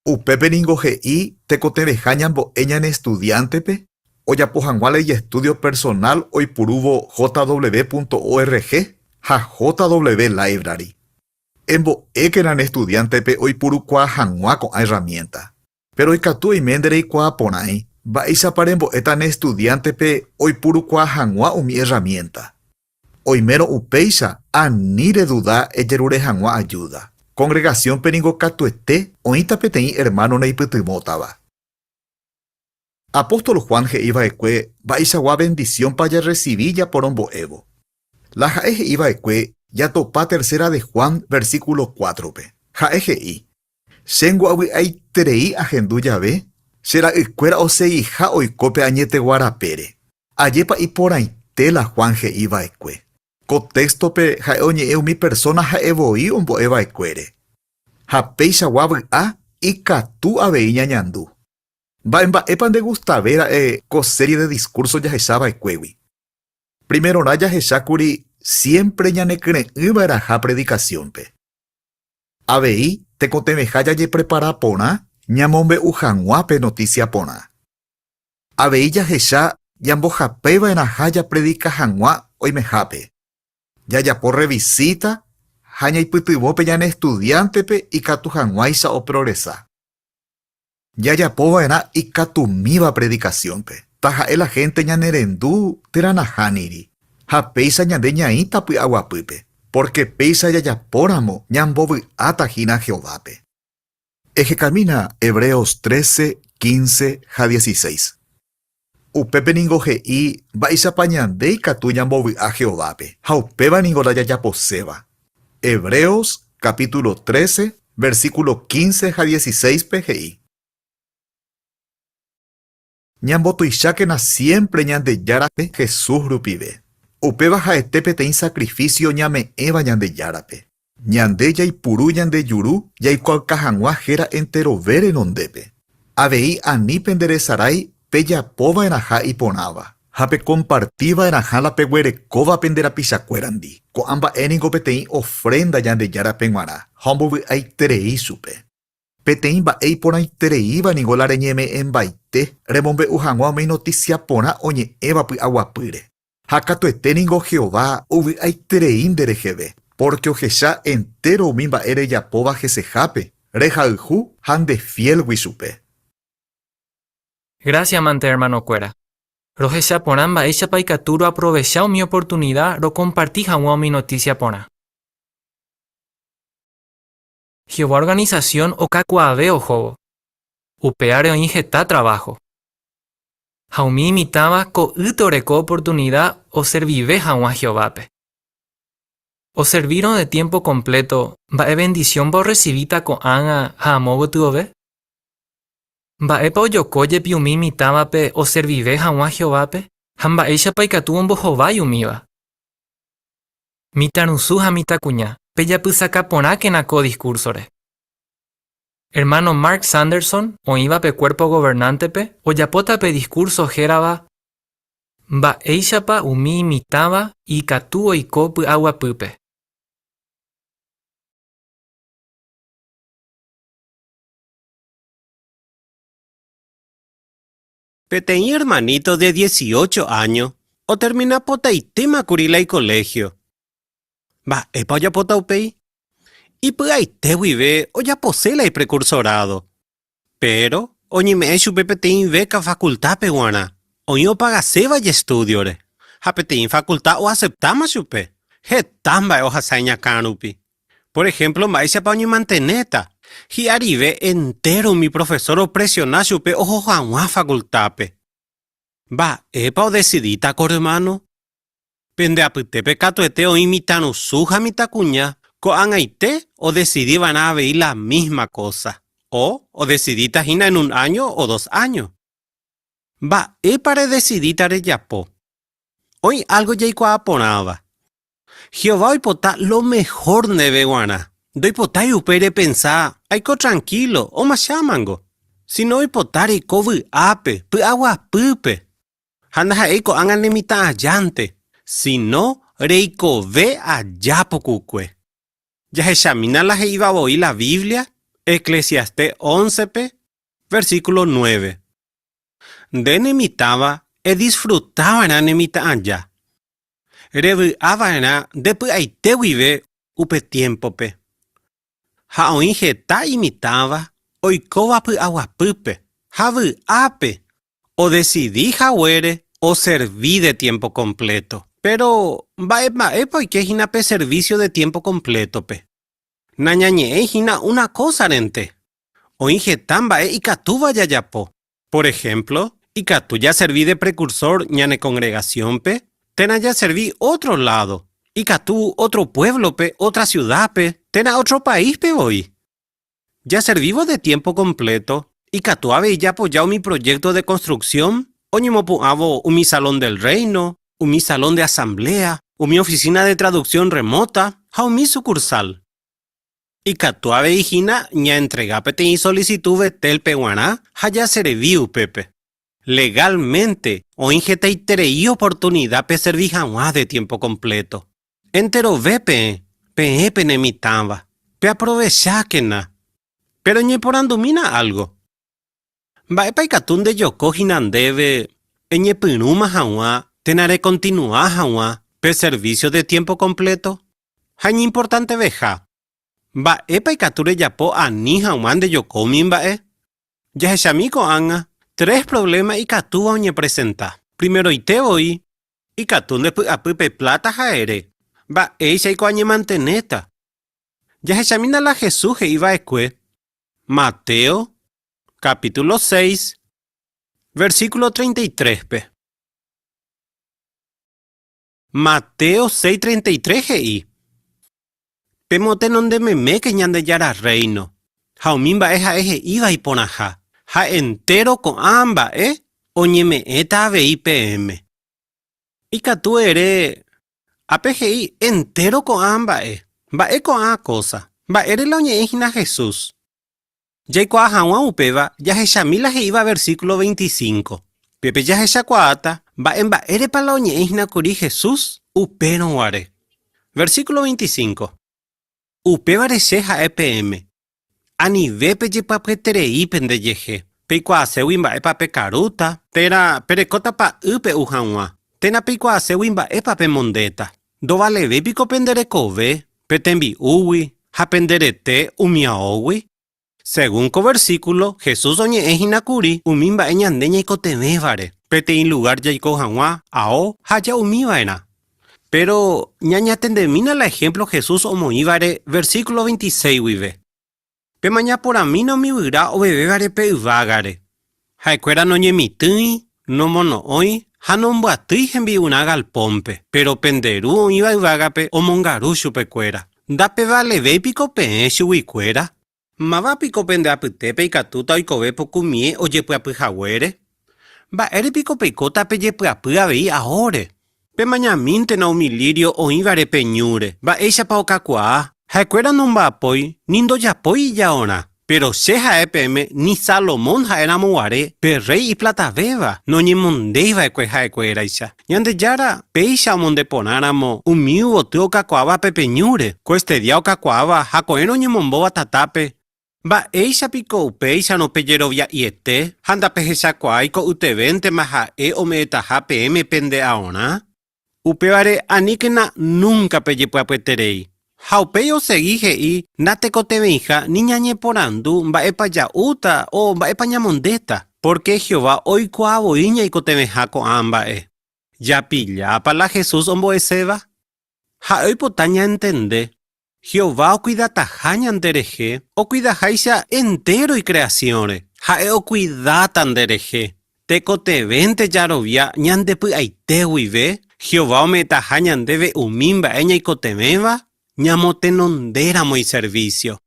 Upépe ningo he'i tekotevẽha ñambo'e ñane estudiántepe ojapo hag̃ua la ijestúdio personál oipurúvo jw.org ha JW Library. Embo'ékena ne estudiántepe oipurukuaa hag̃ua ko'ã erramiénta. Péro ikatu oime ndereikuaa porãi mba'éichapa rembo'éta ne estudiántepe oipurukuaa hag̃ua umi erramiénta. Oimérõ upéicha, ani reduda ejerure hag̃ua ajúda. Kongregasiónpe ningo katuete oĩta peteĩ ermáno neipytyvõtava. Apóstol Juan he'i va'ekue mba'eichagua vendisiónpa jarresivi japorombo'évo. La ha'e he'i va'ekue jatopa tercera de Juan versíkulo cuátrope. Ha'e he'i, Chéngo avy'aiterei ahendu jave che ra'ykuéra osegiha oiko pe añetegua rapére. Ajépa iporãite la Juan he'i va'ekue. Ko téxtope ha'e oñe'ẽ umi persóna ha'e voi ombo'e va'ekuére. Ha peichagua vy'a ikatu avei ñañandu. Mba'e mba'épa ndegustave ra'e ko série de diskúrso jahecha va'ekuégui? Primerorã jahecha kuri siémpre ñanekyre'ỹ va'erãha predikasiónpe. Avei, tekotevẽha jajeprepara porã ñamombe'u hag̃ua pe notísia porã. Avei jahecha ñambohapeva'erãha japredika hag̃ua oimehápe. Jajapo rrevisíta ha ñaipytyvõ pe ñane estudiántepe ikatu hag̃uáicha oprogresa. Jajapova'erã ikatumíva predikasiónpe, taha'e la hénte ñanerendu térã nahániri, ha péicha ñande ñaĩta py'aguapýpe, pórke péicha jajapóramo ñambovy'áta hína Jehovápe. Ehekamína Hebreos 13, 15 ha 16. Upépe ningo he'i mba'éichapa ñande ikatu ñambovy'a Jehovápe, ha upéva ningo la jajaposéva. Hebreos capítulo 13, versículo 15 ha 16-pe he'i. Ñambotuichákena siémpre Ñandejárape Jesús rupive. Upéva ha'ete peteĩ sakrifísio ñame'ẽva Ñandejárape. Ñande jaipuru ñande juru jaikuaauka hag̃ua héra enterove renondépe. Avei ani penderesarái pejapova'erãha iporãva, ha pekompartiva'erãha la peguerekóva pende rapichakuérandi. Ko'ã mba'e ningo peteĩ ofrénda Ñandejárape g̃uarã ha ombovy'aiterei chupe. Peteĩ mba'e iporãitereíva ningo la reñeme'ẽmbaite remombe'u hag̃ua umi notísia porã oñe'ẽva py'aguapýre. Ha katuete ningo Jehová ovy'aiterei ndereheve, pórke ohecha entéro umi mba'e rejapóva hesehápe, rehayhu ha ndefiélgui chupe. Grásia mante ermanokuéra. Rohecha porã mba'éichapa ikatu roaprovecha umi oportunida rokomparti hag̃ua umi notísia porã. Jehová organisasión okakuaave ohóvo. Upévare oĩ heta traváho. Ha umi imitãva ko'ýte oreko oportunida oservive hag̃ua Jehovápe. Oservírõ de tiémpo kompléto, mba'e vendisiónpa orresivíta ko'ág̃a ha amo gotyove? Mba'épa ojoko jepi umi imitãvape oservive hag̃ua Jehovápe ha mba'éichapa ikatu ombohovái umíva? Mitãrusu ha mitãkuña, pejapysaka porãkena ko diskúrsore. Ermáno Mark Sanderson, oĩva pe Cuerpo Gobernántepe, ojapóta pe diskúrso hérava Mba'éichapa umi imitãva ikatu oiko py'aguapýpe. Peteĩ ermaníto de dieciocho áño otermina potaitéma kuri la ikoléhio. Mba'épa ojapóta upéi? Ipy'aite guive ojapose la iprekursorádo. Péro oñeme'ẽ chupe peteĩ véka fakultápe g̃uarã, oĩ opagaséva ijestúdiore, ha peteĩ fakulta oaseptáma chupe. Heta mba'e ohasa iñakã rupi. Por ehémplo, mba'éichapa oñemantenéta? Hi'arive entéro umi profesór opresiona chupe oho hag̃ua fakultápe. Mba'épa odesidíta ko ermáno? Pende apytépe katuete oĩ mitãrusu ha mitãkuña, ko'ag̃aite odesidi va'erã avei la mísma kósa, o odesidíta hína en un áño o dos áño. Mba'épa redesidíta rejapo? Oĩ álgo jaikuaa porãva. Jehová oipota lo mehór ndéve g̃uarã. Ndoipotái upéi repensa, Aiko trankílo, omachámango. Síno oipota reiko vy'ápe, py'aguapýpe. Ha ndaha'éi ko'ág̃a ne mitã ajánte, síno reikove aja pukukue. Jahechamína la he'íva voi la Biblia, Eclesiastés óncepe, versíkulo nueve. Nde nemitãva edisfruta va'erã ne mitã aja. Revy'a va'erã nde py'aite guive upe tiémpope. Ha oĩ heta imitãva oikóva py'aguapýpe ha vy'ápe odesidi haguére oservi de tiémpo kompléto. Péro, mba'e mba'épa oike hína pe servísio de tiémpo komplétope? Nañañe'ẽi hína una kósarente. Oĩ heta mba'e ikatúva jajapo. Por ehémplo, ikatu jaservi de prekursór ñane kongregasiónpe térã jaservi ótro ládo, ikatu ótro puévlope, ótra siudápe térã ótro paíspe voi. Jaservívo de tiémpo kompléto, ikatu avei japoja umi projékto de konstruksión oñemopu'ãvo umi Salón del Reino, umi Salón de Asamblea, umi ofisína de traduksión rremóta ha umi sukursál. Ikatu avei hína ñaentrega peteĩ solisitu Betélpe g̃uarã ha jaservi upépe. Legálmente oĩ hetaiterei oportunida peservi hag̃ua de tiémpo kompléto. Enterove peẽ, peẽ penemitãva, peaprovechákena! Péro eñeporandumína álgo. Mba'épa ikatu ndejoko hína ndéve eñepyrũma hag̃ua térã rekontinua hag̃ua pe servísio de tiémpo kompléto? Ha iñimportanteveha, mba'épa ikatu rejapo ani hag̃ua ndejoko umi mba'e? Jahechami ko'ág̃a tres provléma ikatúva oñepresenta. Primeroite voi, ikatu ndepy'apy pe pláta ha ere, Mba'éichaiko añemantenéta? Jahechamína la Jesús he'i va'ekue Mateo capítulo 6, versículo 33-pe. Mateo 6:33 he'i, Pemotenonde meméke Ñandejára Rréino ha umi mba'e ha'e he'íva iporãha, ha entéro ko'ã mba'e oñeme'ẽta avei peẽme. Ikatu ere, Ápe he'i entéro ko'ã mba'e. Mba'e ko'ã kósa? Mba'ére la oñe'ẽ hína Jesús? Jaikuaa hag̃ua upéva jahechami la he'íva versíkulo 25. Pépe jahechakuaáta mba'e mba'érepa la oñe'ẽ hína kuri Jesús upérõ guare. Versíkulo 25. Upévare che ha'e peẽme, Anive pejepy'apyeterei pendejehe, peikuaaségui mba'épa pekarúta, térã perekótapa y pe'u hag̃ua, térã peikuaaségui mba'épa pemondéta. Ndovalevéi piko pende rekove pe tembi'úgui ha pende rete umi aógui? Según ko versíkulo, Jesús oñe'ẽ hína kuri umi mba'e ñande ñaikotevẽvare, peteĩ lugár jaiko hag̃ua, ao ha ja'umi va'erã. Péro ñañatendemína la ehémplo Jesús omoĩvare versíkulo 26 guive. Pemaña porãmína umi guyra ovevévare pe yvágare. Ha'ekuéra noñemitỹi, nomono'õi ha nombyatýi hembi'urã galpónpe, péro pende Ru oĩva yvágape omongaru chupekuéra. Ndapevalevéi piko peẽ chuguikuéra? Máva piko pende apytépe ikatúta oikove pukumie ojepyapy haguére? Mba'ére piko peikóta pejepyapy avei aóre? Pemañamíntena umi lírio oĩvare pe ñúre, mba'éichapa okakuaa, ha'ekuéra nomba'apói ni ndojapói ijaorã. Péro che ha'e peẽme ni Salomón ha'éramo guare pe rréi iplatavéva, noñemondéi va'ekue ha'ekuéraicha. Ñandejára péicha omonde porãramo umi yvoty okakuaávape pe ñúre, koestedía okakuaáva ha ko'ẽrõ oñemombóva tatápe, mba'éicha piko upéicharõ pejerovia'iete ha ndapehechakuaái ko'ytevéntema ha'e ome'ẽtaha peẽme pende aorã? Upévare aníkena núnka pejepy'apyeterei. Ha upéi osegi he'i natekotevẽiha ni ñañeporandu mba'épa ja'úta o mba'épa ñamondéta, pórke Jehová oikuaa voi ñaikotevẽha ko'ã mba'e. Japillápa la Jesús ombo'eséva? Ha'e oipota ñantende Jehová okuidataha ñanderehe okuidaháicha entéro ikreasiõre. Ha'e okuidáta nderehe. Tekotevẽnte jarovia ñande py'aite guive Jehová ome'ẽtaha ñandéve umi mba'e ñaikotevẽva ñamotenondéramo iservísio.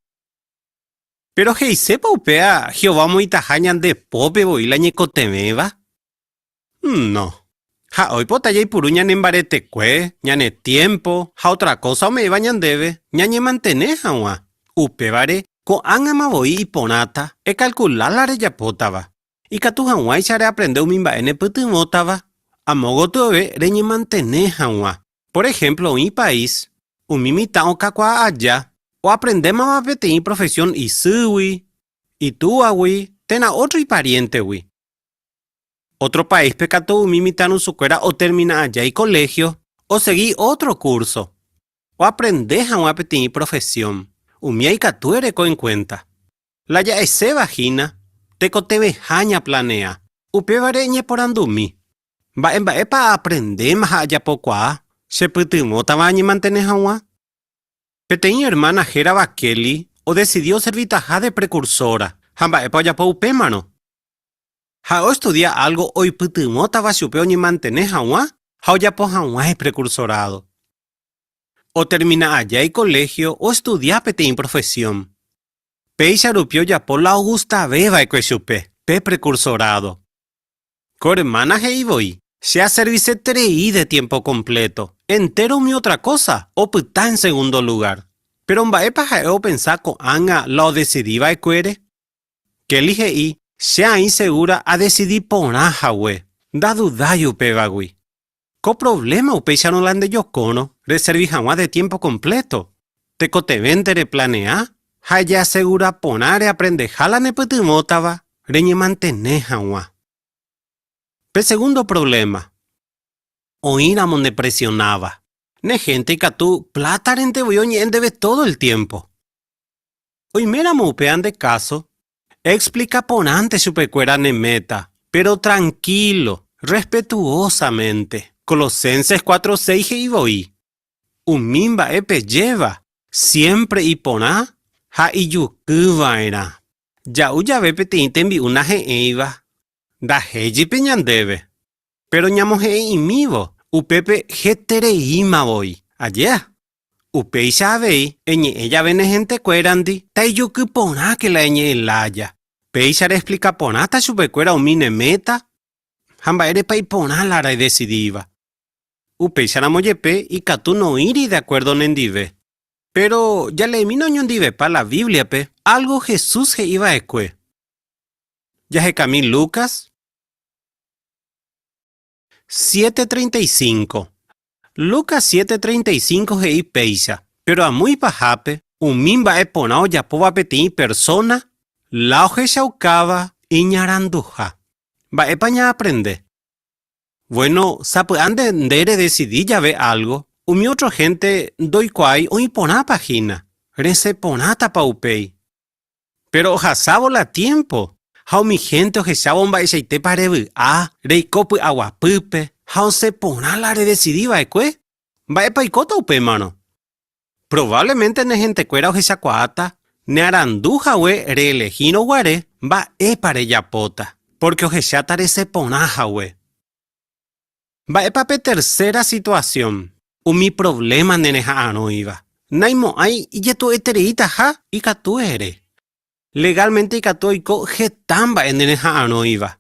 Péro he'isépa upéva Jehová omoĩtaha ñande pópe voi la ñaikotevẽva? No. Ha oipota jaipuru ñane mbaretekue, ñane tiémpo ha ótra kósa ome'ẽva ñandéve ñañemantene hag̃ua. Upévare, ko'ág̃ama voi iporãta ekalkula la rejapótava. Ikatu hag̃uáicha reaprende umi mba'e nepytyvõtava amo gotyove reñemantene hag̃ua. Por ehémplo oĩ país, umi mitã okakuaa aja oaprendémava peteĩ profesión isýgui, itúagui térã ótro ipariéntegui. Ótro paíspe katu umi mitãrusukuéra otermina aja ikoléhio, osegi ótro kúrso, oaprende hag̃ua peteĩ profesión. Umíva ikatu ereko enkuénta. La ja'eséva hína, tekotevẽha ñaplanea. Upévare eñeporandumi, Mba'e mba'épa aaprendéma ha ajapokuaa chepytyvõtava añemantene hag̃ua? Peteĩ ermána hérava Kelly odesidi oservitaha de prekursóra, ha mba'épa ojapo upémarõ? Ha'e oestudia álgo oipytyvõtava chupe oñemantene hag̃ua ha ojapo hag̃ua iprekursorádo. Otermina aja ikoléhio oestudia peteĩ profesión. Péicha rupi ojapo la ogustave va'ekue chupe, pe prekursorádo. Ko ermána he'i voi, Che aserviseterei de tiémpo kompléto, entéro umi ótra kósa opyta en segundo lugár. Péro mba'épa ha'e opensa ko'ág̃a la odesidi va'ekuére? Kelly he'i, Che aĩ segúra adesidi porã hague, ndadudái upévagui. Ko provléma upéicharõ la ndejokórõ reservi hag̃ua de tiémpo kompléto, tekotevẽnte replanea Ha ejeasegura porã reaprendeha la nepytyvõtava reñemantene hag̃ua. Pe segundo provléma, oĩramo nepresionáva. Ne hénte ikatu plátarente voi oñe'ẽ ndéve tódo el tiémpo. Oiméramo upéva nde káso, eexplika porãnte chupekuéra ne méta, péro trankílo, rrespetuósamente. Colosenses 4:6 he'i voi, Umi mba'e pejéva siémpre iporã ha ijuky va'erã. Ja'u jave peteĩ tembi'u nahe'ẽiva, ndahéjipe ñandéve. Péro ñamohe'ẽ'imívo, upépe hetereíma voi. Ajéa? Upéicha avei, eñe'ẽ jave ne hentekuérandi, taijuky porãke la eñe'ẽ lája. Péicha reexplika porãta chupekuéra umi ne méta ha mba'érepa iporã la redesidíva. Upéicharamo jepe ikatu noĩri de akuérdo nendive. Péro jaleemína oñondivepa la Bíbliape álgo Jesús he'i va'ekue. Jahekami Lucas 7:35. Lucas 7:35 he'i péicha, Péro amo ipahápe, umi mba'e porã ojapóva peteĩ persóna la ohechaukáva iñaranduha. Mba'épa ñaaprende? Vuéno, sapy'ánte nde redesidi jave álgo, umi ótro hénte ndoikuaái oĩ porãpa hína, resẽ porãtapa upéi. Péro ohasávo la tiémpo, ha umi hénte ohechávo mba'eichaitépa revy'a, reiko py'aguapýpe ha osẽ porã la redesidi va'ekue, mba'épa oikóta upémarõ? Provávlemente ne hentekuéra ohechakuaáta nearandu hague reelehírõ guare mba'épa rejapóta, pórke ohecháta resẽ porã hague. Mba'épa pe tercera situasión? Umi provléma nereha'arõiva. Naimo'ãi ijetu'uetereitaha ikatu ere. Legálmente ikatu oiko heta mba'e nereha'arõiva.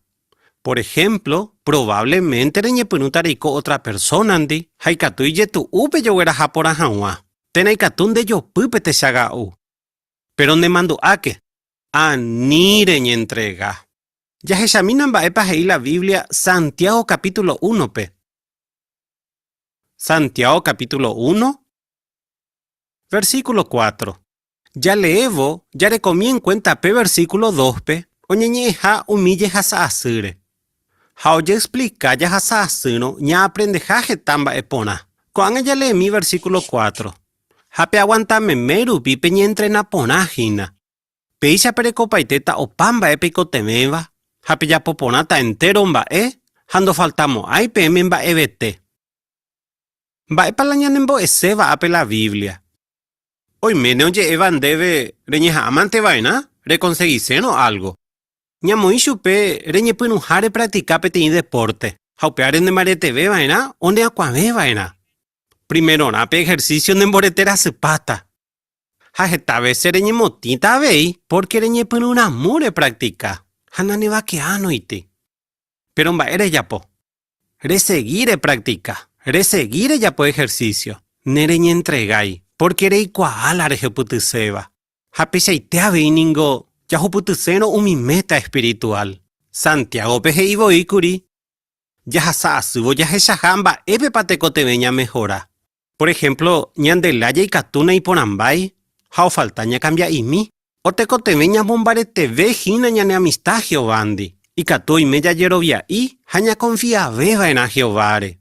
Por ehémplo, provávlemente reñepyrũta reiko ótra persónandi ha ikatu ijetu'u pejogueraha porã hag̃ua, térã ikatu ndejopy pe techaga'u. Péro nemandu'áke, ani reñentrega. Jahechamína mba'épa he'i la Biblia Santiago capítulo únope. Santiago capítulo uno, versículo cuatro. Jaleévo, jarekomi enkuénta pe versíkulo dóspe oñeñe'ẽha umi jehasa asýre. Ha ojeexplika jahasa asýrõ ñaaprendeha heta mba'e porã. Ko'ág̃a jaleemi versíkulo cuatro. Ha peaguanta meme rupi peñeentrena porã hína. Péicha perekopaitéta opa mba'e peikotevẽva ha pejapo porãta entéro mba'e ha ndofaltamo'ãi peẽme mba'evete. Mba'épa la ñanembo'eséva ápe la Biblia? Oiméne oje'éva ndéve reñeha'ãmante va'erã rekonsegisérõ álgo. Ñamoĩ chupe reñepyrũha repraktika peteĩ depórte, ha upévare nembareteve va'erã o neakuãve va'erã. Primerorã pe ehersísio nemborete rasypáta. Ha heta vése reñemotĩta avei pórke reñepyrũ ramo repraktika ha nanevakeánoiti. Péro mba'e rejapo? Resegi repraktika, resegi rejapo ehersísio, nereñentregái, pórke reikuaa la rehupytyséva. Ha peichaite avei ningo jahupytysérõ umi méta espirituál. Santiágope he'i voi kuri, Jahasa asývo jahechaha mba'épepa tekotevẽ ñamehora. Por ehémplo, ñande lája ikatu naiporãmbái ha ofalta ñakambia'imi. O tekotevẽ ñamombareteve hína ñane amista Jehovándi. Ikatu oime jajerovia'i ha ñakonfiave va'erã Jehováre.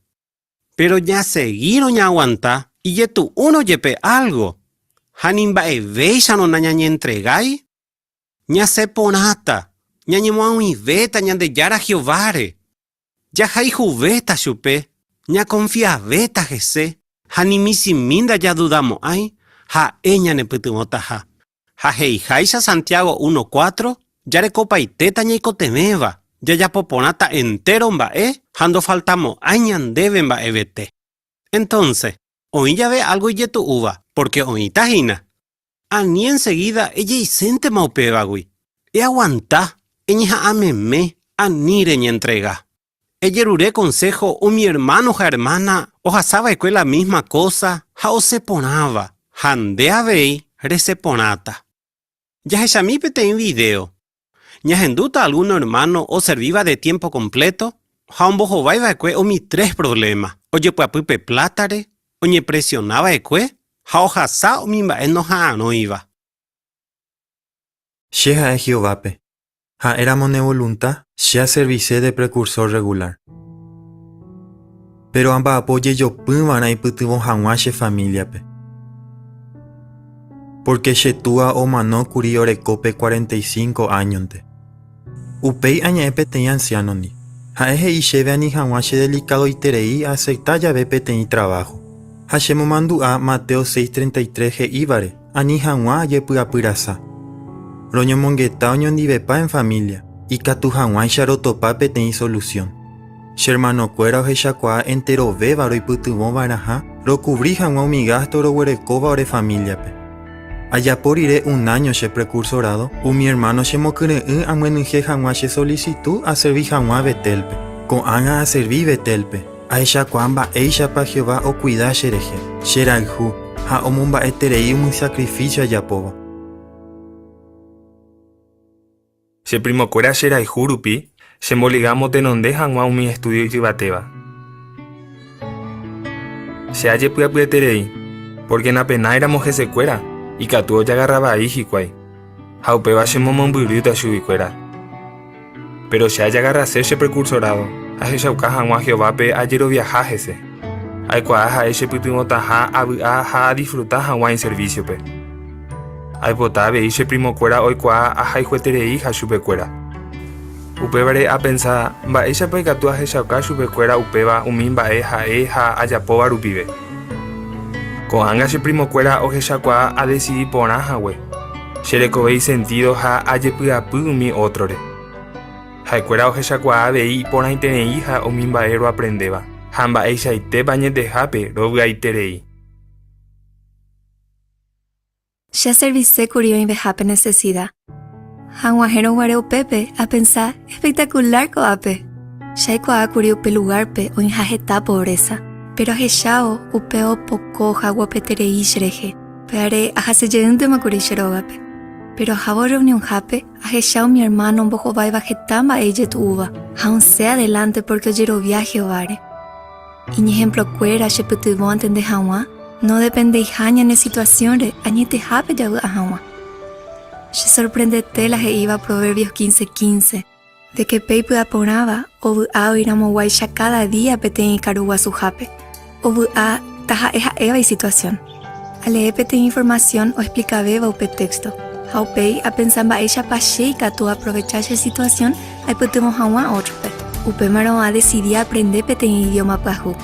Péro jasegírõ ñaaguanta ijetu'úrõ jepe álgo ha ni mba'evéicharõ nañañentregái, ñasẽ porãta, ñañemoag̃uivéta Ñandejára Jehováre. Jahayhuvéta chupe, ñakonfiavéta hese ha ni michĩmi ndajadudamo'ãi ha'e ñanepytyvõtaha. Ha he'iháicha Santiago 1:4, jarekopaitéta ñaikotevẽva, jajapo porãta entéro mba'e ha ndofaltamo'ãi ñandéve mba'evete. Entónse, oĩ jave álgo ijetu'úva, pórke oĩta hína. Ani ensegída ejeiséntema upévagui. Eaguanta, eñeha'ã meme, ani reñentrega. Ejerure konsého umi ermáno ha ermána ohasa va'ekue la mísma kósa ha osẽ porãva, ha nde avei resẽ porãta. Jahechami peteĩ vidéo. Ñahendúta algúno ermáno oservíva de tiémpo kompléto ha ombohovái va'ekue umi tres provléma, ojepy'apy pe plátare, oñepresiona va'ekue ha ohasa umi mba'e noha'arõiva. Che ha'e Jehovápe, Ha'éramo ne volunta, che aservise de prekursór rregulár. Péro amba'apo jejopyva'erã aipytyvõ hag̃ua che famíliape. Pórke che túa omano kuri orekópe 45 áñonte. Upéi añe'ẽ peteĩ ansiánondi. Ha'e he'i chéve ani hag̃ua chedelikadoiterei aasepta jave peteĩ traváho. Ha chemomandu'a Mateo 6:33 he'ívare ani hag̃ua ajepy'apy rasa. Roñomongeta oñondivepa en família, ikatu hag̃uáicha rotopa peteĩ solusión. Che ermanokuéra ohechakuaa enterovéva roipytyvõ va'erãha rokuvri hag̃ua umi gásto roguerekóva ore famíliape. Ajapo rire un áño che prekursorádo, umi ermáno chemokyre'ỹ amyenyhẽ hag̃ua che solisitu aservi hag̃ua Betélpe. Ko'ág̃a aservi Betélpe, ahechakuaa mba'éichapa Jehová okuida cherehe, cherayhu ha omomba'eterei umi sakrifísio ajapóva. Che primokuéra cherayhu rupi, chemboliga amotenonde hag̃ua umi estúdio ijyvatéva. Che ajepy'apyeterei, pórke napenáiramo hesekuéra, ikatu ojagarra vai hikuái, ha upéva chemomombyrýta chuguikuéra. Péro che ajagarrase che prekursorádo, ahechauka hag̃ua Jehovápe ajeroviaha hese. Aikuaa ha'e chepytyvõtaha avy'a ha adisfruta hag̃ua iservísiope. Aipota avei che primokuéra oikuaa ahayhuetereiha chupekuéra. Upévare apensa mba'éichapa ikatu ahechauka chupekuéra upéva umi mba'e ha'e ha ajapóva rupive. Ko'ág̃a che primokuéra ohechakuaa adesidi porã hague, che rekove isentído ha ajepy'apy umi ótrore. Ha'ekuéra ohechakuaa avei iporãitereiha umi mba'e roaprendéva ha mba'eichaitépa añetehápe rovy'aiterei. Che aservisékuri oĩvehápe nesesida. Ha ag̃uahẽrõ guare upépe, apensa, Espectacular ko'ápe! Che aikuaákuri upe lugárpe oĩha heta pobreza, péro ahechávo upe opoko ojaguapeterei cherehe, upévare ahase jeýntema kuri che rógape. Péro ahávo rreunionhápe, ahecha umi ermáno ombohováiva heta mba'e ijetu'úva ha osẽ adelánte pórke ojerovia Jehováre. Iñehemplokuéra chepytyvõ antende hag̃ua nodependeiha ñane situasiónre añetehápe javy'a hag̃ua. Chesorprendete la he'íva Proverbios 15:15, de ke pe ipy'aporãva ovy'a oĩramoguáicha káda día peteĩ karu guasuhápe, ovy'a taha'e ha'éva isituasión. Alee peteĩ informasión oexplikavéva upe téxto, ha upéi apensa mba'éichapa che ikatu aaprovecha che situasión aipytyvõ hag̃ua ótrope. Upémarõ adesidi aaprende peteĩ idióma pyahu.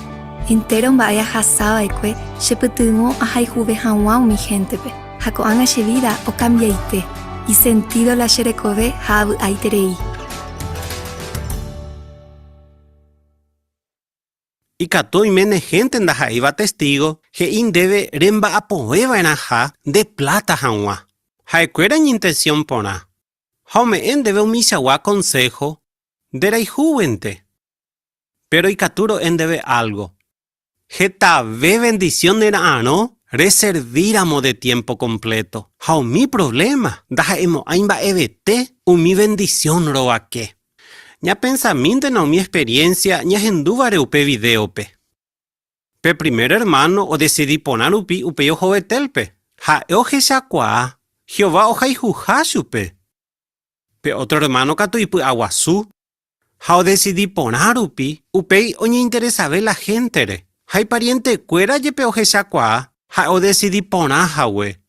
Entéro mba'e ahasa va'ekue chepytyvõ ahayhuve hag̃ua umi héntepe, ha ko'ág̃a che vída okambiaite, isentído la che rekove ha avy'aiterei. Ikatu oime ne hénte ndaha'éiva Testígo he'i ndéve remba'apoveva'erãha nde pláta hag̃ua. Ha'ekuéra iñintensión porã ha ome'ẽ ndéve umichagua konsého nderayhúguinte. Péro ikatu ro'e ndéve álgo. Hetave vendisión nera'arõ reservíramo de tiémpo kompléto ha umi provléma ndaha'emo'ãi mba'evete umi vendisión rovake. Ñapensamíntena umi experiénsia ñahendúvare upe vidéope. Pe primer ermáno odesidi porã rupi upéi oho Betélpe, ha'e ohechakuaa Jehová ohayhuha chupe. Pe ótro ermáno katu ipy'aguasu ha odesidi porã rupi upéi oñeinteresave la héntere, ha iparientekuéra jepe ohechakuaa ha'e odesidi porã hague.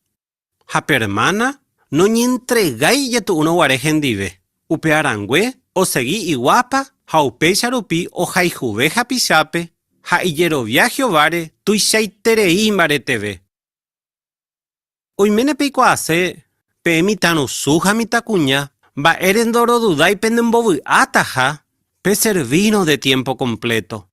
Ha pe ermána noñentregái ijetu'úrõ guare hendive, upearãngue osegi iguápa ha upéicha rupi ohayhuve hapichápe ha ijerovia Jehováre tuichaiterei imbareteve. Oiméne peikuaase peẽ mitãrusu ha mitãkuña mba'ére ndorodudái penembovy'átaha peservírõ de tiémpo kompléto.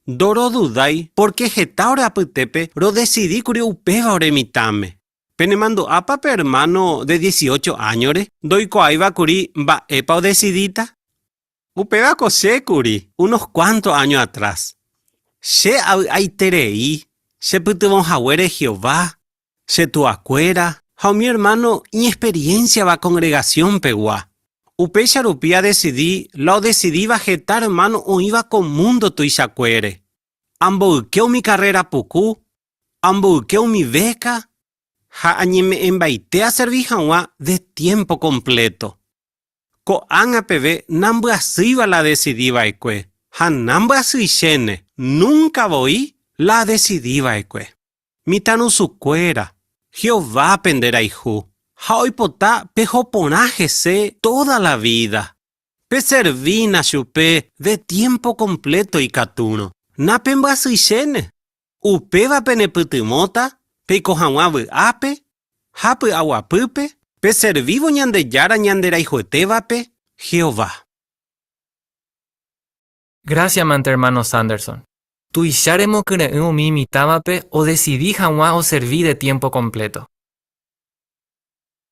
Ndorodudái pórke heta ore apytépe rodesidi kuri upéva ore mitãme. Penemandu'ápa pe ermáno de dieciocho áñore ndoikuaáiva kuri mba'épa odesidíta? Upéva ko che kuri unos kuánto áño atrás. Che avy'aiterei chepytyvõ haguére Jehová, che tuakuéra ha umi ermáno iñexperiénsiava kongregasionpegua. Upéicha rupi adesidi la odesidíva heta ermáno oĩva ko múndo tuichakuére. Amboyke umi karréra puku, amboyke umi véka. ha añeme'ẽmbaite aservi hag̃ua de tiémpo kompléto. Ko'ág̃a peve nambyasýiva la adesidi va'ekue ha nambyasyichéne núnka voi la adesidi va'ekue. Mitãrusukuéra, Jehová penderayhu ha oipota peho porã hese tóda la vída. Peservína chupe de tiémpo kompléto ikatúrõ. Napembyasyichéne. Upéva penepytyvõta peiko hag̃ua vy'ápe ha py'aguapýpe peservívo Ñandejára ñanderayhuetévape, Jehová. Grásiamante ermáno Sanderson. Tuicha remokyre'ỹ umi imitãvape odesidi hag̃ua oservi de tiémpo kompléto.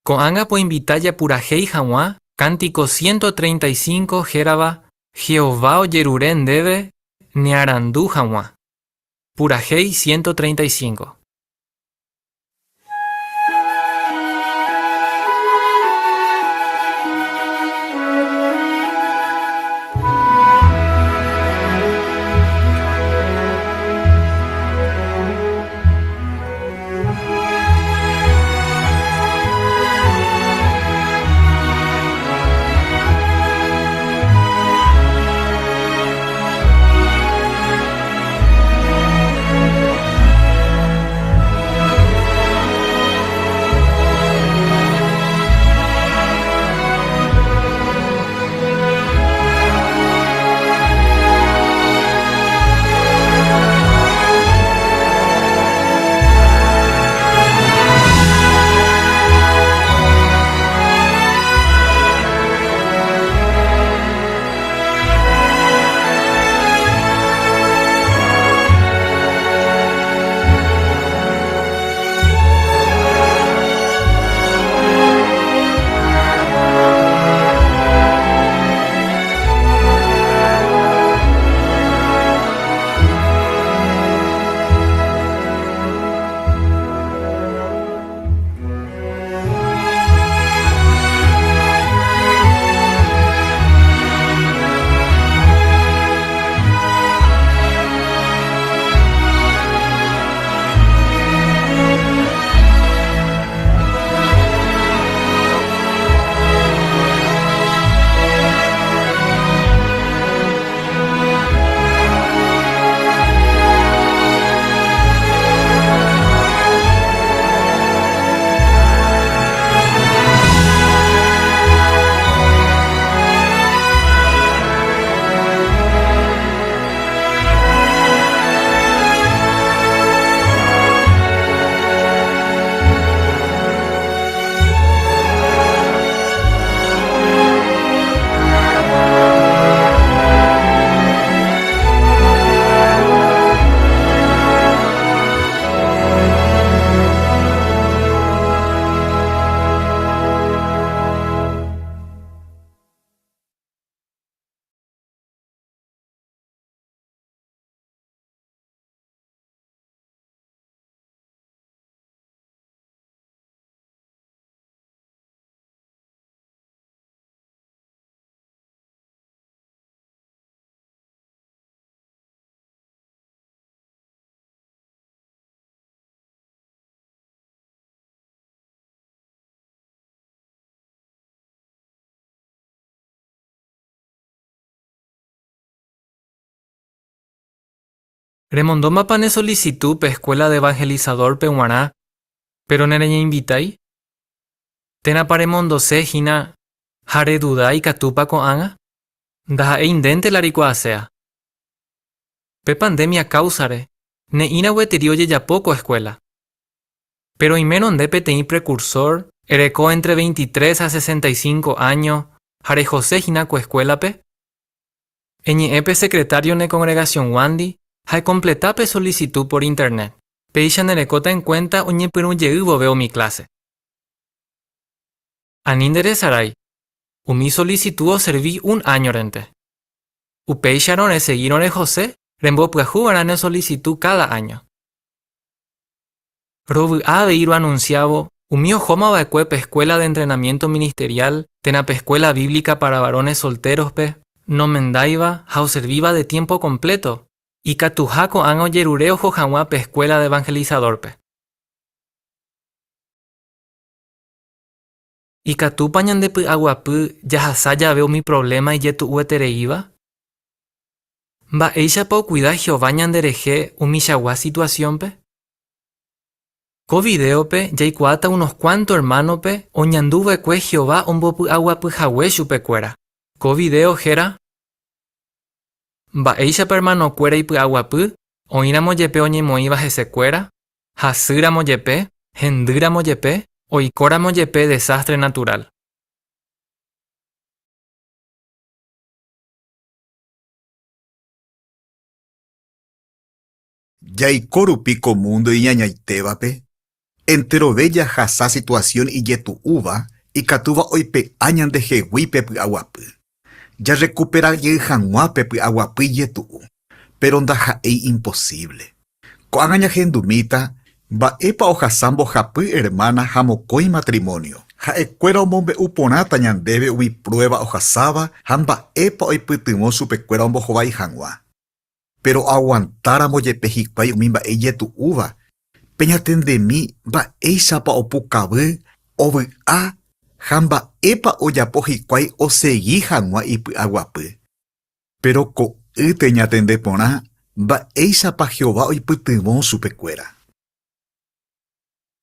Ko'ág̃a poinvita japurahéi hag̃ua kántiko 135 hérava Jehová ojerure ndéve nearandu hag̃ua. Purahéi 135. Remondómapa ne solicitu pe Escuela de Evangelizador-pe g̃uarã péro nereñeinvitái? Térãpa remondose hína ha reduda ikatúpa ko'ág̃a? Ndaha'éi ndénte la reikuaaséa. Pe pandemia káusare, ne'ĩra gueteri ojejapo ko eskuéla. Péro oimérõ nde peteĩ prekursór, ereko éntre veintitrés ha sesenta y cinco áño ha rehose hína ko eskuélape, eñe'ẽ pe sekretário ne kongregasiõguándi ha ekompleta pe solisitu por Internet. Péicha nerekóta enkuénta oñepyrũ jey vove umi kláse. Ani nderesarái, umi solisitu oservi un áñorente. Upéicharõ resegírõ rehose, rembopyahu va'erã ne solisitu káda áño. Rovy'a avei roanunsiávo umi ohóma va'ekue pe Escuela de Entrenamiento Ministerial térã pe Escuela Bíblica para Varones Solteros-pe, nomendáiva ha oservíva de tiempo completo, ikatuha ko'ág̃a ojerure oho hag̃ua pe Escuela de Evangelizador-pe. Ikatúpa ñandepy'aguapy jahasa jave umi provléma ijetu'uetereíva? Mba'éichapa okuida Jehová ñanderehe umichagua situasiónpe? Ko vidéope jaikuaáta unos kuánto ermánope oñandu va'ekue Jehová ombopy'aguapy hague chupekuéra. Ko vidéo héra Mba'éichapa ermanokuéra ipy'aguapy oĩramo jepe oñemoĩva hesekuéra, hasýramo jepe, hendýramo jepe, oikóramo jepe desástre naturál. Jaiko rupi ko múndo iñañaitévape, enterove jahasa situasión ijetu'úva ikatúva oipe'a ñandehegui pe py'aguapy. Jarrekupera jey hag̃ua pe py'aguapy ijetu'u, péro ndaha'éi imposívle. Ko'ág̃a ñahendumíta mba'épa ohasa mbohapy ermána ha mokõi matrimónio. Ha'ekuéra omombe'u porãta ñandéve umi pruéva ohasáva ha mba'épa oipytyvõ chupekuéra ombohovái hag̃ua. Péro oaguantáramo jepe hikuái umi mba'e ijetu'úva, peñatendemi mba'éichapa opukavy, ovy'a ha mba'épa ojapo hikuái osegi hag̃ua ipy'aguapy. Péro ko'ýte ñatende porã mba'éichapa Jehová oipytyvõ chupekuéra.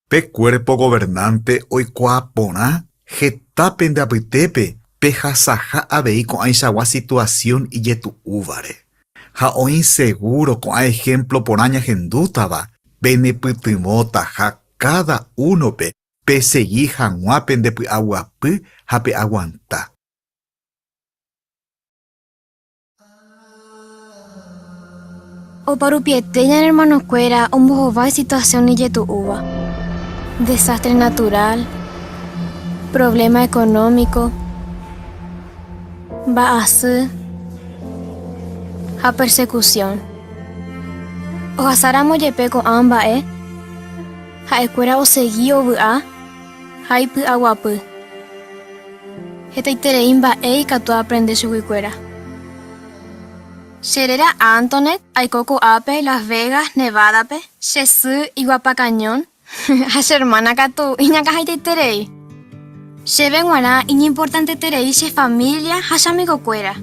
Pe Cuerpo Gobernante oikuaa porã heta pende apytépe pehasaha avei ko'ãichagua situasión ijetu'úvare. Ha oĩ segúro ko'ã ehémplo porã ñahendútava penepytyvõtaha káda únope pesegi hag̃ua pendepy'aguapy ha peaguanta. Oparupiete ñane ermanokuéra ombohovái situasión ijetu'úva, desástre naturál, provléma ekonómiko, mba'asy ha persekusión. Ohasáramo jepe ko'ã mba'e, ha'ekuéra osegi ovy'a ha ipy'aguapy. Hetaiterei mba'e ikatu aaprende chuguikuéra. Che réra Antonet, aiko ko'ápe Las Vegas, Nevada-pe, che sy iguapakañón ha che hermana katu iñakãhaiteiterei. Chéve g̃uarã iñimportanteterei che familia ha che amigokuéra.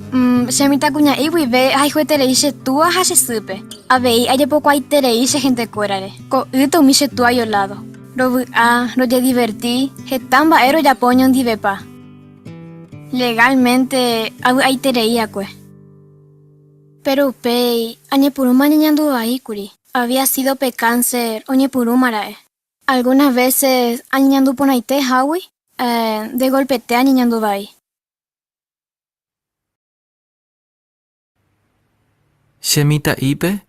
Che mitãkuña'i guive ahayhueterei che túa ha che sýpe. Avei ajepokuaaiterei che hentekuérare, ko'ýte umi che túa ioládo. Rovy'a, rojediverti, heta mba'e rojapo oñondivepa. Legálmente avy'aiterei akue. Péro upéi añepyrũma añeñandu vai kuri. Había sido pe cáncer oñepyrũma ra'e. Algunas veces añeñandu porãite hágui, de golpete añeñandu vai. Che mitã'ípe,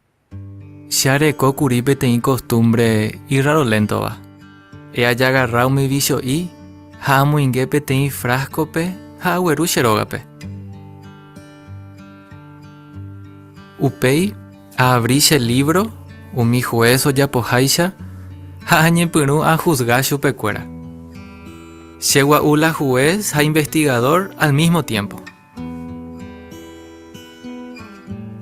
che areko kuri peteĩ kostúmbre irraroléntova. Eajagarra umi vicho'i ha amoinge peteĩ fráskope ha agueru che rógape. Upéi aavri che lívro umi hués ojapoháicha ha añepyrũ ahusga chupekuéra. Che gua'u la hués ha investigadór al mísmo tiémpo.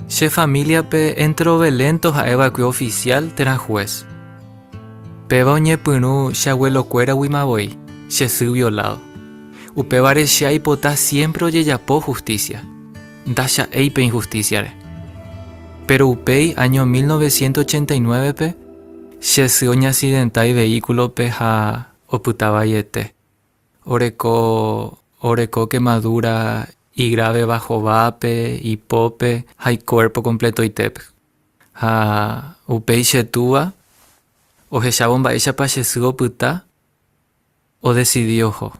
Che famíliape enterovelénto ha'e va'ekue ofisiál térã hués. Péva oñepyrũ che avuelokuéraguima voi, che sy violádo. Upévare che aipota siémpre ojejapo hustísia. Ndacha'éi pe inhustísiare. Péro upéi áño 1989-pe che sy oñasidenta iveíkulope ha opyta vaiete. Oreko oreko quemadura igráveva hovápe, ipópe ha ikuérpo kompletoitépe. Ha upéi che túva ohechávo mba'éichapa che sy opyta, odesidi oho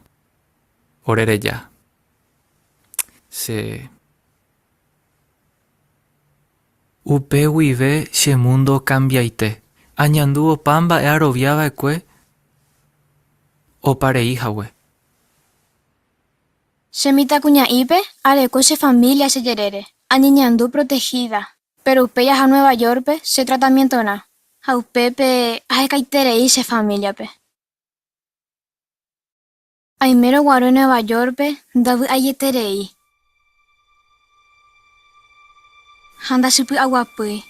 ore reja. Che. Upe guive che múndo okambiaite. Añandu opa mba'e arovia va'ekue opa rei hague. Che mitãkuña'ípe areko che familia che jerére. Añeñandu protegida, péro upéi aha Nueva York-pe che tratamientorã, ha upépe ahekaiterei che familia-pe. Aimérõ guare Nueva York-pe ndavy'aieterei ha ndachypy'aguapýi.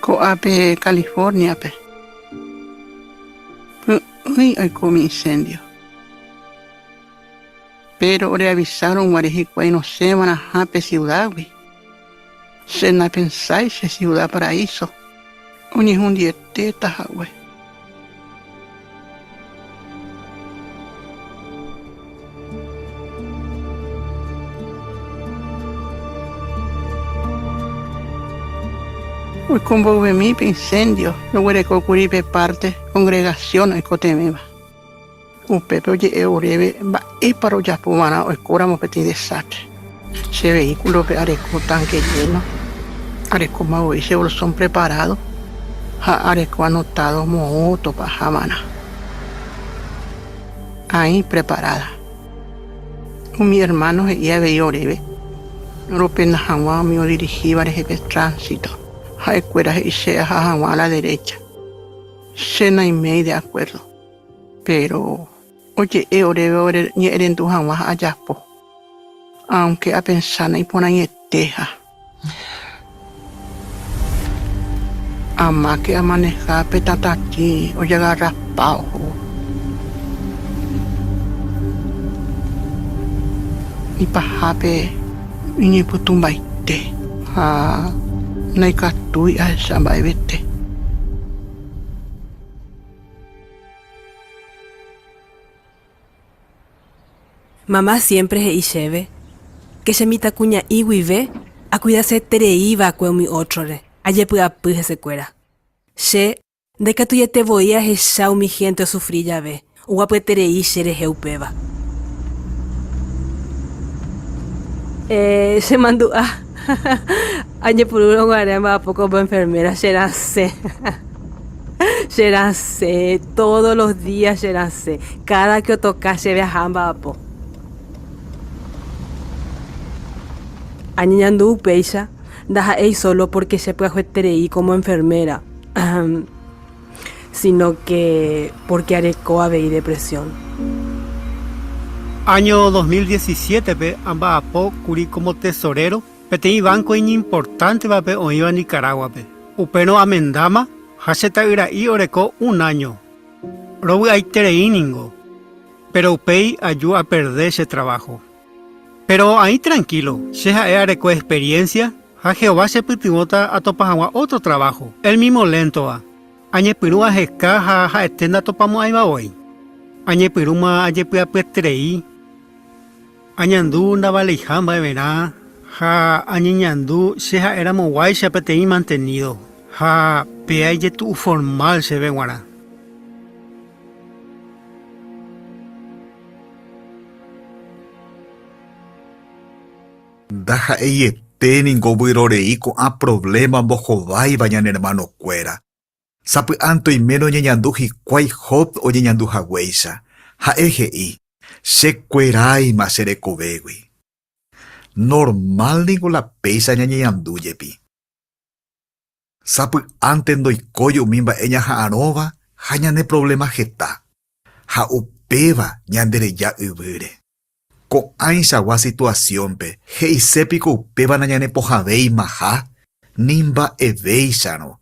Ko'ápe California-pe. Py'ỹi oiko umi incendio. Péro oreavisárõ guare hikuái rosẽva'erãha pe siudágui, che napensái che siuda paraíso oñehundietéta hague. Oiko mboyvemi pe incendio roguereko kuri pe párte kongregasión oikotevẽva. Upépe oje'e oréve mba'épa rojapo va'erã oikóramo peteĩ desástre. Che veíkulope areko tánke lléno, arekóma voi che volsón preparádo ha areko anotádo moõ otopaha va'erã. Aĩ preparáda. Umi ermáno he'i avei oréve ropena hag̃ua umi odirihíva rehe pe tránsito. Ha'ekuéra he'i che aha hag̃ua a la derécha. Che naiméi de akuérdo. Péro oje'e oréve oreñe'ẽrendu hag̃ua ha ajapo, aunke apensa naiporãietéha. Amáke amaneha pe tatatĩ ojagarrapa ohóvo. Ipahápe iñypytũmbaite ha ndaikatúi ahecha mba'evete. Mama siémpre he'i chéve ke che mitãkuña'i guive akuidaseterei va'ekue umi ótrore, ajepy'apy hesekuéra. Che ndaikatuiete voi ahecha umi hénte osufri jave, oguapyeterei cherehe upéva. Eh, chemandu'a añepyrũrõ guare amba'apo kómo enferméra cherasẽ. Cherasẽ, todos los días cherasẽ, káda ke otoka chéve aha amba'apo. Añeñandu upéicha ndaha'éi sólo pórke chepyahueterei kómo enferméra, síno ke pórke areko avei depresión. Áño 2017-pe amba'apo kuri kómo tesoréro Peteĩ vánko iñimportántevape oĩva Nicaráguape. Upérõ amendáma ha che ta'yra'i oreko un áño. Rovy'aiterei ningo, péro upéi aju aperde che traváho. Péro aĩ trankílo, che ha'e areko experiénsia ha Jehová chepytyvõta atopa hag̃ua ótro traváho, el mímo léntova. Añepyrũ aheka ha ha'ete ndatopamo'ãiva voi. Añepyrũma ajepy'apyeterei. Añandu ndavaleiha mba'everã ha añeñandu che ha'eramoguáicha peteĩ mantenido ha péa ijetu'u formal chéve g̃uarã. Ndaha'eiete ningo vyrorei ko'ã provléma ombohováiva ñane ermanokuéra. Sapy'ánte oimérõ oñeñandu hikuái Job oñeñandu haguéicha. Ha'e he'i, Che kueráima che rekovégui. Normál ningo la péicha ñañeñandu jepi. Sapy'ánte ndoikói umi mba'e ñaha'arõva ha ñane provléma heta, ha upéva ñandereja yvýre. Ko'ãichagua situasiónpe, he'ise piko upéva nañanepohãveimaha? Ni mba'evéicharõ.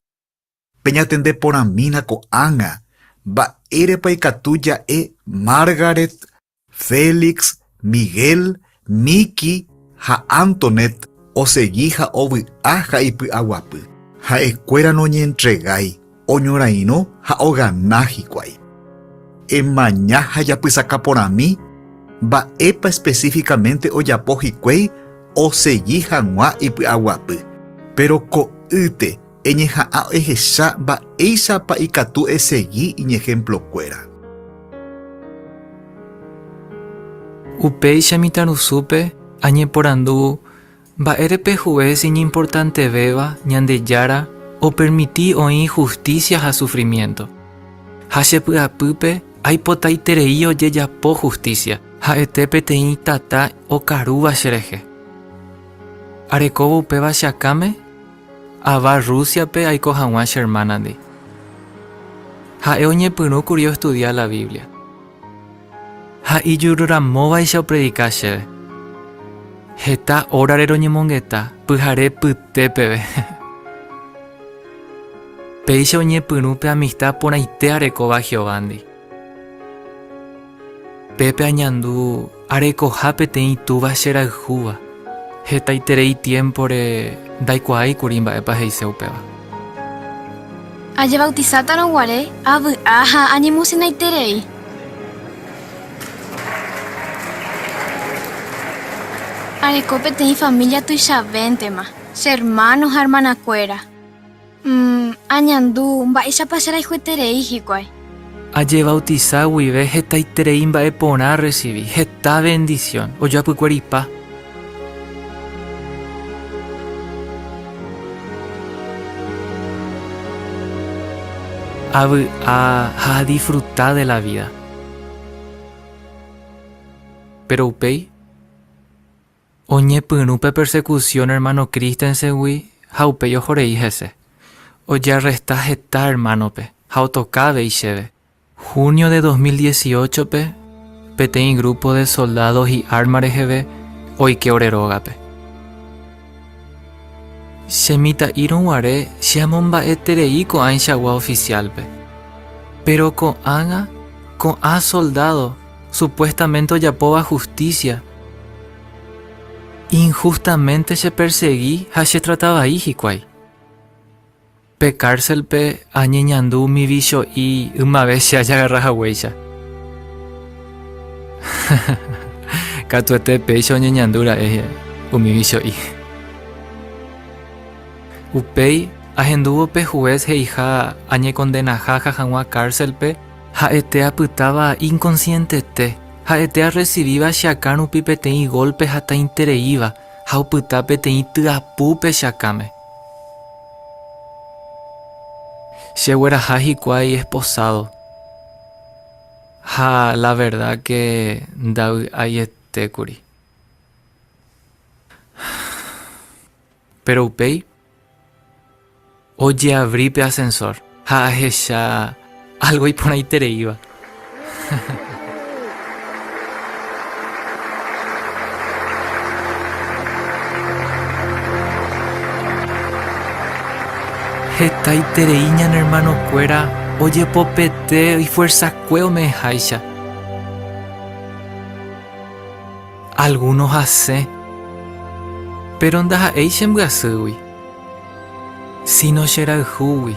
Peñatende porãmína ko'ág̃a mba'érepa ikatu ja'e Margaret, Félix, Miguel, Miki ha Antonet osegi ha ovy'a ha ipy'aguapy. Ha'ekuéra noñentregái, oñorairõ ha ogana hikuái. Emaña ha japysaka porãmi mba'épa espesífikamente ojapo hikuái osegi hag̃ua ipy'aguapy. Péro ko'ýte eñeha'ã ehecha mba'éichapa ikatu esegi iñehemplokuéra. Upéicha mitãrusúpe añeporandu Mba'ére pe juez iñimportantevéva, Ñandejára, opermiti oĩ injusticia ha sufrimiento? Ha che py'apýpe aipotaiterei ojejapo justicia, ha'ete peteĩ tata okarúva cherehe. Arekóvo upéva che akãme, ava Rúsiape aiko hag̃ua che ermánandi. Ha'e oñepyrũkuri oestudia la Biblia. Ha ijururamóvaicha opredika chéve. Heta órare roñemongeta pyhare pyte peve. Péicha oñepyrũ pe amista porãite arekóva Jehovándi. Pépe añandu arekoha peteĩ Túva cherayhúva. Hetaiterei tiémpore ndaikuaái kuri mba'épa he'ise upéva. Ajebautisátarõ guare, avy'a ha añemosenaiterei. Areko peteĩ familia tuichavéntema, che hermano ha hermanakuéra. Añandu mba'éichapa cherayhueterei hikuái. Ajebautisa guive hetaiterei mba'e porã arresivi, heta vendisión, ojoapykueripa. Avy'a ha adisfruta de la vida. Péro upéi, oñepyrũ pe persekusión ermáno Christensen-gui ha upéi ohorei hese. Ojearresta heta ermánope ha otoka avei chéve. Junio de 2018-pe, peteĩ grúpo de soldádo hi'árma reheve oike ore rógape. Che mitã'írõ guare che amomba'eterei ko'ãichagua ofisiálpe. Péro ko'ág̃a ko'ã soldádo supuéstamente ojapóva hustísia, inhústamente chepersegi ha chetrata vai hikuái. Pe kárselpe añeñandu umi vicho'i ymave che ajagarra haguéicha. Katuete péicha oñeñandu ra'e umi vicho'i. Upéi, ahendúvo pe hués he'iha añekondenaha aha hag̃ua kárselpe, ha'ete apytáva inkonsientete, ha'ete arresivíva che akã rupi peteĩ gólpe hatãitereíva ha opyta peteĩ tyapúpe che akãme. Chegueraha hikuái esposado ha la verda ke ndavy'aiete kuri. Péro upéi ojeavri pe asensór ha ahecha álgo iporãitereíva. Hetaiterei ñane ermanokuéra ojepopete ifuersakue ome'ẽháicha. Algúno hasẽ, péro ndaha'éi chembyasýgui, síno cherayhúgui,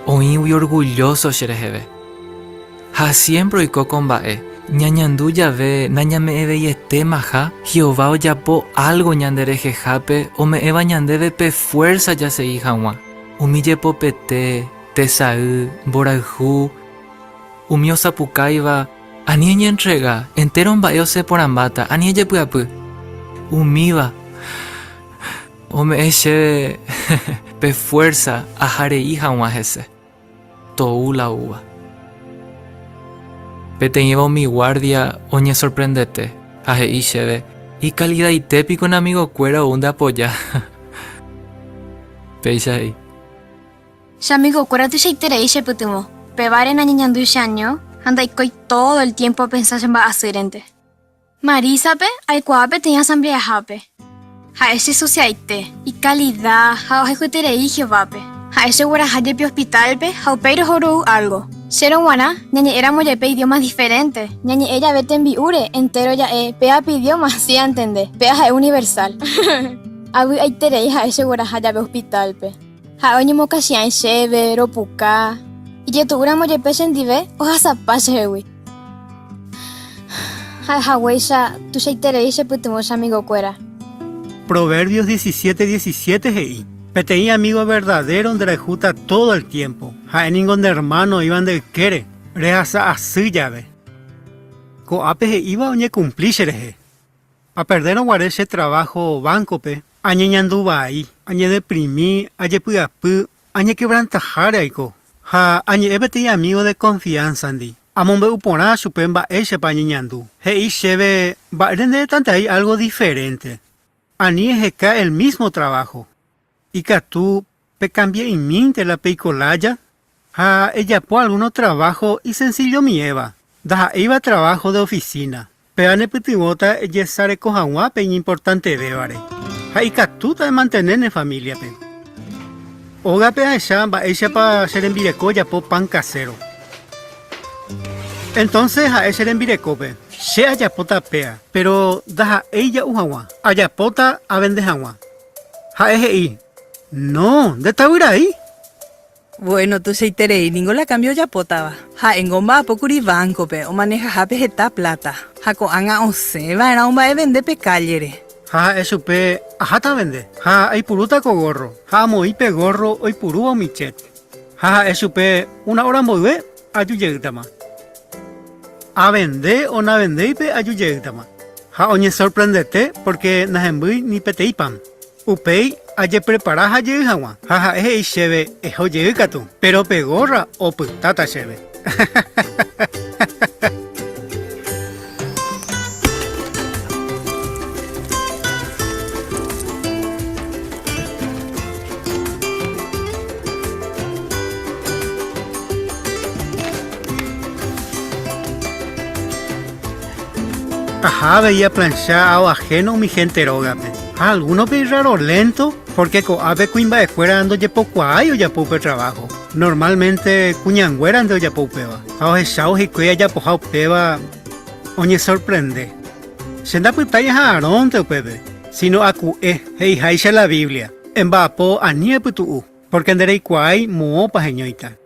oĩgui orgullóso chereheve. Ha siémpre oiko ko mba'e, ñañandu jave nañame'ẽveietémaha, Jehová ojapo álgo ñanderehehápe ome'ẽva ñandéve pe fuérsa jasegi hag̃ua. Umi jepopete, tesay, mborayhu, umi osapukáiva, Ani eñentrega, entéro mba'e osẽ porãmbáta, ani ejepy'apy. Umíva ome'ẽ chéve pe fuérsa aha rei hag̃ua hese. Tou la oúva. Peteĩva umi guárdia oñesorprendete ha he'i chéve, Ikalidaite piko ne amigokuéra ou ndeapoja. Péicha he'i. Che amigokuéra tuichaiterei chepytyvõ, pévare nañeñandúi cheaño ha ndaikói tódo el tiémpo apensa che mba'asýrente. Marísape aikuaa peteĩ asambleahápe. Ha'e chesusiaite, ikalida ha ohayhueterei Jehovápe. Ha'e chegueraha jepi ospitálpe ha upéi roho ro'u álgo. Chérõ g̃uarã, ñañe'ẽramo jepe idióma diferénte, ñañe'ẽ jave tembi'úre entéro ja'e péa pe idióma si antende, péa ha'e universál. Avy'aiterei ha'e chegueraha jave ospitálpe. Ha'e oñemokachiãi chéve, ropuka. Ijetu'úramo jepe chendive, ohasapa chehegui. Ha'e haguéicha tuichaiterei chepytyvõ che amigokuéra. Proverbios 17, 17 he'i, Peteĩ amígo verdadéro nderayhúta tódo el tiémpo, ha'e ningo nde ermáno oĩva nde ykére, rehasa asy jave. Ko'ápe he'íva oñekumpli cherehe. Aperdérõ guare che traváho vánkope, añeñandu vai, añedeprimi, ajepy'apy, añekevrantaháre aiko, ha añe'ẽ peteĩ amígo de konfiánsandi. Amombe'u porã chupe mba'éichapa añeñandu. He'i chéve, Mba'ére nderetanteái álgo diferénte. Ani eheka el mísmo traváho. Ikatu pekambia'imínte la peiko lája ha ejapo algúno traváho isensillomiéva, ndaha'éiva traváho de ofisína. Péva nepytyvõta ejesareko hag̃ua pe iñimportantevévare ha ikatúta emantene ne famíliape. Ógape ahecha mba'éichapa che rembireko ojapo pan casero. Entonces ha'e che rembirekópe, Che ajapóta péa, pero ndaha'éi ja'u hag̃ua, ajapóta avende hag̃ua. Ha'e he'i, No, nde tavyrai! Bueno, tuichaiterei ningo la cambio ojapótava. Ha'éngo omba'apo kuri banco-pe, omanehahápe heta plata. Ha ko'ág̃a osẽ va'erã omba'evende pe kállere. Ha ha'e chupe, Aháta avende, ha aipurúta ko górro, ha amoĩ pe górro oipurúva umi chet. Ha ha'e chupe, Una óra mboyve, aju jeýtama. Avende o navendéipe aju jeýtama. Ha oñesorprendete pórke nahembýi ni peteĩ pan. Upéi ajeprepara ha jey hag̃ua, ha ha'e he'i chéve, Eho jey katu, péro pe górra opytáta chéve. Aha avei aplancha ao ahéno umi hénte rógape. Ha algúnope irrarolénto pórke ko'ápe kuimba'ekuéra ndojepokuaái ojapo upe traváho. Normálmente kuñanguérante ojapo upéva. Ha ohechávo hikuái ajapoha upéva oñesorprende. Che ndapytái aha'arõnte upépe, síno aku'e, he'iháicha la Biblia, Emba'apo ani epytu'u, pórke ndereikuaái moõpa heñóita.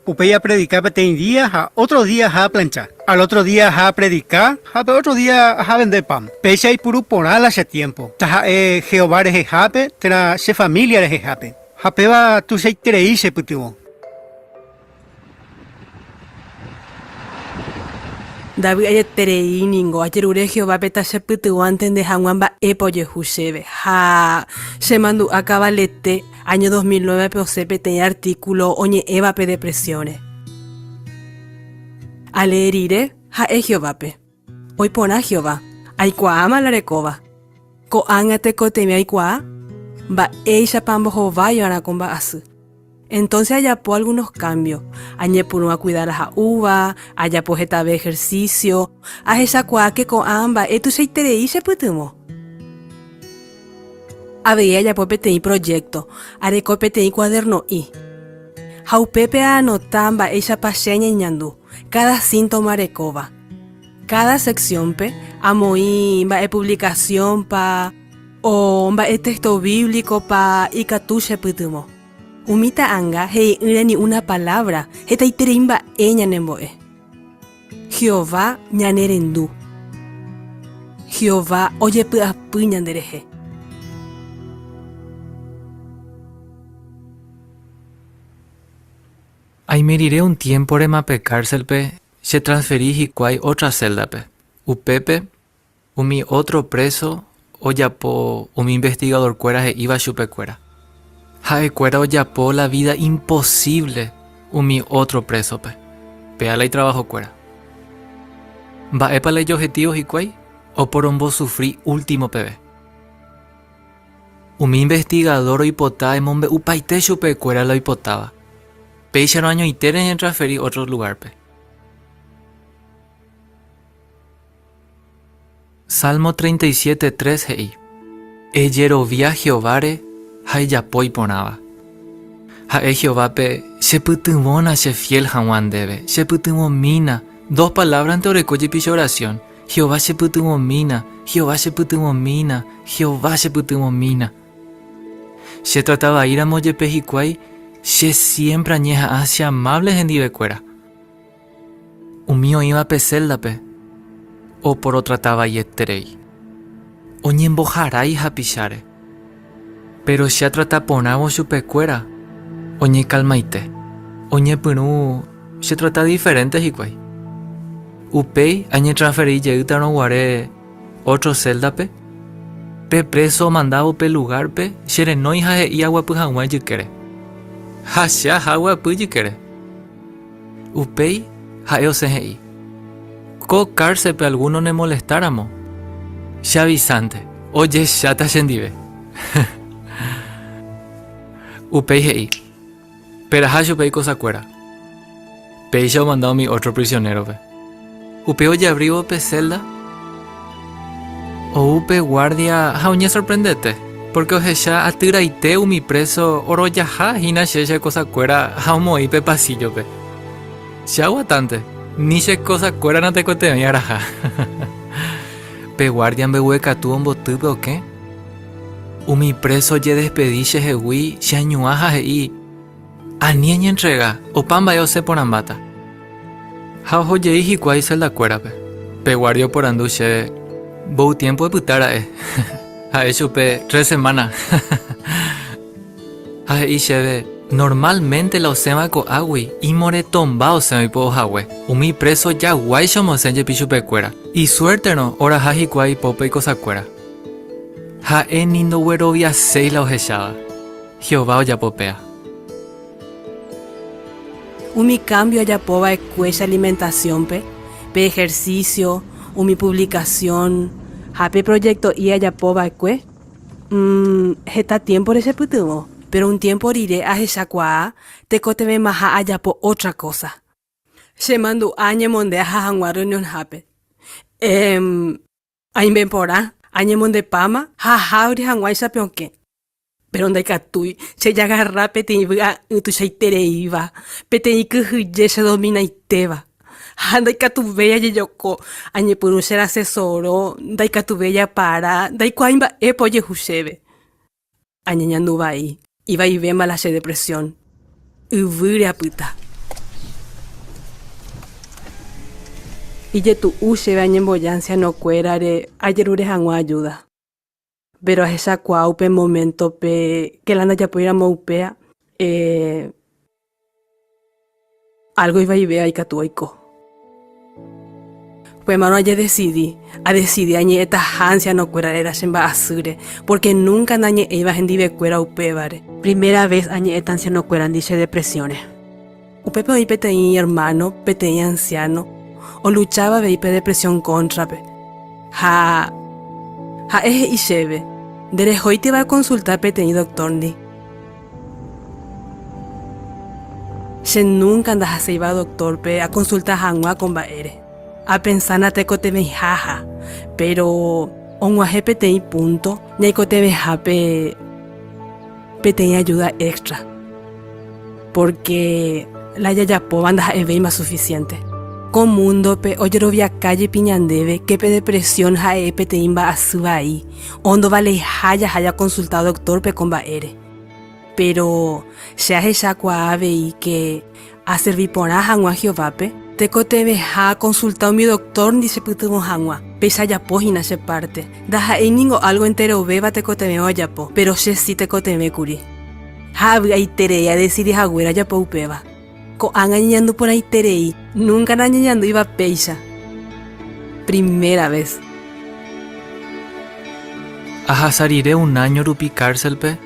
Upéi apredika peteĩ día ha ótro día aha aplancha. Al ótro día aha apredika ha pe ótro día aha avende pan. Péicha aipuru porã la che tiémpo, taha'e Jehová rehehápe térã che família rehehápe. Ha péva tuichaiterei chepytyvõ. Ndavy'aieterei ningo, ajerure Jehovápe tachepytyvõ antende hag̃ua mba'épa ojehu chéve. Ha chemandu'a kavalete, áño 2009-pe osẽ peteĩ artíkulo oñe'ẽva pe depresiõre. Alee rire, ha'e Jehovápe, Oiporã Jehová, aikuaáma la rekóva. Ko'ág̃a tekotevẽ aikuaa mba'éichapa ambohovái va'erã ko mba'asy. Entonce ajapo algunos cambio, añepyrũ akuida la ha'úva, ajapo hetave ejercicio, ahechakuaa ke ko'ã mba'e tuichaiterei chepytyvõ. Avei ajapo peteĩ proyecto, areko peteĩ cuaderno'i. Ha upépe aanota mba'éichapa che añeñandu, cada síntoma rekóva. Cada sección-pe amoĩ mba'e publicación-pa o mba'e texto bíblico-pa ikatu chepytyvõ. Umi ta'anga he'i'ỹre ni una palávra hetaiterei mba'e ñanembo'e. Jehová ñanerendu. Jehová ojepy'apy ñanderehe. Aime rire un tiémporema pe kárselpe, chetransferi hikuái ótra séldape. Upépe, Umi ótro préso ojapo umi investigadorkuéra he'íva chupekuéra. Ha'ekuéra ojapo la vída imposívle umi ótro présope. Péa la itravahokuéra. Mba'épa la ijobjetívo hikuái? Oporombosufri último peve. Umi investigadór oipota emombe'upaite chupekuéra la oipotáva. Péicharõ añoite reñetransferi ótro lugárpe. Salmo 37, 3 he'i, Ejerovia Jehováre ha ejapo iporãva. Ha'e Jehovápe, Chepytyvõna chefiél hag̃ua ndéve, chepytyvõmína. Dos palávrante oreko jepi che orasión, Jehová chepytyvõmína, Jehová chepytyvõmína, Jehová chepytyvõmína. Chetrata vaíramo jepe hikuái, che siémpre añeha'ã cheamávle hendivekuéra. Umi oĩva pe séldape oporotrata vaieterei, oñemboharái hapicháre. Péro che atrata porãvo chupekuéra oñekalmaite, oñepyrũ chetrata diferénte hikuái. Upéi añetransferi jeýtarõ guare ótro séldape, pe préso omandávo pe lugárpe cherenói ha he'i aguapy hag̃ua ijykére. Ha che aha aguapy ijykére. Upéi ha'e osẽ he'i, Ko kárselpe algúno nemolestáramo, che avisánte, ojecháta chendive. Upéi he'i, Peraha chupe ikosakuéra. Péicha omanda umi ótro prisionérope. Upéi ojeavrívo pe sélda, ou pe guárdia ha oñesorprendete. Pórke ohecha atyraite umi préso orojaha hína che che kosakuéra ha omoĩ pe pasíllope. Che aguatánte, ni che kosakuéra natekotevẽi araha. Pe guárdia mbeguekatu omboty pe okẽ. Umi préso ojedespedi chehegui cheañuã ha he'i, Ani eñentrega, opa mba'e osẽ porãmbáta. Ha oho jey hikuái celdakuérape. Pe guárdia oporandu chéve, Mboy tiémpo epyta ra'e? Ha'e chupe, Tres semána. Ha he'i chéve, Normálmente la osẽva ko'águi imoretomba osẽ oipo'o hague. Umi préso jaguáicha omosẽ jepi chupekuéra. Isuérterõ oraha hikuái ipópe ikosakuéra. Ha'e ni ndogueroviaséi la ohecháva. Jehová ojapo péa. Umi kámbio ajapo va'ekue che alimentasiónpe, pe ehersísio, umi puvlikasión ha pe projekto'i ajapo va'ekue, heta tiémpore chepytyvõ. Péro un tiémpo rire ahechakuaa tekotevẽmaha ajapo ótra kósa. Chemandu'a añemonde aha hag̃ua rreunionhápe. Aime porã, añemondepáma ha ahavri hag̃uáicha pe okẽ. Péro ndaikatúi chejagarra peteĩ vy'a'ỹ tuichaitereíva, peteĩ kyhyje chedominaitéva. Ha ndaikatuvéi ajejoko, añepyrũ che rasẽ soro, ndaikatuvéi apara, ndaikuaái mba'épa ojehu chéve. Añeñandu vai, ivaivéma la che depresión. Yvýre apyta. Ijetu'u chéve añemboja ansianokuérare ajerure hag̃ua ajúda. Péro ahechakuaa upe moméntope ke la ndajapóiramo upéa, eh, Álgo ivaivéva ikatu oiko. Upémarõ ajedesidi, adesidi añe'ẽtaha ansianokuéra réra che mba'asýre, pórke núnka nañe'ẽiva hendivekuéra upévare. Primera ves añe'ẽta ansianokuérandi che depresiõre. Upépe oĩ peteĩ ermáno, peteĩ ansiáno, olucháva avei pe depresión kóntrape. Ha ha'e he'i chéve, Nderehóiteva ekonsulta peteĩ doktórndi. Che núnka ndahaséiva doktórpe akonsulta hag̃ua ko mba'ére. Apensa natekotevẽiha, péro og̃uahẽ peteĩ púnto ñaikotevẽhápe peteĩ ajúda éxtra, pórke la jajapóva ndaha'evéima sufisiénte. Ko múndope ojeroviaka jepi ñandéve ke pe depresión ha'e peteĩ mba'asy vai, ondovaleiha jaha jakonsulta doktórpe ko mba'ére. Péro che ahechakuaa avei ke aservi porã hag̃ua Jehovápe, tekotevẽha akonsulta umi doktórndi chepytyvõ hag̃ua. Péicha ajapo hína che párte. Ndaha'éi ningo álgo enterovéva tekotevẽva ojapo, péro che si tekotevẽ kuri. Ha avy'aiterei adesidi haguére ajapo upéva. Ko'ág̃a añeñandu porãiterei, núnka nañeñandúiva péicha. Primera ves. Ahasa rire un áño rupi kárselpe,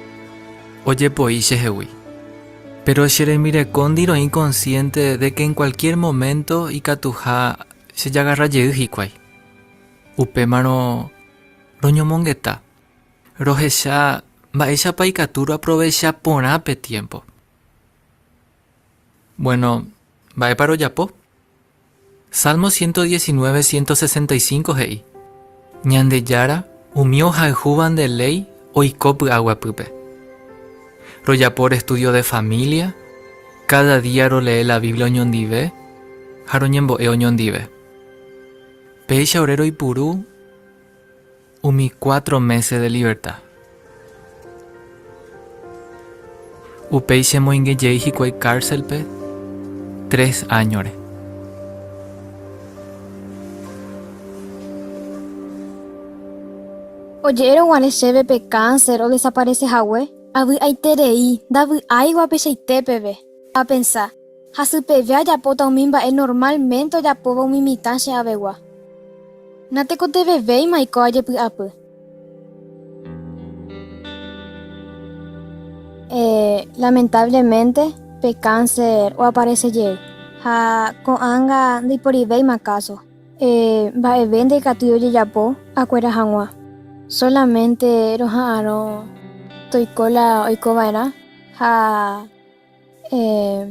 ojepoi chehegui. Péro che rembirekóndi roĩ konsiénte de ke en kualkiér moménto ikatuha chejagarra jey hikuái. Upémarõ roñomongeta, rohecha mba'éichapa ikatu roaprovecha porã pe tiémpo. Bueno, mba'épa rojapo? Salmo 119, 165 he'i, Ñandejára, umi ohayhúva nde léi oiko py'aguapýpe. Rojapo ore estudio de familia, káda día rolee la Biblia oñondive ha roñembo'e oñondive. Péicha ore roipuru Umi cuatro mése de liverta. Upéi chemoinge jey hikuái kárselpe tres áñore. Oje'érõ guare chéve pe kánser odesaparese hague, avy'aiterei, ndavy'áigua peichaite peve. Apensa, Hasypeve ajapóta umi mba'e normálmente ojapóva umi mitã che avegua. Natekotevẽvéima aiko ajepy'apy. Eh, lamentablemente, pe cáncer oaparese jey, ha ko'ág̃a ndaiporivéima káso. Eh, mba'eve ndaikatúi ojejapo akuera hag̃ua. Solamente roha'arõ toiko la oiko va'erã ha, eh,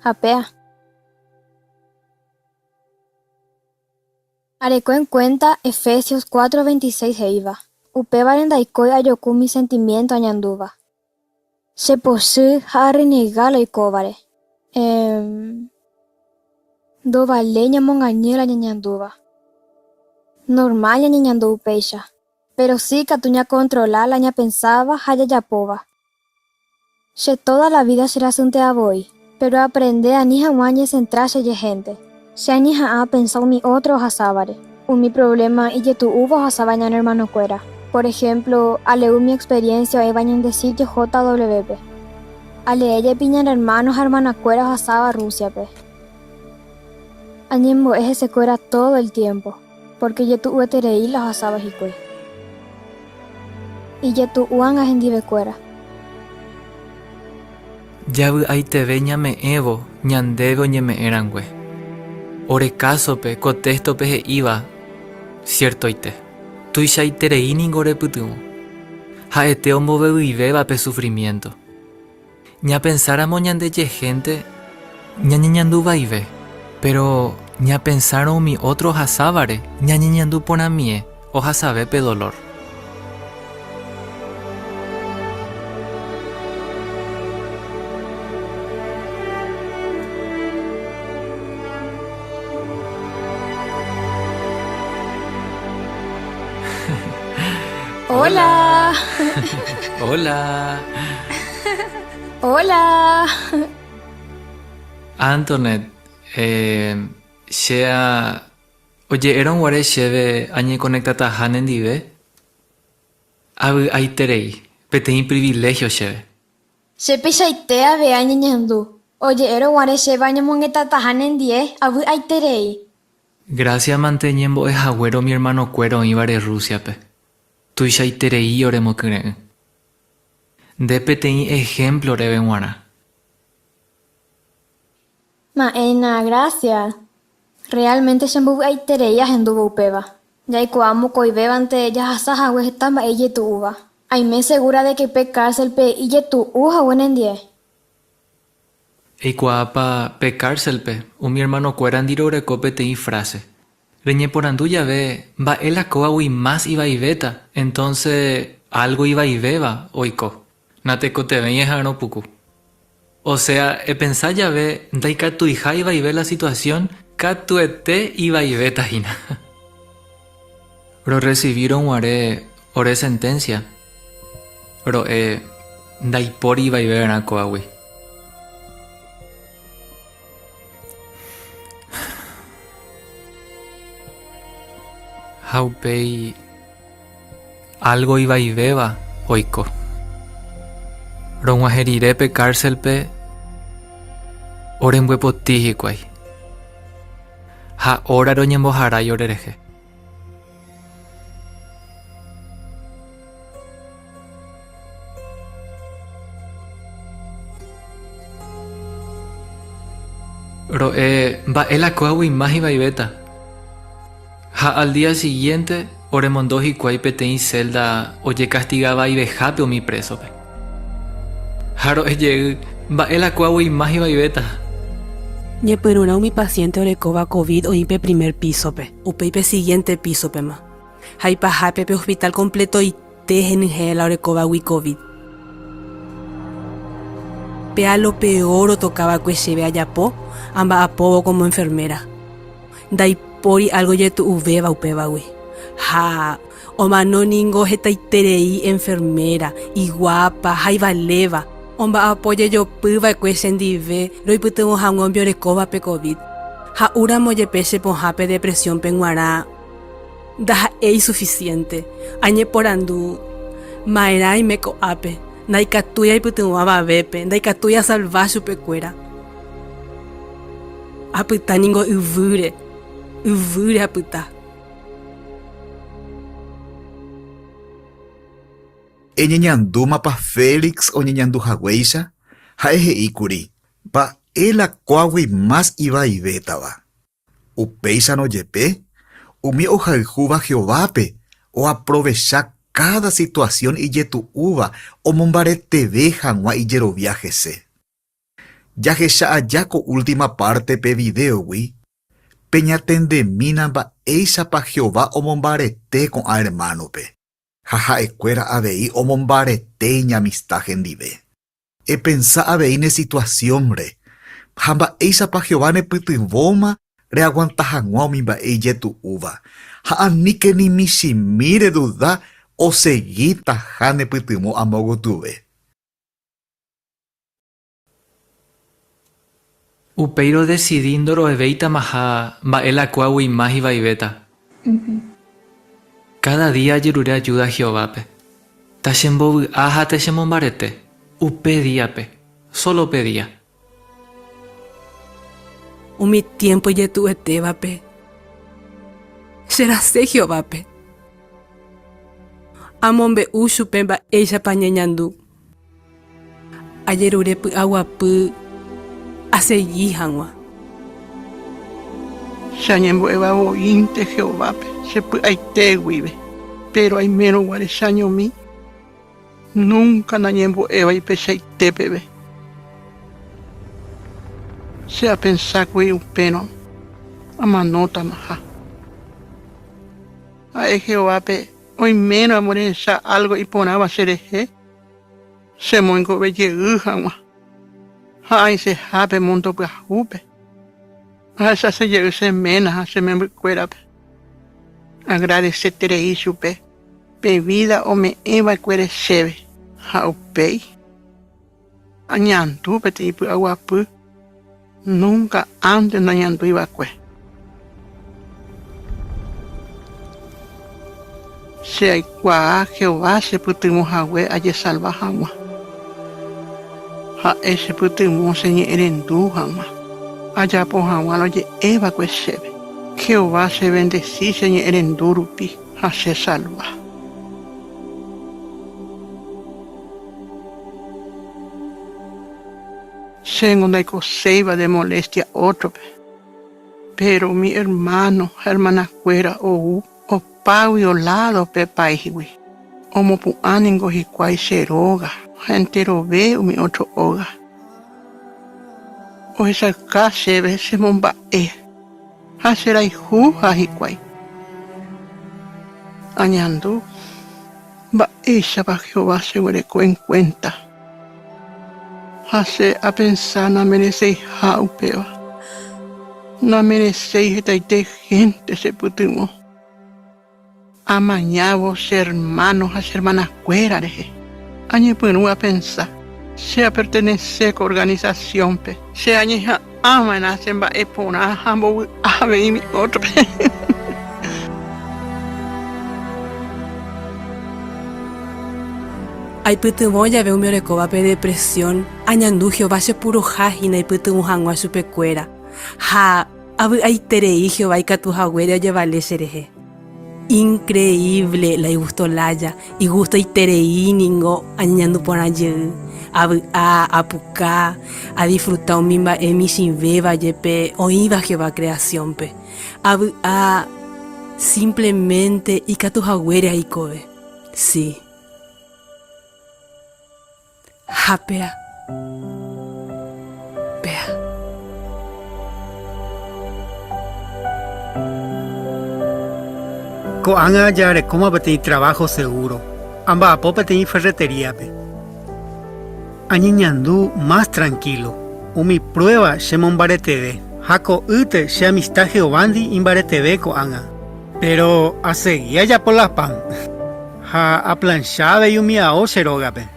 ha péa. Areko en kuénta Efesios 4:26 he'íva. Upévare ndaikói ajoku umi sentimiénto añandúva. Chepochy ha arrenega la oikóvare. Ehm. Ndovaléi ñamongañy la ñañandúva. Normal ñañeñandu upéicha, péro si ikatu ñakontrola la ñapensáva ha jajapóva. Che tóda la vída cherasyntea voi, péro aaprende ani hag̃ua añesentra chejehénte. Che añeha'ã apensa umi ótro ohasávare, umi provléma ijetu'úva ohasáva ñane ermanokuéra. Por ehémplo, alee umi experiénsia oĩva ñande sítio JW-pe. Alee jepi ñane ermáno ha ermanakuéra ohasáva Rúsiape. Añembo'e hesekuéra tódo el tiémpo, pórke ijetu'ueterei la ohasáva hikuái. Ijetu'u anga hendivekuéra. Javy'aiteve ñame'ẽvo ñandéve oñeme'ẽ rangue. Ore kásope ko téxtope he'íva siertoite. Tuichaiterei ningo orepytyvõ. Ha'ete ombovevyivéva pe sufrimiénto. Ñapensáramo ñandejehénte ñañeñandu vaive, péro ñapensárõ umi ótro ohasávare ñañeñandu porãmie ohasave pe dolór. Hola. Hola. Hola. Antonet, eh, che a oje'érõ guare chéve añekonektataha nendive, avy'aiterei, peteĩ priviléhio chéve. Che peichaite avei añeñandu, oje'érõ guare chéve añemongetataha nendie, avy'aiterei. Grásia mante ñembo'e haguére umi ermanokuéra oĩvare Rúsiape. Tuichaiterei oremokyre'ỹ. Nde peteĩ ehémplo reve g̃uarã. Ma'ẽna, grásia! Realmente chembovy'aiterei ahendúvo upéva. Jaikuaa mokõivévante jahasa hague heta mba'e ijetu'úva. Aime segura de que pe kárselpe ijetu'u hague nendie. Eikuaápa pe kárselpe umi ermanokuéra ndire oreko peteĩ fráse. Reñeporandu jave mba'e la kóvagui más ivaivéta, entónse álgo ivaivéva oiko. Natekotevẽi eha'arõ puku. Osea, epensa jave ndaikatuiha ivaive la situasión, katuete ivaivéta hína. Rorresivírõ guare ore senténsia, ro'e ndaipóri ivaive'erã kóagui. Ha upéi álgo ivaivéva oiko. Rog̃uahẽ rire pe kárselpe orembyepoti hikuái ha óra roñemboharái orerehe. Ro'e mba'e la kóagui más ivaivéta. Ha al día siguiente oremondo hikuái peteĩ celda ojekastiga vaivehápe umi présope. Ha ro'e jey mba'e la kóagui más ivaivéta. Ñepyrũrã umi paciente orekóva covid oĩ pe primer písope, upéi pe siguiente písopema. Ha ipahápe pe hospital completoite henyhẽ la orekóvagui covid. Péa lo peor otokava'ekue chéve ajapo amba'apóvo como enfermera. Ndaipóri algo jetu'uvéva upévagui. Ha omano ningo hetaiterei enfermera, iguápa ha ivaléva, omba'apo jejopy va'ekue chendive roipytyvõ hag̃ua umi orekóvape covid. Ha'úramo jepe che pohã pe depresiónpe g̃uarã, ndaha'éi suficiente. Añeporandu, Ma'erã aime ko'ápe? Ndaikatúi aipytyvõ avavépe, ndaikatúi asalva chupekuéra. Apyta ningo yvýre, yvýre apyta. Eñeñandúmapa Félix oñeñandu haguéicha? Ha'e he'i kuri, Mba'e la kóagui más ivaivétava. Upéicharõ jepe, umi ohayhúva Jehovápe oaprovecha káda situasión ijetu'úva omombareteve hag̃ua ijerovia hese. Jahecha aja ko última párte pe vidéogui, peñatendemína mba'éichapa Jehová omombarete ko'ã ermánope. Ha ha'ekuéra avei omombarete iñamista hendive. Epensa avei ne situasiónre ha mba'éichapa Jehová nepytyvõma reaguanta hag̃ua umi mba'e ijetu'úva. Ha aníke ni michĩmi reduda osegitaha nepytyvõ amo gotyove. Upéi rodesidi ndoro'evéitamaha mba'e la kóagui más ivaivéta. Káda día ajerure ajúda Jehovápe. Tachembovy'a ha tachemombarete. Upe díape. Sólo upe día. Umi tiémpo ijetu'uetévape cherasẽ Jehovápe. Amombe'u chupe mba'éichapa añeñandu. Ajerure py'aguapy asegi hag̃ua. Che añembo'éva voínte Jehovápe che py'aite guive, péro aimérõ guare che añomi, núnka nañembo'éva ipeichaite peve. Che apensa kuri upérõ amanótamaha. Ha'e Jehovápe oiméramo rehecha álgo iporãva cherehe, chemoingove jey hag̃ua ha aĩsehápe múndo pyahúpe, ahechase jey che ména ha che membykuérape. Agradeseterei chupe pe vída ome'ẽ va'ekuére chéve ha upéi añandu peteĩ py'aguapy núnka ánte nañandúi va'ekue. Che aikuaa Jehová chepytyvõ hague ajesalva hag̃ua. Ha'e chepytyvõ cheñe'ẽrendu hag̃ua, ajapo hag̃ua la oje'e va'ekue chéve. Jehová chevendesi cheñe'ẽrendu rupi ha chesalva. Chéngo ndaikoséiva de moléstia ótrope. Péro umi ermáno ha ermanakuéra ou opáguio ládo pe paísgui. Omopu'ã ningo hikuái che róga ha enterove umi ótro óga. Ohechauka chéve chemomba'e ha cherayhuha hikuái. Añandu mba'éichapa Jehová cheguereko enkuénta. Ha che apensa namereseiha upéva. Namereséi hetaite hénte chepytyvõ. Amañávo che ermáno ha che ermanakuéra rehe, añepyrũ apensa, Che apertenese ko organisasiónpe, che añeha'ãva'erã chemba'eporã ha ambovy'a avei umi ótrope. Aipytyvõ jave umi orekóvape depresión, añandu Jehová chepuruha hína aipytyvõ hag̃ua chupekuéra. Ha avy'aiterei Jehová ikatu haguére ojevale cherehe. Inkreívle la igústo lája, igustoiterei ningo añeñandu porã jey. Avy'a, apuka, adisfruta umi mba'e michĩvéva jepe oĩva Jehová kreasiónpe. Avy'a simplemente ikatu haguére aikove. Si. Ha péa. Péa. Ko'ág̃a jarekóma peteĩ traváho segúro. Amba'apo peteĩ ferreteríape. Añeñandu mas trankílo. Umi pruéva chemombareteve ha ko'ýte che amista Jehovándi imbareteve ko'ág̃a. Péro asegi ajapo la pan ha aplancha avei umi ao che rógape.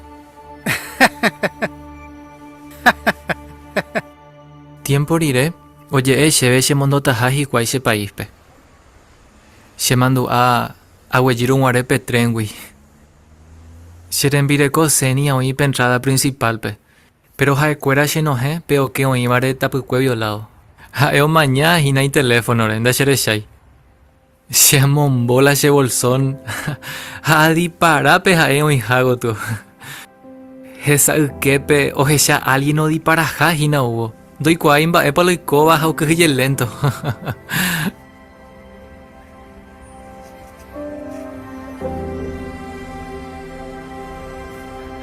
Tiémpo rire, oje'e chéve chemondotaha hikuái che paíspe. Chemandu'a aguejýrõ guare pe tréngui. Che rembireko Zenia oĩ pe entráda prinsipálpe, péro ha'ekuéra chenohẽ pe okẽ oĩvare tapykue violádo. Ha'e omaña hína iteléfonore, ndacherechái. Che amombo la che volsón ha adipara pe ha'e oĩha gotyo. Hesa yképe ohecha álgien odiparaha hína oúvo. Ndoikuaái mba'épa la oikóva ha okyhyje lénto.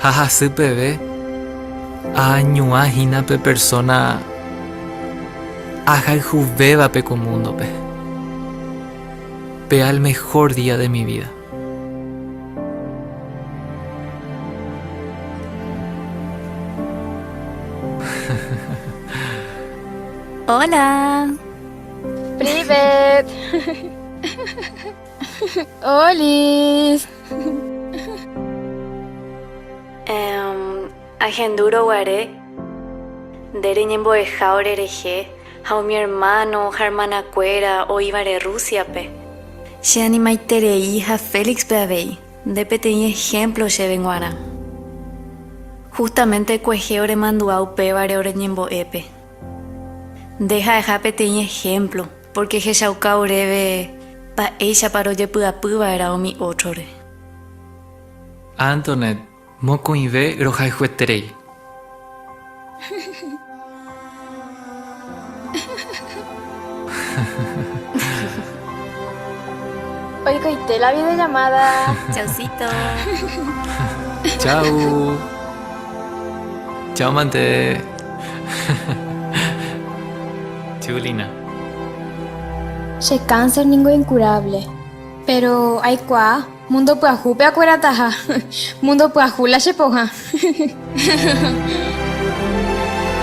Ha hasy peve aañuã hína pe persóna ahayhuvévape ko múndope. Péa el mehór día de mi vída. Hola. Privet. Olis. Ehm, ahendúrõ guare nde reñembo'eha orerehe ha umi ermáno ha ermanakuéra oĩvare Rúsiape. Cheanimaiterei ha Félixpe avei, nde peteĩ ehémplo chéve g̃uarã. Hústamente kuehe oremandu'a upévare oreñembo'épe. Nde ha'eha peteĩ ehémplo, pórke ehechauka oréve mba'éichapa rojepy'apy va'erã umi ótrore. Antonet, mokõive rohayhueterei. Oikoite la videollamada. Chausito. Chau. Chau mante. Chulina. Che cáncer ningo incurable. Pero aikuaa mundo pyahúpe akuerataha. Mundo pyahu la che pohã.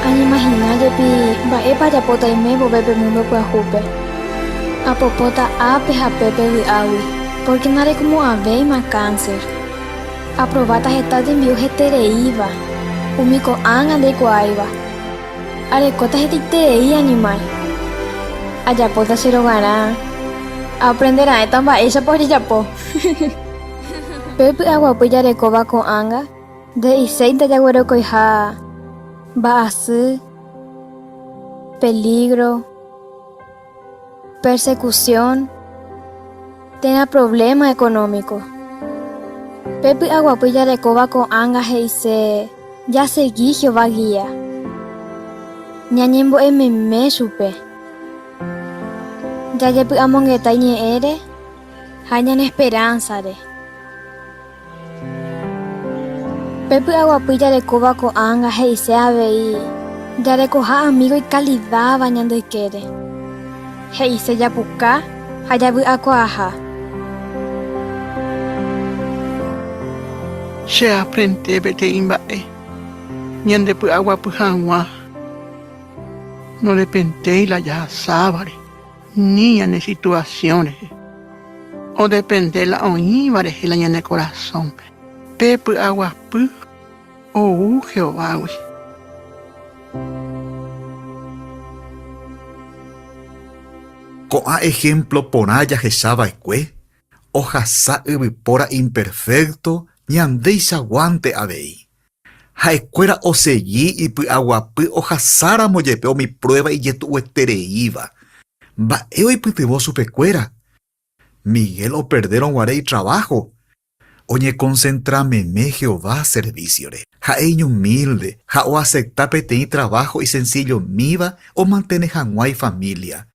Añeimagina jepi mba'épa ajapóta aime vove pe mundo pyahúpe. Apopóta ápe ha pépe vy'águi, pórke narekomo'ãvéima cáncer. Aprováta heta tembi'u hetereíva, umi ko'ág̃a ndaikuaáiva. Arekóta hetaiterei animál. Ajapóta che rogarã. Aaprende raẽta mba'éichapa ojejapo. Pe py'aguapy jarekóva ko'ág̃a nde'iséi ndajaguerekoiha mba'asy, pelígro, persekusión térã provléma ekonómiko. Pe py'aguapy jarekóva ko'ág̃a he'ise jasegi Jehová gía, ñañembo'e meme chupe, jajepy'amongeta iñe'ẽre ha ñane esperánsare. Pe py'aguapy jarekóva ko'ág̃a he'ise avei jarekoha amígo ikalidáva ñande ykére. He'ise japuka ha javy'akuaaha. Che aaprende peteĩ mba'e ñandepy'aguapy hag̃ua nodependéi la jahasávare. Ni ñane situasión rehe. Odepende la oĩva rehe la ñane korasõme. Pe py'aguapy ou Jehovágui. Ko'ã ehémplo porã jahecha va'ekue, ohasa yvypóra imperfékto ñandeichaguánte avei. Ha'ekuéra osegi ipy'aguapy ohasáramo jepe umi pruéva ijetu'uetereíva. Mba'e oipytyvõ chupekuéra? Miguel operdérõ guare itraváho, oñekonsentra meme Jehová servísiore. Ha'e iñumílde ha oasepta peteĩ traváho isensillomíva omantene hag̃ua ifamília.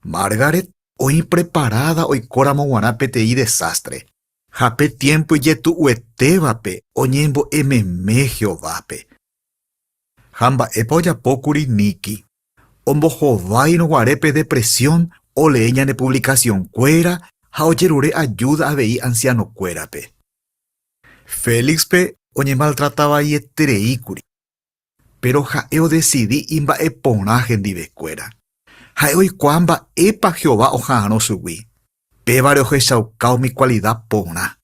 Margaret oĩ preparáda oikóramo g̃uarã peteĩ desástre, ha pe tiémpo ijetu'uetévape oñembo'e meme Jehovápe. Ha mba'épa ojapo kuri Nikki? Ombohováirõ guare pe depresión, olee ñane puvlikasionkuéra ha ojerure ajúda avei ansianokuérape. Félixpe oñemaltrata vaieterei kuri. Péro ha'e odesidi imba'eporã hendivekuéra. Ha'e oikuaa mba'épa Jehová oha'arõ chugui. Pévare ohechauka umi kualida porã.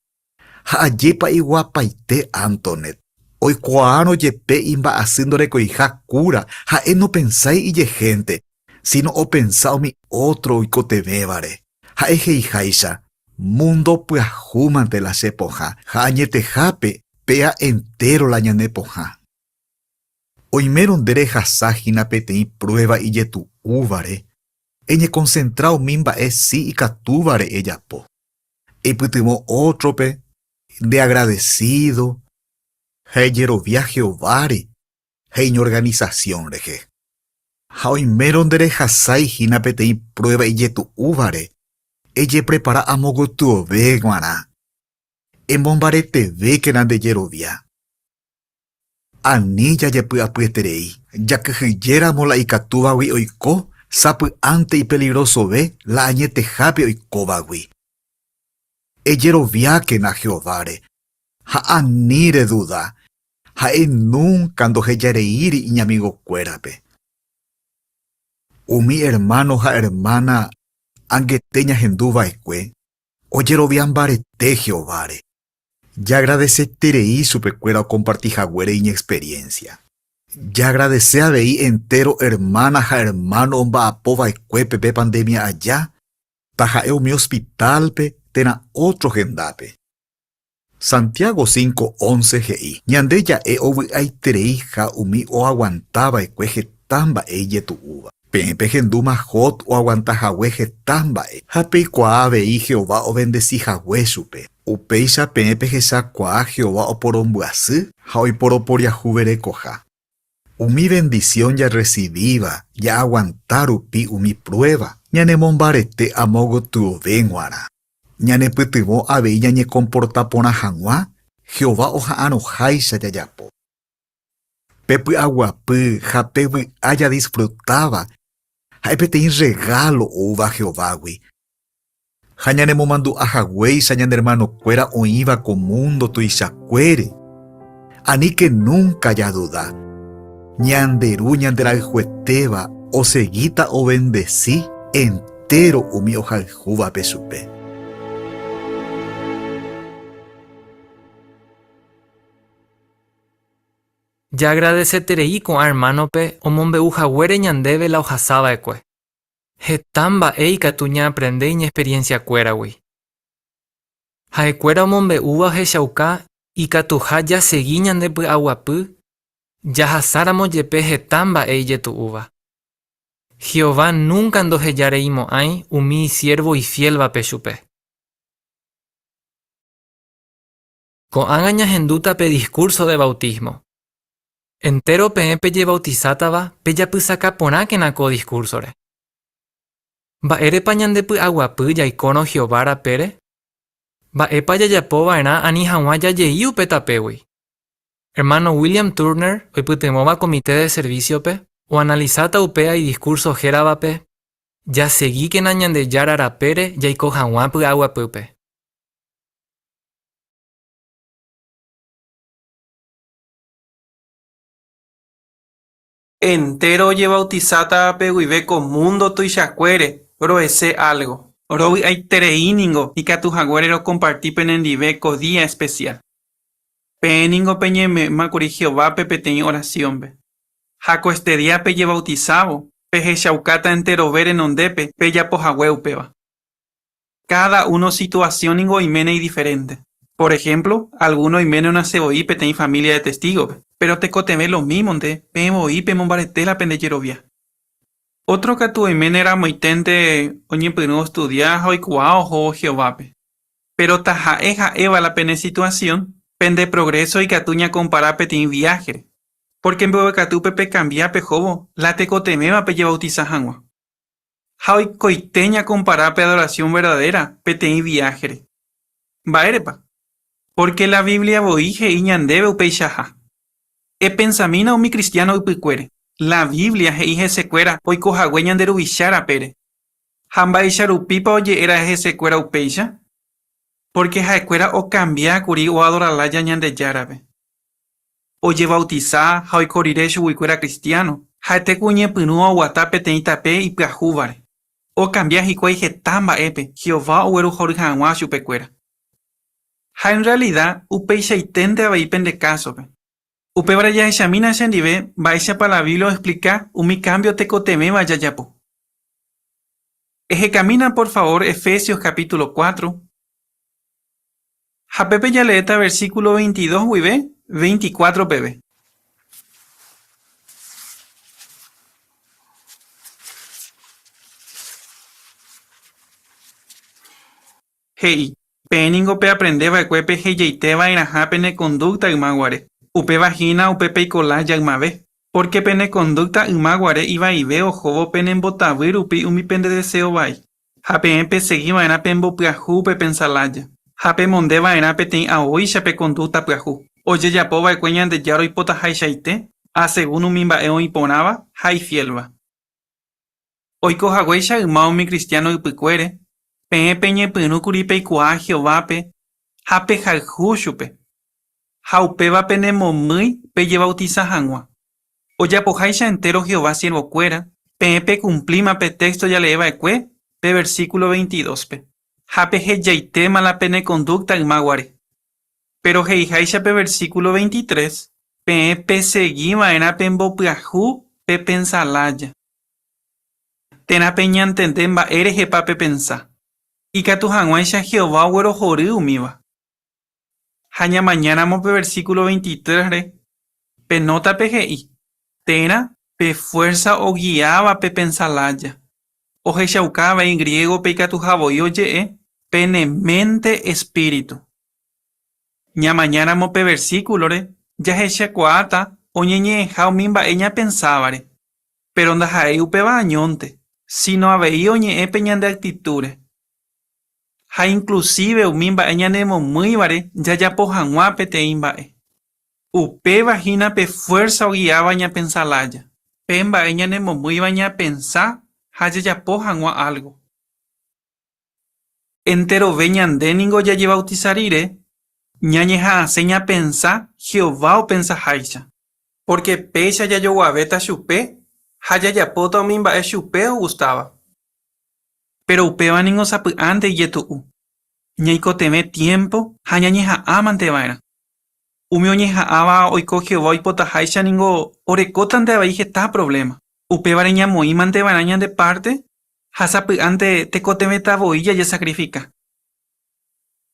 Ha ajépa iguapaite Antonet! Oikuaárõ jepe imba'asy ndorekoiha kúra, ha'e nopensái ijehénte, síno opensa umi ótro oikotevẽvare. Ha'e he'iháicha, Múndo pyahúmante la che pohã, ha añetehápe péa entéro la ñane pohã. Oimérõ nde rehasa hína peteĩ pruéva ijetu'úvare, eñekonsentra umi mba'e si ikatúvare ejapo. Eipytyvõ ótrope, ndeagradesído ha ejerovia Jehováre ha iñorganisasión rehe. Ha oimérõ nderehasái hína peteĩ pruéva ijetu'úvare, ejeprepara amo gotyove g̃uarã. Emombaretevékena nde jerovia. Ani jajepy'apyeterei, jakyhyjéramo la ikatúvagui oiko, sapy'ánte ipeligrosove la añetehápe oikóvagui. Ejeroviákena Jehováre ha ani reduda, ha'e núnka ndohejareíri iñamigokuérape. Umi ermáno ha ermána angete ñahendu va'ekue ojerovia mbarete Jehováre. Jaagradeseterei chupekuéra okomparti haguére iñexperiénsia. Jaagradese avei entéro ermána ha ermáno omba'apo va'ekuépe pe pandémia aja, taha'e umi ospitálpe térã ótro hendápe. Santiago 5:11 he'i, Ñande ja'e ovy'aitereiha umi oaguanta va'ekue heta mba'e ijetu'úva. Peẽ pehendúma Job oaguanta hague heta mba'e, ha peikuaa avei Jehová ovendesi hague chupe. Upéicha peẽ pehechakuaa Jehová oporombyasy ha oiporoporiahuverekoha. Umi vendisión jarresivíva jaaguanta rupi umi pruéva, ñanemombarete amo gotyove g̃uarã. Ñanepytyvõ avei ñañekomporta porã hag̃ua Jehová oha'arõháicha jajapo. Pe py'aguapy ha pe vy'a jadisfrutáva ha'e peteĩ rregálo oúva Jehovágui. Ha ñanemomandu'a haguéicha ñane ermanokuéra oĩva ko múndo tuichakuére, aníke núnka jaduda, ñande Ru ñanderayhuetéva osegíta ovendesi entéro umi ohayhúvape chupe. Jaagradeseterei ko'ã ermánope omombe'u haguére ñandéve la ohasa va'ekue. Heta mba'e ikatu ñaaprende iñexperiensiakuéragui. Ha'ekuéra omombe'úva ohechauka ikatuha jasegi ñandepy'aguapy jahasáramo jepe heta mba'e ijetu'úva. Jehová núnka ndohejareimo'ãi umi isiérvo ifiélvape chupe. Ko'ág̃a ñahendúta pe diskúrso de vautísmo. Entéro peẽ pejevautisátava pejapysaka porãkena ko diskúrsore. Mba'érepa ñandepy'aguapy jaikórõ Jehová rapére? Mba'épa jajapo va'erã ani hag̃ua jajei upe tapégui? Ermáno William Turner, oipytyvõva Comité de Servísiope, oanalisáta upéva idiskúrso héravape Jasegíkena Ñandejára rapére jaiko hag̃ua py'aguapýpe. Entéro ojevautisáta guive ko múndo tuichakuére ro'ese álgo. Rovy'aiterei ningo ikatu haguére rokomparti penendive ko día espesiál. Peẽ ningo peñeme'ẽma kuri Jehovápe peteĩ orasiónpe. Ha ko este día pejevautisávo, pehechaukáta enterove renondépe pejapo hague upéva. Káda uno situasión ningo oiméne idiferénte. Por ehémplo, algúno oiméne onase voi peteĩ família de Testígope, péro tekotevẽ lomímonte peẽ voi pemombarete la pende jerovia. Ótro katu oiméne ramoiténte oñepyrũ ostudia ha oikuaa ohóvo Jehovápe. Péro taha'e ha'éva la pene situasión, pende progréso ikatu ñakompara peteĩ viáhere, pórke mbeguekatúpe pekambia pehóvo la tekotevẽva pejevautisa hag̃ua. Ha oikoite ñakompara pe adorasión verdadéra peteĩ viáhere. Mba'érepa? Pórke la Biblia voi he'i ñandéve upeichaha. Epensamína umi kristiáno ypykuére. La Biblia he'i hesekuéra oiko hague ñande Ruvicha rapére. Ha mba'éicha rupípa oje'éra'e hesekuéra upéicha? Pórke ha'ekuéra okambia kuri oadora lája Ñandejárape. Ojevautisa ha oiko rire chuguikuéra kristiáno, ha'ete ku oñepyrũva oguata peteĩ tape ipyahúvare. Okambia hikuái heta mba'épe Jehová oguerohory hag̃ua chupekuéra. Ha en rrealida upeichaiténte avei pende kásope. Upévare jahechamína chendive mba'éichapa la Biblia oexplika umi kámbio tekotevẽva jajapo. Ehekamína por favór Efesios capítulo 4, Ha pépe jaleéta versículo 22 guive 24 peve. He'i, Peẽ ningo peaprende va'ekue pehejaite va'erãha pene kondúkta yma guare. Upéva hína upe peiko lája ymave. Pórke pene kondúkta yma guare ivaive ohóvo penembotavy rupi umi pende deséo vai. Ha peẽ pesegi va'erã pembopyahu pe pensa lája, ha pemonde va'erã peteĩ aóicha pe kondúkta pyahu, ojejapo va'ekue Ñandejára oipotahaichaite, asegún umi mba'e oĩ porãva ha ifiélva. Oiko haguéicha yma umi kristiáno ypykuére, peẽ peñepyrũ kuri peikuaa Jehovápe ha pehayhu chupe, ha upéva penemomýi pejevautisa hag̃ua. Ojapoháicha entéro Jehová siervokuéra, Peẽ pekumplíma pe téxto jalee va'ekue pe versíkulo veintidóspe, ha pehejaitéma la pene kondúkta yma guare. Péro he'iháicha pe versíkulo veintitrés, peẽ pesegi va'erã pembopyahu pepensa lája, térã peñantende mba'e rehepa pepensa, ikatu hag̃uáicha Jehová oguerohory umíva. Ha ñamañáramo pe versíkulo veintitrés-re, pe nótape he'i, Térã pe fuérsa ogiáva pepensa lája. Ohechauka avei griégope ikatuha voi oje'e, Pene ménte espíritu. Ñamañáramo pe versíkulore, jahechakuaáta oñeñe'ẽha umi mba'e ñapensávare. Péro ndaha'éi upéva añónte, síno avei oñe'ẽ pe ñande aktitúre. Ha inklusíve umi mba'e ñanemomýivare jajapo hag̃ua peteĩ mba'e. Upéva hína pe fuérsa ogiáva ñapensa lája, pe mba'e ñanemomýiva ñapensa ha jajapo hag̃ua álgo. Enterove ñande ningo jajevautisa rire, ñañeha'ãse ñapensa Jehová opensaháicha. Pórke péicha jajoguavéta chupe ha jajapóta umi mba'e chupe ogustáva. Péro upéva ningo sapy'ánte ijetu'u. Ñaikotevẽ tiémpo ha ñañeha'ãmante va'erã. Umi oñeha'ãva oiko Jehová oipotaháicha ningo orekótante avei heta provléma. Upévare ñamoĩmante va'erã ñande párte ha sapy'ánte tekotevẽta voi jajesakrifika.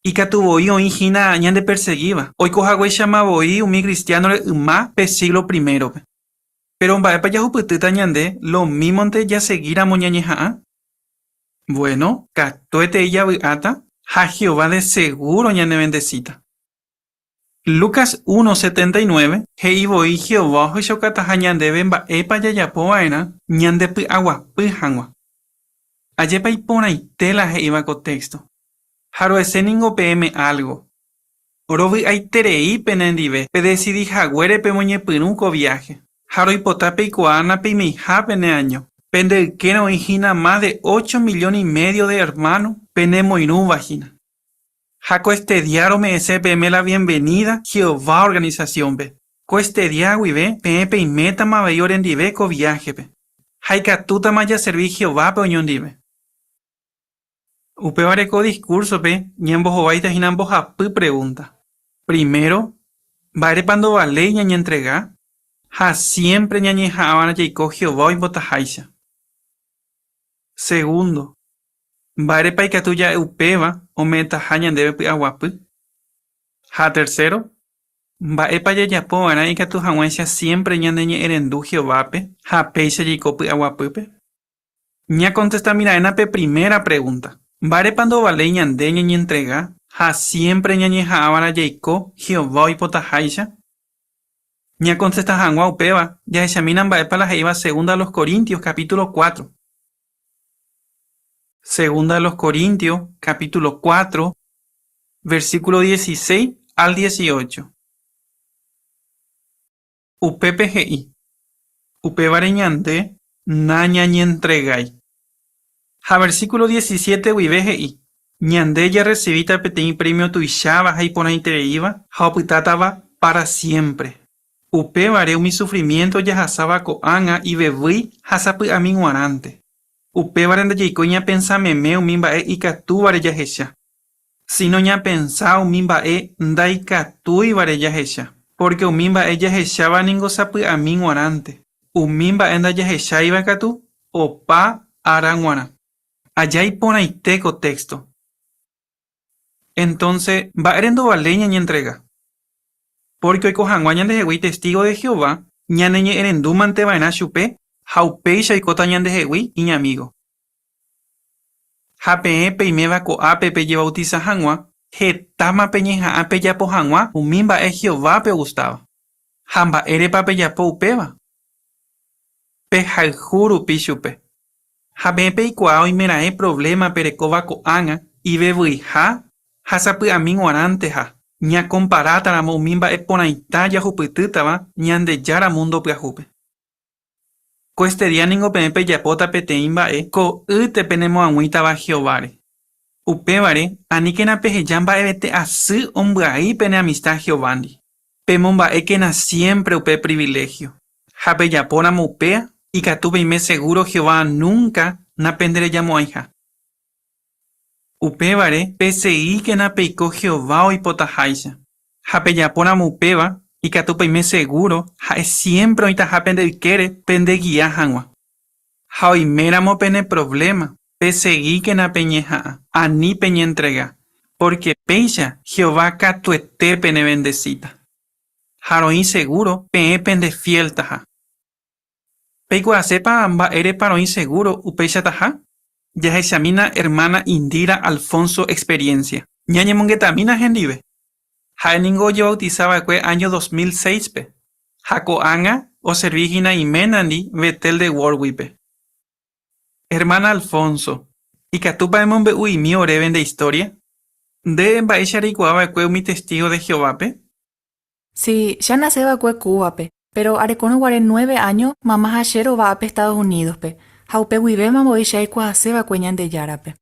Ikatu voi oĩ hína ñandepersegíva, oiko haguéichama voi umi kristiánore yma pe síglo primérope. Péro mba'épa jahupytýta ñande lomímonte jasegíramo ñañeha'ã? Vuéno, katuetei javy'áta ha Jehová de segúro ñanevendesíta. Lucas 1, 79 he'i voi Jehová ohechaukataha ñandéve mba'épa jajapo va'erã ñandepy'aguapy hag̃ua. Ajépa iporãite la he'íva ko téxto! Ha ro'ese ningo peẽme álgo. Rovy'aiterei penendive pedesidi haguére pemoñepyrũ ko viáhe, ha roipota peikuaa napeimeiha peneaño. Pende ykére oĩ hína más de ocho millón y medio de ermáno penemoirũva hína. Ha koestedía rome'ẽse peẽme la bienvenida Jehová organisasiónpe. Koestedía guive peẽ peimétama avei orendive ko viáhepe, ha ikatútama jaservi Jehovápe oñondive. Upévare ko diskúrsope ñambohováita hína mbohapy pregúnta. Primero, mba'érepa ndovaléi ñañentrega ha siémpre ñañeha'ãva'erã jaiko Jehová oipotaháicha? Segundo, Mba'érepa ikatu ja'e upéva ome'ẽtaha ñandéve py'aguapy? Ha tercero, mba'épa jajapo va'erã ikatu hag̃uáicha siémpre ñaneñe'ẽrendu Jehovápe ha péicha jaiko py'aguapýpe? Ñakontestamiraẽna pe primera pregúnta, mba'érepa ndovaléi ñande ñañentrega ha siémpre ñañeha'ãva'erã jaiko Jehová oipotaháicha? Ñakontesta hag̃ua upéva, jahechamína mba'épa la he'íva Segunda a los Corintios capítulo cuatro. Segunda a los Corintios, capítulo 4, versículo 16 al 18. Upépe he'i, Upévare ñande nañañentregái. Ha versículo 17 guive he'i, Ñande jarrecibíta peteĩ premio tuicháva ha iporãitereíva ha opytátava para siempre. Upévare umi sufrimiénto jahasáva ko'ág̃a ivevýi ha sapy'ami g̃uarãnte. Upévare ndajaikói ñapensa meme umi mba'e ikatúvare jahecha, síno ñapensa umi mba'e ndaikatúivare jahecha, pórke umi mba'e jahecháva ningo sapy'ami g̃uarãnte, umi mba'e ndajahecháiva katu opa ára g̃uarã. Aja iporãite ko téxto. Entónse, mba'ére ndovaléi ñañentrega? Pórke oiko hag̃ua ñandehegui testígo de Jehová, ñaneñe'ẽrendúmante va'erã chupe ha upéicha oikóta ñandehegui iñamígo. Ha peẽ peiméva ko'ápe pejevautisa hag̃ua, hetáma peñeha'ã pejapo hag̃ua umi mba'e Jehovápe ogustáva. Ha mba'érepa pejapo upéva? Pehayhu rupi chupe. Ha peẽ peikuaa oimeraẽ provléma perekóva ko'ág̃a ivevyiha ha sapy'ami g̃uarãnteha, ñakomparátaramo umi mba'e porãita jahupytýtava Ñandejára múndo pyahúpe. Koestedía ningo peẽ pejapóta peteĩ mba'e ko'ýte penemoag̃uítava Jehováre. Upévare, aníkena peheja mba'evete asy ombyai pene amista Jehovándi. Pemomba'ékena siémpre upe priviléhio. Ha pejapóramo upéa, Ikatu peime segúro Jehová núnka napenderejamo'ãiha. Upévare, pesegíkena peiko Jehová oipotaháicha. Ha pejapóramo upéva, ikatu peime segúro ha'e siémpre oĩtaha pende ykére pendegia hag̃ua. Ha oiméramo pene provléma, pesegíkena peñeha'ã, ani peñentrega, pórke péicha Jehová katuete penevendesíta. Ha roĩ segúro peẽ pendefieltaha. Peikuaasépa mba'érepa roĩ segúro upeichataha? Jahechamína ermána Indira Alfonso experiénsia. Ñañemongetamína hendive. Ha'e ningo ojevautisa va'ekue áño 2006-pe, ha ko'ág̃a oservi hína iménandi Betel de Wórwickpe. Ermána Alfonso, ikatúpa emombe'u'imi oréve nde istória? Nde mba'éicha reikuaa va'ekue umi testígo de Jehovápe? Si, che anase va'ekue Cúbape, péro arekórõ guare nueve áño mama ha che rova ápe Estados Unídospe, ha upe guivéma voi che aikuaase va'ekue Ñandejárape.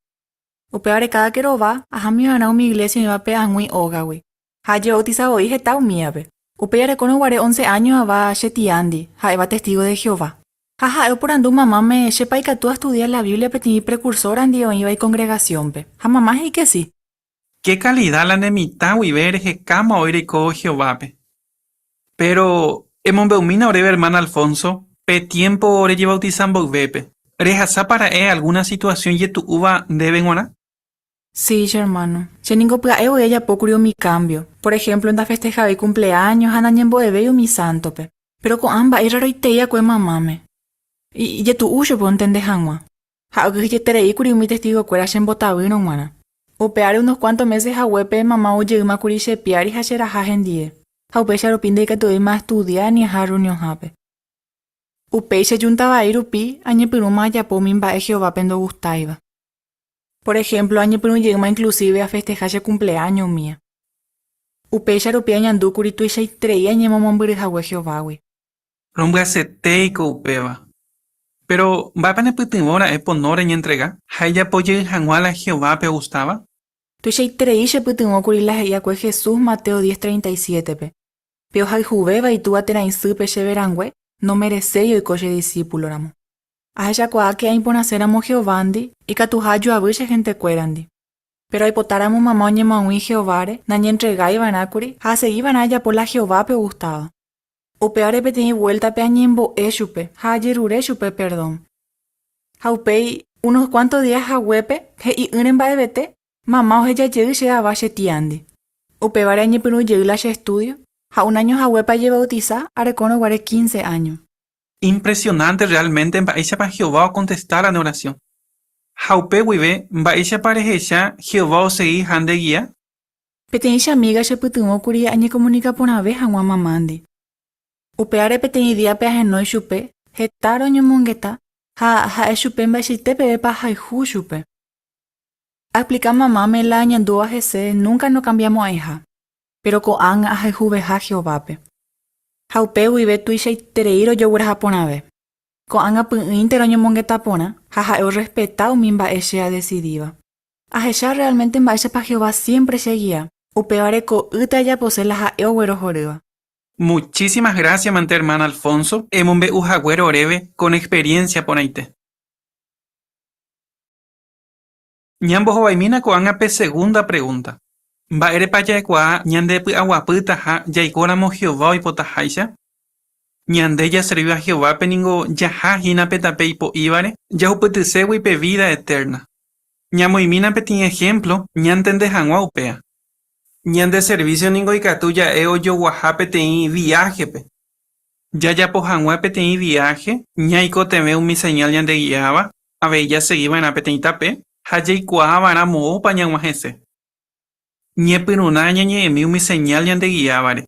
Upévare káda ke rova, ahámi va'erã umi iglésia oĩvape ag̃ui ógagui. Ha ajevautisa voi heta umívape. Upéi arekórõ guare once áño ava che tiándi, ha'éva testígo de Jehová. Ha ha'e oporandu mamáme chépa ikatu astudia la Biblia peteĩ prekursórandi oĩva ikongregasiónpe. Ha mama he'i ke si. Ke kalida la ne mitã guive rehekáma oĩ reikóvo Jehovápe. Péro emombe'umína oréve ermáno Alfonso, pe tiémpo rejevautisa mboyvépe, rehasápa ra'e algúna situasión ijetu'úva ndéve g̃uarã? Si, che ermáno. Che ningo pya'e voi ajapókuri umi kámbio. Por ehémplo, ndafestehavéi kumpleáño ha nañembo'evéi umi sántope. Péro ko'ã mba'e raroitei akue mamáme. Ijetu'u chupe ontende hag̃ua. Ha okyhyjetereíkuri umi Testigokuéra chembotavýrõ g̃uarã. Upe ári unos kuánto mése haguépe mama ojeýmakuri che piári ha cheraha hendie, ha upéicha rupi ndaikatuvéima astudia ni aha rreunionhápe. Upéi che júnta vai rupi añepyrũma ajapo umi mba'e Jehovápe ndogustáiva. Por ehémplo, añepyrũ jeýma inklusíve afesteha che kumpleáño umía. Upéicha rupi añandúkuri tuichaiterei añemomombyry hague Jehovágui. Rombyasyetéiko upéva. Péro, mba'épa nepytyvõ ra'e pono reñentrega ha ejapo jey hag̃ua la Jehovápe ogustáva? Tuichaiterei chepytyvõ kuri la he'i akue Jesús Mateo 10:37-pe, Pe ohayhuvéva itúa térã isýpe chéve rangue, nomereséi oiko che disípuloramo. Ahechakuaa ke aĩporãséramo Jehovándi, ikatuha ajoavy che hentekuérandi. Péro aipotáramo mama oñemoag̃ui Jehováre, nañentregái va'erã kuri ha asegi va'erã ajapo la Jehovápe ogustáva. Upévare peteĩ vuéltape añembo'e chupe ha ajerure chupe perdón. Ha upéi, unos kuánto día haguépe, he'i'ỹre mba'evete, mama oheja jey che ava che tiándi. Upévare añepyrũ jey la che estúdio, ha un áño haguépe ajevautisa arekórõ guare quince áño. Impresionánte realmente mba'éichapa Jehová okontesta la ne orasión. Ha upe guive, mba'éichapa rehecha Jehová osegiha nde gia? Peteĩ che amíga chepytyvõ kuri añekomunika porãve hag̃ua mamándi. Upévare peteĩ díape ahenói chupe, heta roñomongeta ha ha'e chupe mba'eichaite pevépa ahayhu chupe. Aexplika mamáme la añandúva hese núnka nokambiamo'ãiha, péro ko'ág̃a ahayhuveha Jehovápe. Ha upe guive tuichaiterei rojogueraha porãve. Ko'ág̃a py'ỹinte roñomongeta porã ha ha'e orrespeta umi mba'e che adesidíva. Ahecha realmente mba'éichapa Jehová siémpre chegia, upévare ko'ýte ajapose la ha'e oguerohorýva. Muchísimas gracias mante hermana Alfonso emombe'u haguére oréve con experiencia porãite. Ñambohovaimína ko'ág̃a pe segunda pregunta, Mba'érepa ja'ekuaa ñandepy'aguapýtaha jaikóramo Jehová oipotaháicha? Ñande jaservíva Jehovápe ningo jaha hína pe tape ipo'ívare jahupytységui pe vída etérna. Ñamoĩmína peteĩ ehémplo ñantende hag̃ua upéva. Ñande servísio ningo ikatu ja'e ojoguaha peteĩ viáhepe. Jajapo hag̃ua peteĩ viáhe ñaikotevẽ umi señál ñandegiáva, avei jasegi va'erã peteĩ tape ha jaikuaa va'erã moõpa ñag̃uahẽse. Ñepyrũrã ñañe'ẽmi umi señál ñandegiávare.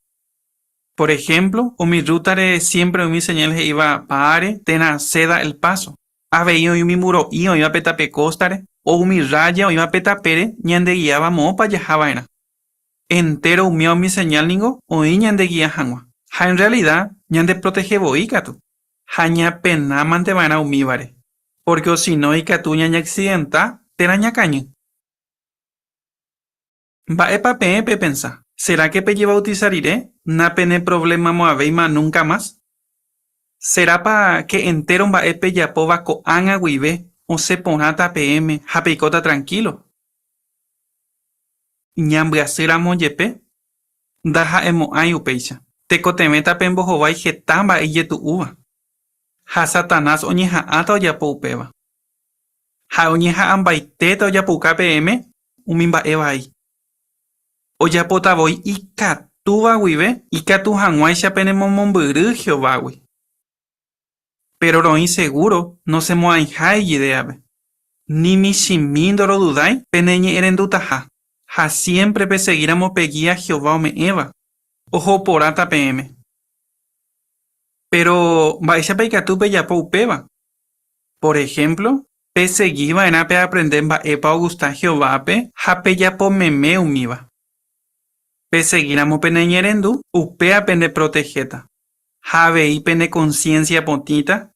Por ehémplo, umi rrútare siémpre umi señál he'íva Pare térã Ceda el paso. Avei oĩ umi muro'i oĩva pe tape kóstare o umi rrája oĩva pe tapére ñandegiáva moõpa jaha va'erã. Entéro umíva umi señál ningo oĩ ñandegia hag̃ua, ha en rrealida ñandeprotehe voi katu, ha ñapenámante va'erã umívare, pórke osino ikatu ñañaksidenta térã ñakañy. Mba'épa peẽ pepensa? Sera ke pejevautisa rire napeneprovlemamo'ãvéima núnka mas? Serápa ke entéro mba'e pejapóva ko'ág̃a guive osẽ porãta peẽme ha peikóta trankílo? Ñambyasýramo jepe, ndaha'emo'ãi upéicha. Tekotevẽta pembohovái heta mba'e ijetu'úva. Ha Satanás oñeha'ãta ojapo upéva. Ha'e oñeha'ãmbaitéta ojapouka peẽme umi mba'e vai. Ojapóta voi ikatúva guive ikatu hag̃uáicha penemomombyry Jehovágui. Péro roĩ segúro nosẽmo'ãiha ijidéape. Ni michĩmi ndorodudái peneñe'ẽrendutaha, ha siémpre pesegíramo pe gía Jehová ome'ẽva, oho porãta peẽme. Péro, mba'éichapa ikatu pejapo upéva? Por ehémplo, pesegi va'erã peaprende mba'épa ogusta Jehovápe ha pejapo meme umíva. Pesegíramo peneñe'ẽrendu, upéva pendeprotehéta. Ha avei pene konsiénsia potĩta,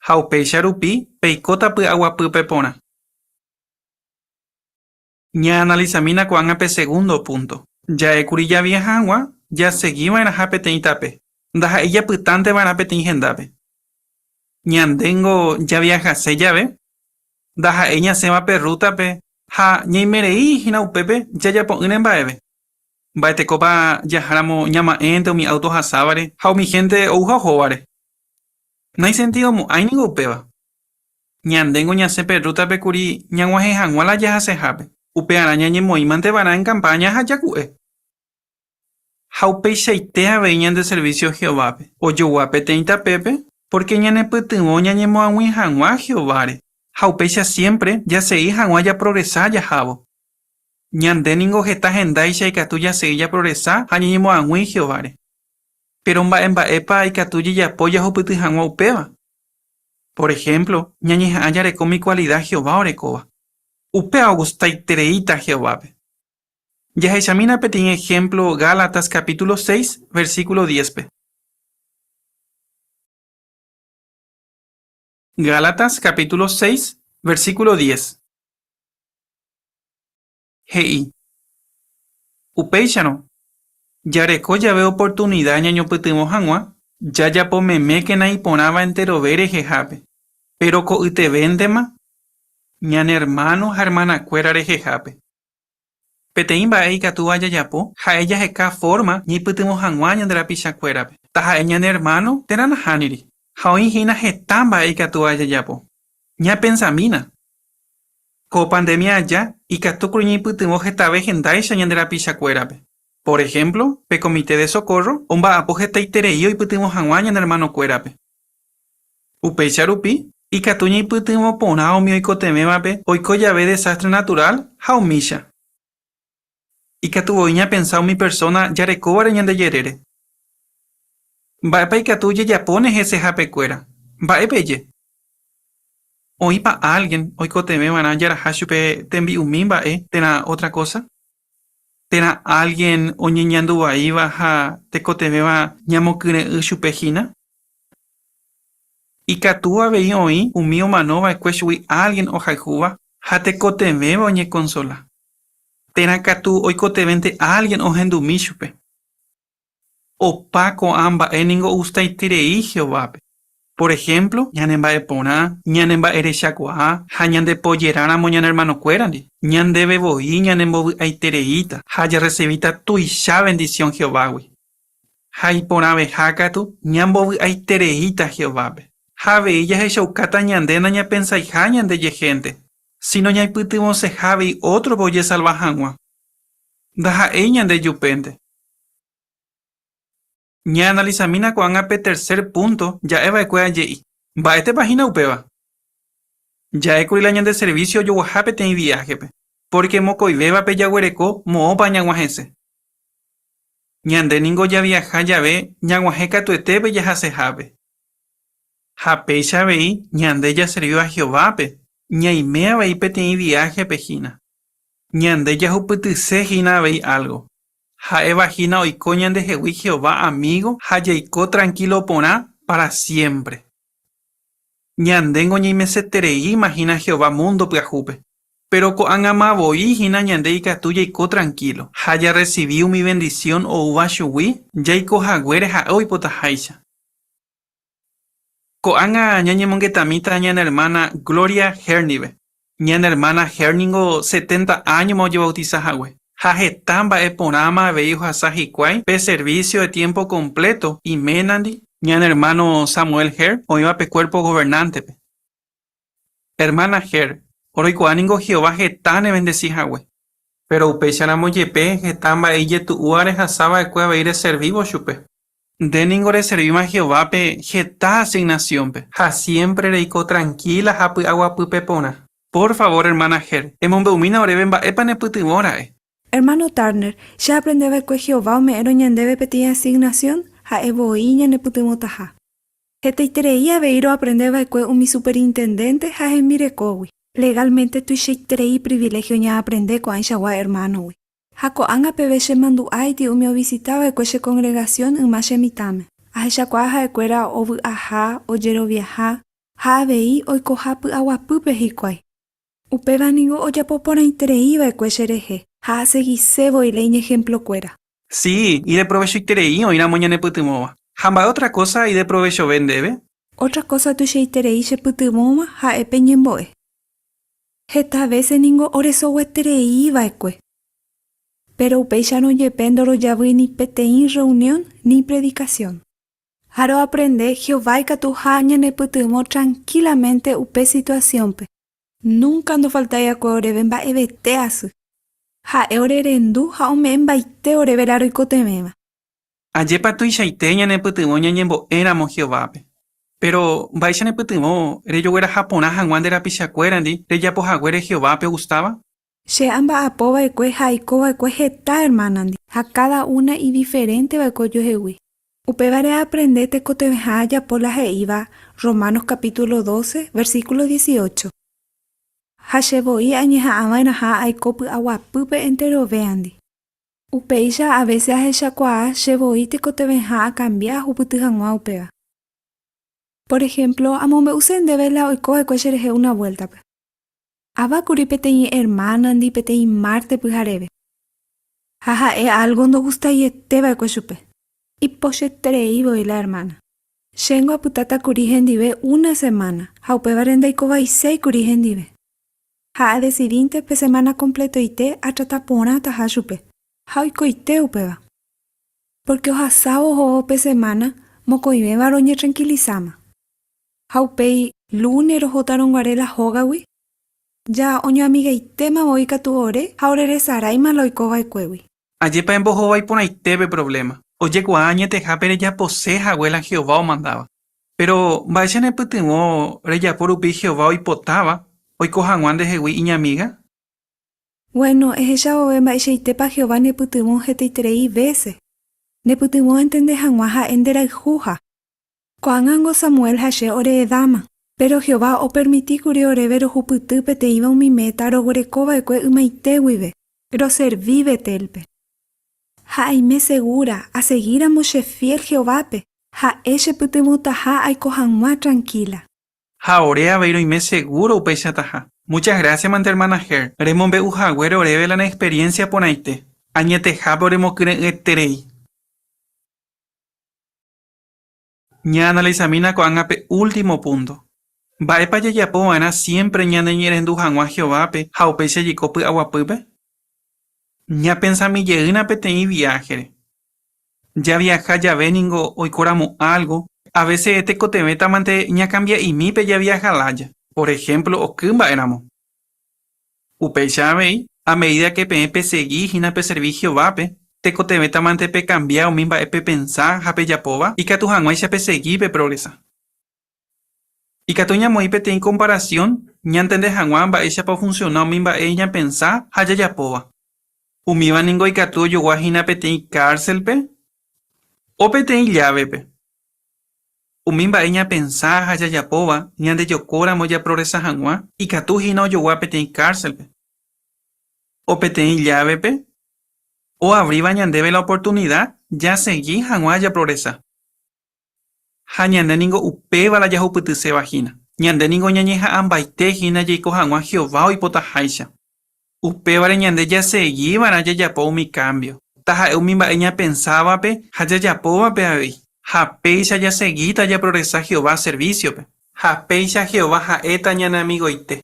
ha upéicha rupi peikóta py'aguapýpe porã. Ñaanalisamína ko'ág̃a pe segundo púnto. Ja'ékuri javiaha hag̃ua jasegi va'erãha peteĩ tape, ndaha'éi japytánte va'erã peteĩ hendápe. Ñandéngo javiahase jave, ndaha'éi ñasẽva pe rrútape ha ñaimerei hína upépe jajapo'ỹre mba'eve. Mba'etekópa jaháramo ñama'ẽnte umi áuto ohasávare ha umi hénte ou ha ohóvare? Naisentidomo'ãi ningo upéva. Ñandéngo ñasẽ pe rrútape kuri ñag̃uahẽ hag̃ua la jahasehápe, upearã ñañemoĩmante va'erã en kampáña ha jaku'e. Ha upeichaite avei ñande servísio Jehovápe, ojogua peteĩ tapépe, pórke ñanepytyvõ ñañemoag̃ui hag̃ua Jehováre, ha upéicha siémpre jasegi hag̃ua japrogresa jahávo. Ñande ningo heta hendáicha ikatu jasegi japrogresa ha ñañemoag̃ui Jehováre. Péro mba'e mba'épa ikatu jajapo jahupyty hag̃ua upéva? Por ehémplo, ñañeha'ã jareko umi kualida Jehová orekóva. Upéva ogustaitereíta Jehovápe. Jahechamína peteĩ ehémplo Gálatas capítulo 6, versíkulo 10-pe. Gálatas capítulo 6, versíkulo 10. He'i, Upéicharõ, jareko jave oportunida ñañopytyvõ hag̃ua, jajapo memékena iporãva enterove rehehápe, péro ko'ytevéntema ñane ermáno ha ermanakuéra rehehápe. Peteĩ mba'e ikatúva jajapo ha'e jaheka fórma ñaipytyvõ hag̃ua ñande rapichakuérape, taha'e ñane ermáno térã nahániri. Ha oĩ hína heta mba'e ikatúva jajapo. Ñapensamína! Ko pandémia aja ikatúkuri ñaipytyvõ hetave hendáicha ñande rapichakuérape. Pór ehémplo, pe Comité de Socorro omba'apo hetaiterei oipytyvõ hag̃ua ñane ermanokuérape. Upéicha rupi, ikatu ñaipytyvõ porã umi oikotevẽvape oiko jave desástre naturál ha umícha. Ikatu voi ñapensa umi persóna jarekóvare ñande jerére. Mba'épa ikatu jajapóne hesehapekuéra? Mba'e peje? Oĩpa álgien oikotevẽ va'erã jaraha chupe tembi'umi mba'e térã ótra kósa? Térã álgien oñeñandu vaíva ha tekotevẽva ñamokyre'ỹ chupe hína? Ikatu avei oĩ umi omano va'ekue chugui álgien ohayhúva ha tekotevẽva oñekonsola. Térã katu oikotevẽnte álgien ohendumi chupe. Opa ko'ã mba'e ningo ogustaiterei Jehovápe. Por ehémplo, ñanemba'eporã, ñanemba'erechakuaa ha ñandepojeráramo ñane ermanokuérandi, ñandéve voi ñanembovy'aitereíta ha jarresivíta tuicha vendisión Jehovágui. Ha iporãveha katu, ñambovy'aitereíta Jehovápe. Ha avei jahechaukáta ñande nañapensaiha ñandejehénte, síno ñaipytyvõseha avei ótrope ojesalva hag̃ua. Ndaha'éi ñande jupénte. Ñaanalisamína ko'ág̃a pe tercer púnto ja'e va'ekue aje'i. Mba'étepa hína upéva? Ja'ékuri la ñande servísio ojoguaha peteĩ viáhepe, pórke mokõivévape jaguereko moõpa ñag̃uahẽse. Ñande ningo javiaha jave ñag̃uahẽ katuete pe jahasehápe. Ha péicha avei ñande jaservíva Jehovápe, ñaime avei peteĩ viáhepe hína. Ñande jahupytyse hína avei álgo. Ha'éva hína oiko ñandehegui Jehová amígo ha jaiko trankílo porã pára siémpre. Ñandéngo ñaimesetereíma hína Jehová múndo pyahúpe. Péro ko'ág̃ama voi hína ñande ikatu jaiko trankílo ha jarresivi umi vendisión oúva chugui jaiko haguére ha'e oipotaháicha. Ko'ág̃a ñañemongetamíta ñane ermána Gloria Herr ndive. Ñane ermána Herr ningo setenta áñoma ojevautisa hague, ha heta mba'e porãma avei ohasa hikuái pe servísio de tiémpo kompléto iménandi, ñane ermáno Samuel Herd oĩva pe Kuérpo Governántepe. Ermána Herd, oroikuaa ningo Jehová heta nevendesi hague. Péro upéicharamo jepe heta mba'e ijetu'úva rehasa va'ekue avei reservívo chupe. Nde ningo reservíma Jehovápe heta asignasiónpe, ha siémpre reiko trankíla ha py'aguapýpe porã. Pór favór ermána Herd, emombe'umína oréve mba'épa nepytyvõ ra'e. Ermáno Turner, che aaprende va'ekue Jehová ome'ẽrõ ñandéve peteĩ asignasión, ha'e voi ñanepytyvõtaha. Hetaiterei avei roaprende va'ekue umi superintendénte ha hembirekógui. Legálmente tuichaiterei priviléhio ñaaprende ko'ãichagua ermánogui. Ha ko'ág̃a peve chemandu'áiti umi ovisita va'ekue che kongregasión yma che mitãme. Ahechakuaa ha'ekuéra ovy'aha, ojeroviaha, ha avei oikoha py'aguapýpe hikuái. Upéva ningo ojapo porãiterei va'ekue cherehe ha asegise voi la iñehemplokuéra. Si, ideprovechoiterei oĩramo ñanepytyvõva. Ha mba'e ótra kósa ideprovechove ndéve? Ótra kósa tuichaiterei chepytyvõva ha'e pe ñembo'e. Heta vése ningo oresogueterei va'ekue. Péro upéicharõ jepe ndorojavýi ni peteĩ rreunión ni predikasión. Ha roaprende Jehová ikatuha ñanepytyvõ trankílamente upe situasiónpe. Núnka ndofaltái va'ekue oréve mba'evete asy. Ha'e orerendu ha ome'ẽmbaite oréve la roikotevẽva. Ajépa tuichaite ñanepytyvõ ñañembo'éramo Jehovápe. Péro, mba'éicha nepytyvõ rejogueraha porã hag̃ua nde rapichakuérandi rejapo haguére Jehovápe ogustáva? Che amba'apo va'ekue ha aiko va'ekue heta ermánandi, ha káda una idiferénte va'ekue ojuehegui. Upévare aaprende tekotevẽha ajapo la he'íva Romanos capítulo doce, versículo dieciocho. Ha che voi añeha'ãva'erãha aiko py'aguapýpe enterovéandi. Upéicha a vése ahechakuaa che voi tekotevẽha akambia ahupyty hag̃ua upéva. Por ehémplo, amombe'use ndéve la oiko va'ekue cherehe una vuéltape. Ava kuri peteĩ ermánandi peteĩ márte pyhareve. Ha ha'e álgo ndogustaiete va'ekue chupe. Ipochyeterei voi la ermána. Chéngo apytáta kuri hendive una semána ha upévare ndaikovaiséi kuri hendive. Ha adesidínte pe semána kompletoite atrata porãtaha chupe, ha oikoite upéva. Pórke ohasávo ohóvo pe semána, mokõivéva roñetrankilisáma. Ha upéi lúne rohótarõ guare la hógagui, ja oñoamigaitéma voi katu ore ha oreresaráima la oiko va'ekuégui. Ajépa embohovái porãite pe provléma. Ojekuaa añetehápe rejapose hague la Jehová omandáva. Péro, mba'éicha nepytyvõ rejapo rupi Jehová oipotáva oiko hag̃ua ndehegui iñamíga? Vuéno, ehecha vove mba'eichaitépa Jehová nepytyvõ hetaiterei vése. Nepytyvõ entende hag̃ua ha'e nderayhuha. Ko'ág̃ango Samuel ha che oreedáma. Péro Jehová opermiti kuri oréve rohupyty peteĩva umi méta roguereko va'ekue ymaite guive, roservi Betélpe. Ha aime segúra asegíramo chefiél Jehovápe, ha'e chepytyvõtaha aiko hag̃ua trankíla. Ha ore avei roime segúro upeichataha. Muchas gracias mante hermana Herd, remombe'u haguére oréve la ne experiencia porãite. Añetehápe oremokyre'ỹeterei. Ñaanalisamína ko'ág̃a pe último púnto. Mba'épa jajapo va'erã siémpre ñaneñe'ẽrendu hag̃ua Jehovápe ha upéicha jaiko py'aguapýpe? Ñapensami jeýna peteĩ viáhere. Javiaha jave ningo oikóramo álgo, avése tekotevẽtamante ñakambia'imi pe javiaha lája, por ehémplo oky mba'éramo. Upéicha avei, a medída ke peẽ pesegi hína peservi Jehovápe, tekotevẽtamante pekambia umi mba'e pepensa ha pejapóva ikatu hag̃uáicha pesegi peprogresa. Ikatu ñamoĩ peteĩ komparasión ñantende hag̃ua mba'éichapa ofunsiona umi mba'e ñapensa ha jajapóva. Umíva ningo ikatu ojogua hína peteĩ kárselpe o peteĩ llávepe. Umi mba'e ñapensa ha jajapóva ñandejokóramo japrogresa hag̃ua ikatu hína ojogua peteĩ kárselpe o peteĩ llávepe oavríva ñandéve la oportunida jasegi hag̃ua japrogresa. Ha ñande ningo upéva la jahupytyséva hína. Ñande ningo ñañeha'ãmbaite hína jaiko hag̃ua Jehová oipotaháicha. Upévare ñande jasegi va'erã jajapo umi kámbio, taha'e umi mba'e ñapensávape ha jajapóvape avei. Ha péicha jasegíta japrogresa Jehová servísiope. Ha péicha Jehová ha'éta ñane amigoite.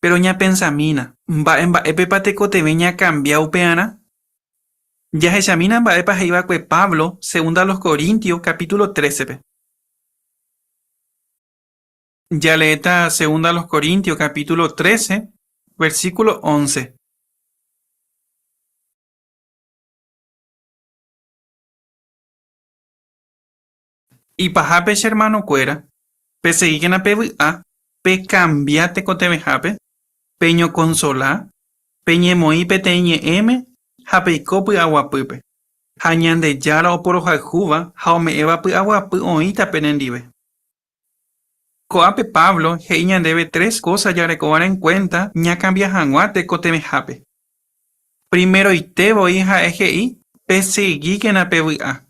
Péro ñapensamína, mba'e mba'épepa tekotevẽ ñakambia upearã? Jahechamína mba'épa he'i va'ekue Pablo segunda a los Corintios capítulo trécepe. Jaleéta segunda a los Corintios capítulo 13, versículo 11. Ipahápe che ermanokuéra, pesegíkena pevy'a, pekambia tekotevẽhápe, peñokonsola, peñemoĩ peteĩ ñe'ẽme ha peiko py'aguapýpe. Ha Ñandejára oporohayhúva ha ome'ẽva py'aguapy oĩta penendive. Ko'ápe Pablo he'i ñandéve tres kósa jarekóvare enkuénta ñakambia hag̃ua tekotevẽhápe. Primeroite voi ha'e he'i, Pesegíkena pevy'a.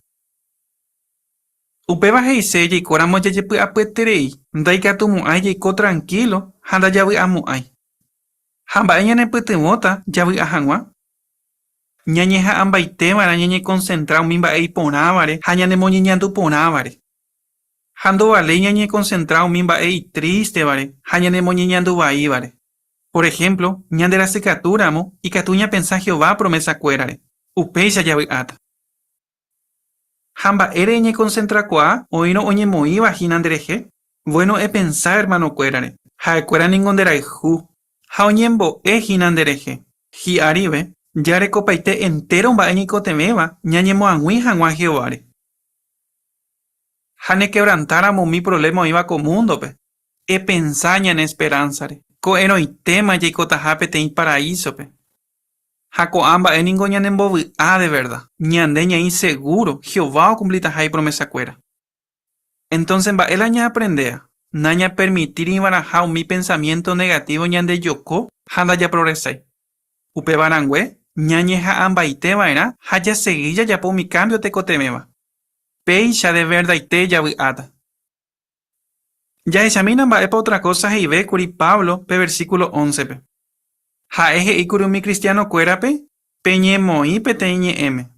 Upéva he'ise jaikóramo jajepy'apyeterei, ndaikatumo'ãi jaiko trankílo ha ndajavy'amo'ãi. Ha mba'e ñanepytyvõta javy'a hag̃ua? Ñañeha'ãmbaiteva'erã ñañekonsentra umi mba'e iporãvare ha ñanemoñeñandu porãvare. Ha ndovaléi ñañekonsentra umi mba'e itrístevare ha ñanemoñeñandu vaívare. Por ehémplo, ñanderasykatúramo ikatu ñapensa Jehová promesakuérare, upéicha javy'áta. Ha mba'ére eñekonsentrakuaa oĩrõ oñemoĩva hína nderehe? Vuéno epensa ermanokuérare, ha'ekuéra ningo nderayhu ha oñembo'e hína nderehe. Hi'arive, jarekopaite entéro mba'e ñaikotevẽva ñañemoag̃ui hag̃ua Jehováre. Ha nekevrantáramo umi provléma oĩva ko múndope, epensa ñane esperánsare, ko'ẽrõitéma jaikotaha peteĩ paraísope. Ha ko'ã mba'e ningo ñanembovy'a de verda. Ñande ñaĩ segúro Jehová okumplitaha ipromesakuéra. Entónse mba'e la ñaaprendéa? Nañapermitíri va'erãha umi pensamiénto negatívo ñandejoko ha ndajaprogresái. Upéva rangue, ñañeha'ãmbaite va'erã ha jasegi jajapo umi kámbio tekotevẽva. Péicha de verdaite javy'áta. Jahechamína mba'épa ótra kósa he'ive kuri Pablo pe versíkulo óncepe. Ha'e he'i kuri umi kristianokuérape, Peñemoĩ peteĩ ñe'ẽme.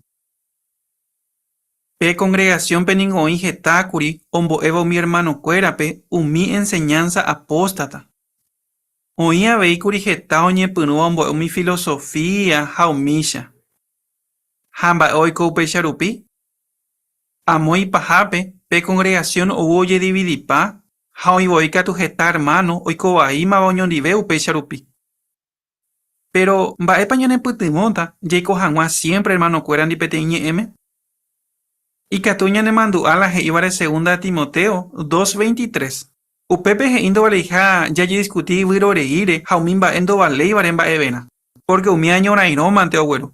Pe kongregasiónpe ningo oĩ heta kuri ombo'éva umi ermanokuérape umi enseñánsa apóstata. Oĩ avei kuri heta oñepyrũva ombo'e umi filosofía ha umícha. Ha mba'e oiko upéicha rupi? Amo ipahápe, pe kongregasión ou ojedividipa ha oĩ voi katu heta ermáno oiko vaímava oñondive upéicha rupi. Péro, mba'épa ñanepytyvõta jaiko hag̃ua siémpre ermanokuérandi peteĩ ñe'ẽme? Ikatu ñanemandu'a la he'ívare segunda Timoteo 2:23. Upépe he'i ndovaleiha jajediskuti yvyroreíre ha umi mba'e ndovaléivare mba'everã, pórke umi añorairõmante ogueru.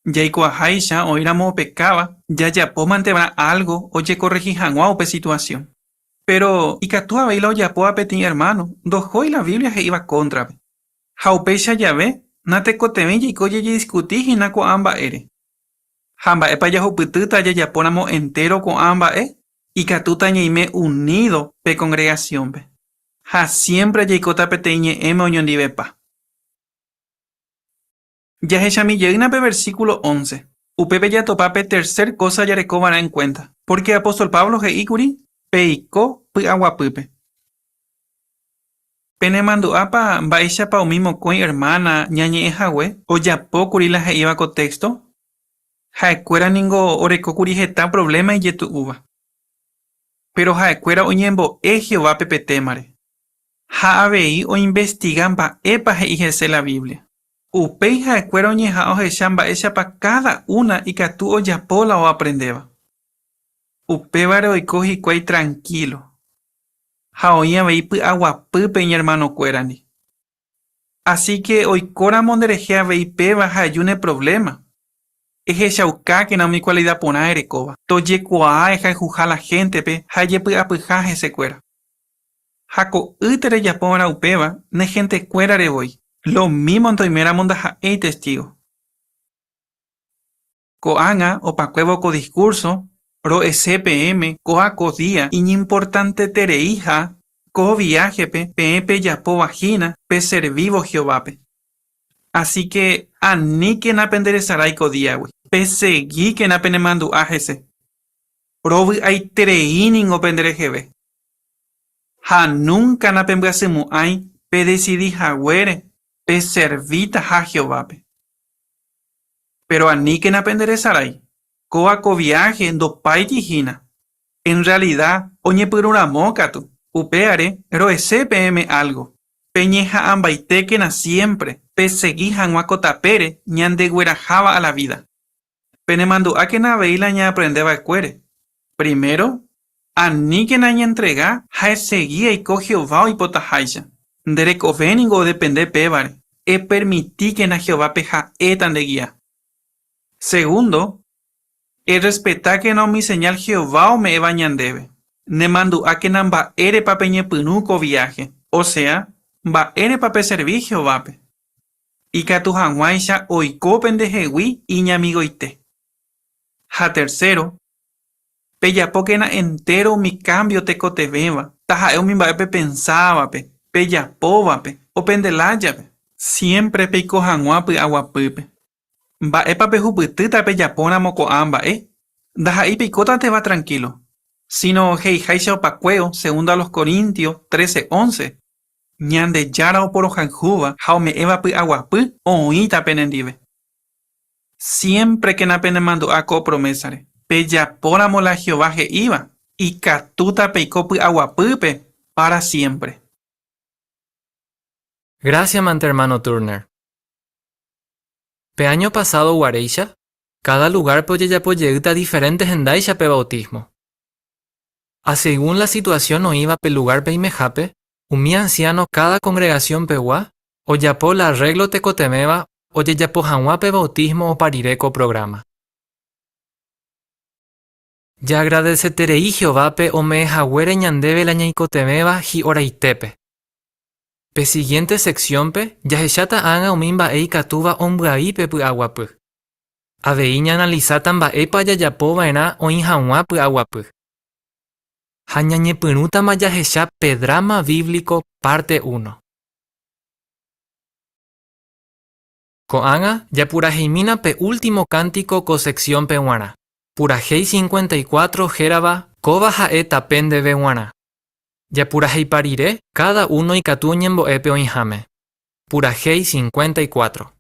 Jaikuaaháicha oĩramo opekáva, jajapómante va'erã álgo ojekorrehi hag̃ua upe situasión. Péro ikatu avei la ojapóva peteĩ ermáno ndohói la Biblia he'íva kóntrape. Ha upéicha jave, natekotevẽi jaiko jajediskuti hína ko'ã mba'ére. Ha mba'épa jahupytýta jajapóramo entéro ko'ã mba'e? Ikatúta ñaime unído pe kongregasiónpe. Ha siémpre jaikóta peteĩ ñe'ẽme oñondivepa. Jahechami jeýna pe versíkulo once. Upépe jatopa pe tercer kósa jareko va'erã enkuénta, pórke apóstol Pablo he'i kuri, Peiko py'aguapýpe. Penemandu'ápa mba'éichapa umi mokõi ermána ñañe'ẽ hague ojapo kuri la he'íva ko téxto? Ha'ekuéra ningo oreko kuri heta provléma ijetu'úva. Péro ha'ekuéra oñembo'e Jehovápe pe témare. Ha avei oinvestiga mba'épa he'i hese la Biblia. Upéi ha'ekuéra oñeha'ã ohecha mba'éichapa káda una ikatu ojapo la oaprendéva. Upévare oiko hikuái trankílo ha oĩ avei py'aguapýpe iñermanokuérandi. Asíke oikóramo nderehe avei péva ha eju ne provléma, ehechaukákena umi kualida porã erekóva, tojekuaa ehayhuha la héntepe ha ejepy'apyha hesekuéra. Ha ko'ýte rejapova'erã upéva ne hentekuérare voi, lomímonte oiméramo ndaha'éi Testígo. Ko'ág̃a opakuévo ko diskúrso, ro'ese peẽme kóa ko día iñimportantetereiha ko viáhepe peẽ pejapóva hína peservívo Jehovápe. Asíke aníkena penderesarái ko díagui. Pesegíkena penemandu'a hese. Rovy'aiterei ningo pendereheve. Ha núnka napembyasymo'ãi pedesidi haguére peservitaha Jehovápe. Péro aníkena penderesarái, kóva ko viáhe ndopáiti hína. En rrealida oñepyrũ ramo katu, upévare ro'ese peẽme álgo. Peñeha'ãmbaitékena siémpre pesegi hag̃ua ko tapére ñandegueraháva a la vída. Penemandu'ákena avei la ñaaprende va'ekuére. Primero, aníkena eñentrega ha esegi eiko Jehová oipotaháicha. Nde rekove ningo odepende pévare, epermitíkena Jehovápe ha'e tandegia. Segundo, errespetákena umi señál Jehová ome'ẽva ñandéve. Nemandu'ákena mba'érepa peñepyrũ ko viáhe, osea, mba'érepa peservi Jehovápe. Ikatu hag̃uáicha oiko pendehegui iñamigoite. Ha tercero, pejapókena entéro umi kámbio tekotevẽva, taha'e umi mba'e pepensávape, pejapóvape o pende lájape. Siémpre peiko hag̃ua py'aguapýpe. Mba'épa pehupytýta pejapóramo ko'ã mba'e? Ndaha'éi peikótanteva trankílo, síno he'iháicha opakuévo segunda a los Corintios trece, once, Ñandejára oporohayhúva ha ome'ẽva py'aguapy oĩta penendive. Siémprekena penemandu'a ko promésare, Pejapóramo la Jehová he'íva, ikatúta peiko py'aguapýpe pára siémpre. Grásiamante ermáno Turner. Pe áño pasádo guaréicha, káda lugárpe ojejapo jeýta diferénte hendáicha pe vautísmo. Asegún la situasión oĩva pe lugár peimehápe, umi ansiáno káda kongregasionpegua ojapo la arréglo tekotevẽva ojejapo hag̃ua pe vautísmo opa rire ko prográma. Jaagradeseterei Jehovápe ome'ẽ haguére ñandéve la ñaikotevẽva hi'oraitépe. Pe sigiénte seksiónpe jahecháta ág̃a umi mba'e ikatúva ombyai pe py'aguapy. Avei ñaanalisáta mba'épa jajapo va'erã oĩ hag̃ua py'aguapy. Ha ñañepyrũtama jahecha pe dráma bíblico párte uno. Ko'ág̃a japuraheimína pe último kántiko ko seksiónpe g̃uarã, purahéi 54 hérava Kóva ha'e tape ndéve g̃uarã. Japuraheipa rire, káda uno ikatu oñembo'e pe oĩháme. Purahéi 54.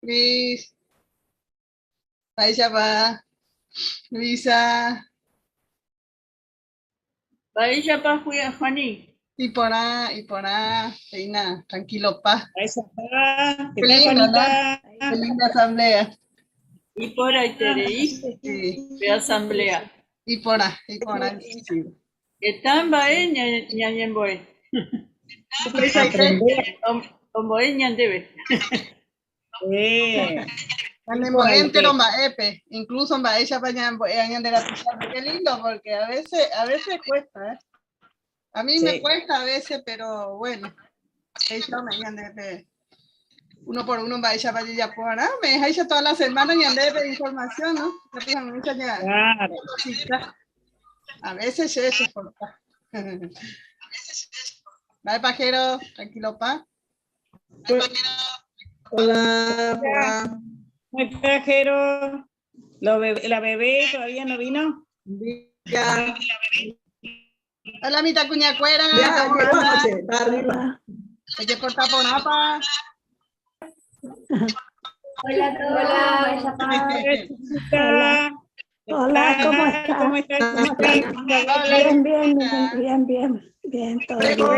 Cris. Mba'éichapa, Luisa. Mba'éichapa, Juani. Iporã, iporã, péina, tranquilopa. Mba'éichapa, Qué lindo, ¿no? Qué linda asamblea. Iporãiterei pe asamblea. Iporã, iporã. Heta mba'e ñañembo'e. Upeichaite. Ombo'e ñandéve. Ñanembo'e entero mba'épe, incluso mba'éichapa ñambo'e ñande rapichápe. Qué lindo, porque a veces, a veces cuesta, ¿eh? A mí me cuesta a veces, pero bueno. Péicha ome'ẽ ñandéve uno por uno mba'éichapa jajapo va'erã, ome'ẽháicha toda la semana ñandéve información, ¿no? Claro. A veces che che corta. Bye, pajero, tranquilo, pa. Hola, hola. Pajero. La bebé todavía no vino. Ya. Hola, mitãkuñakuéra. Ya, llegó anoche, está arriba. Oye, porta por apa. Hola a todos. Hola. Hola, ¿cómo estás? ¿Cómo estás? Bien, bien, bien, bien, bien, todo bien.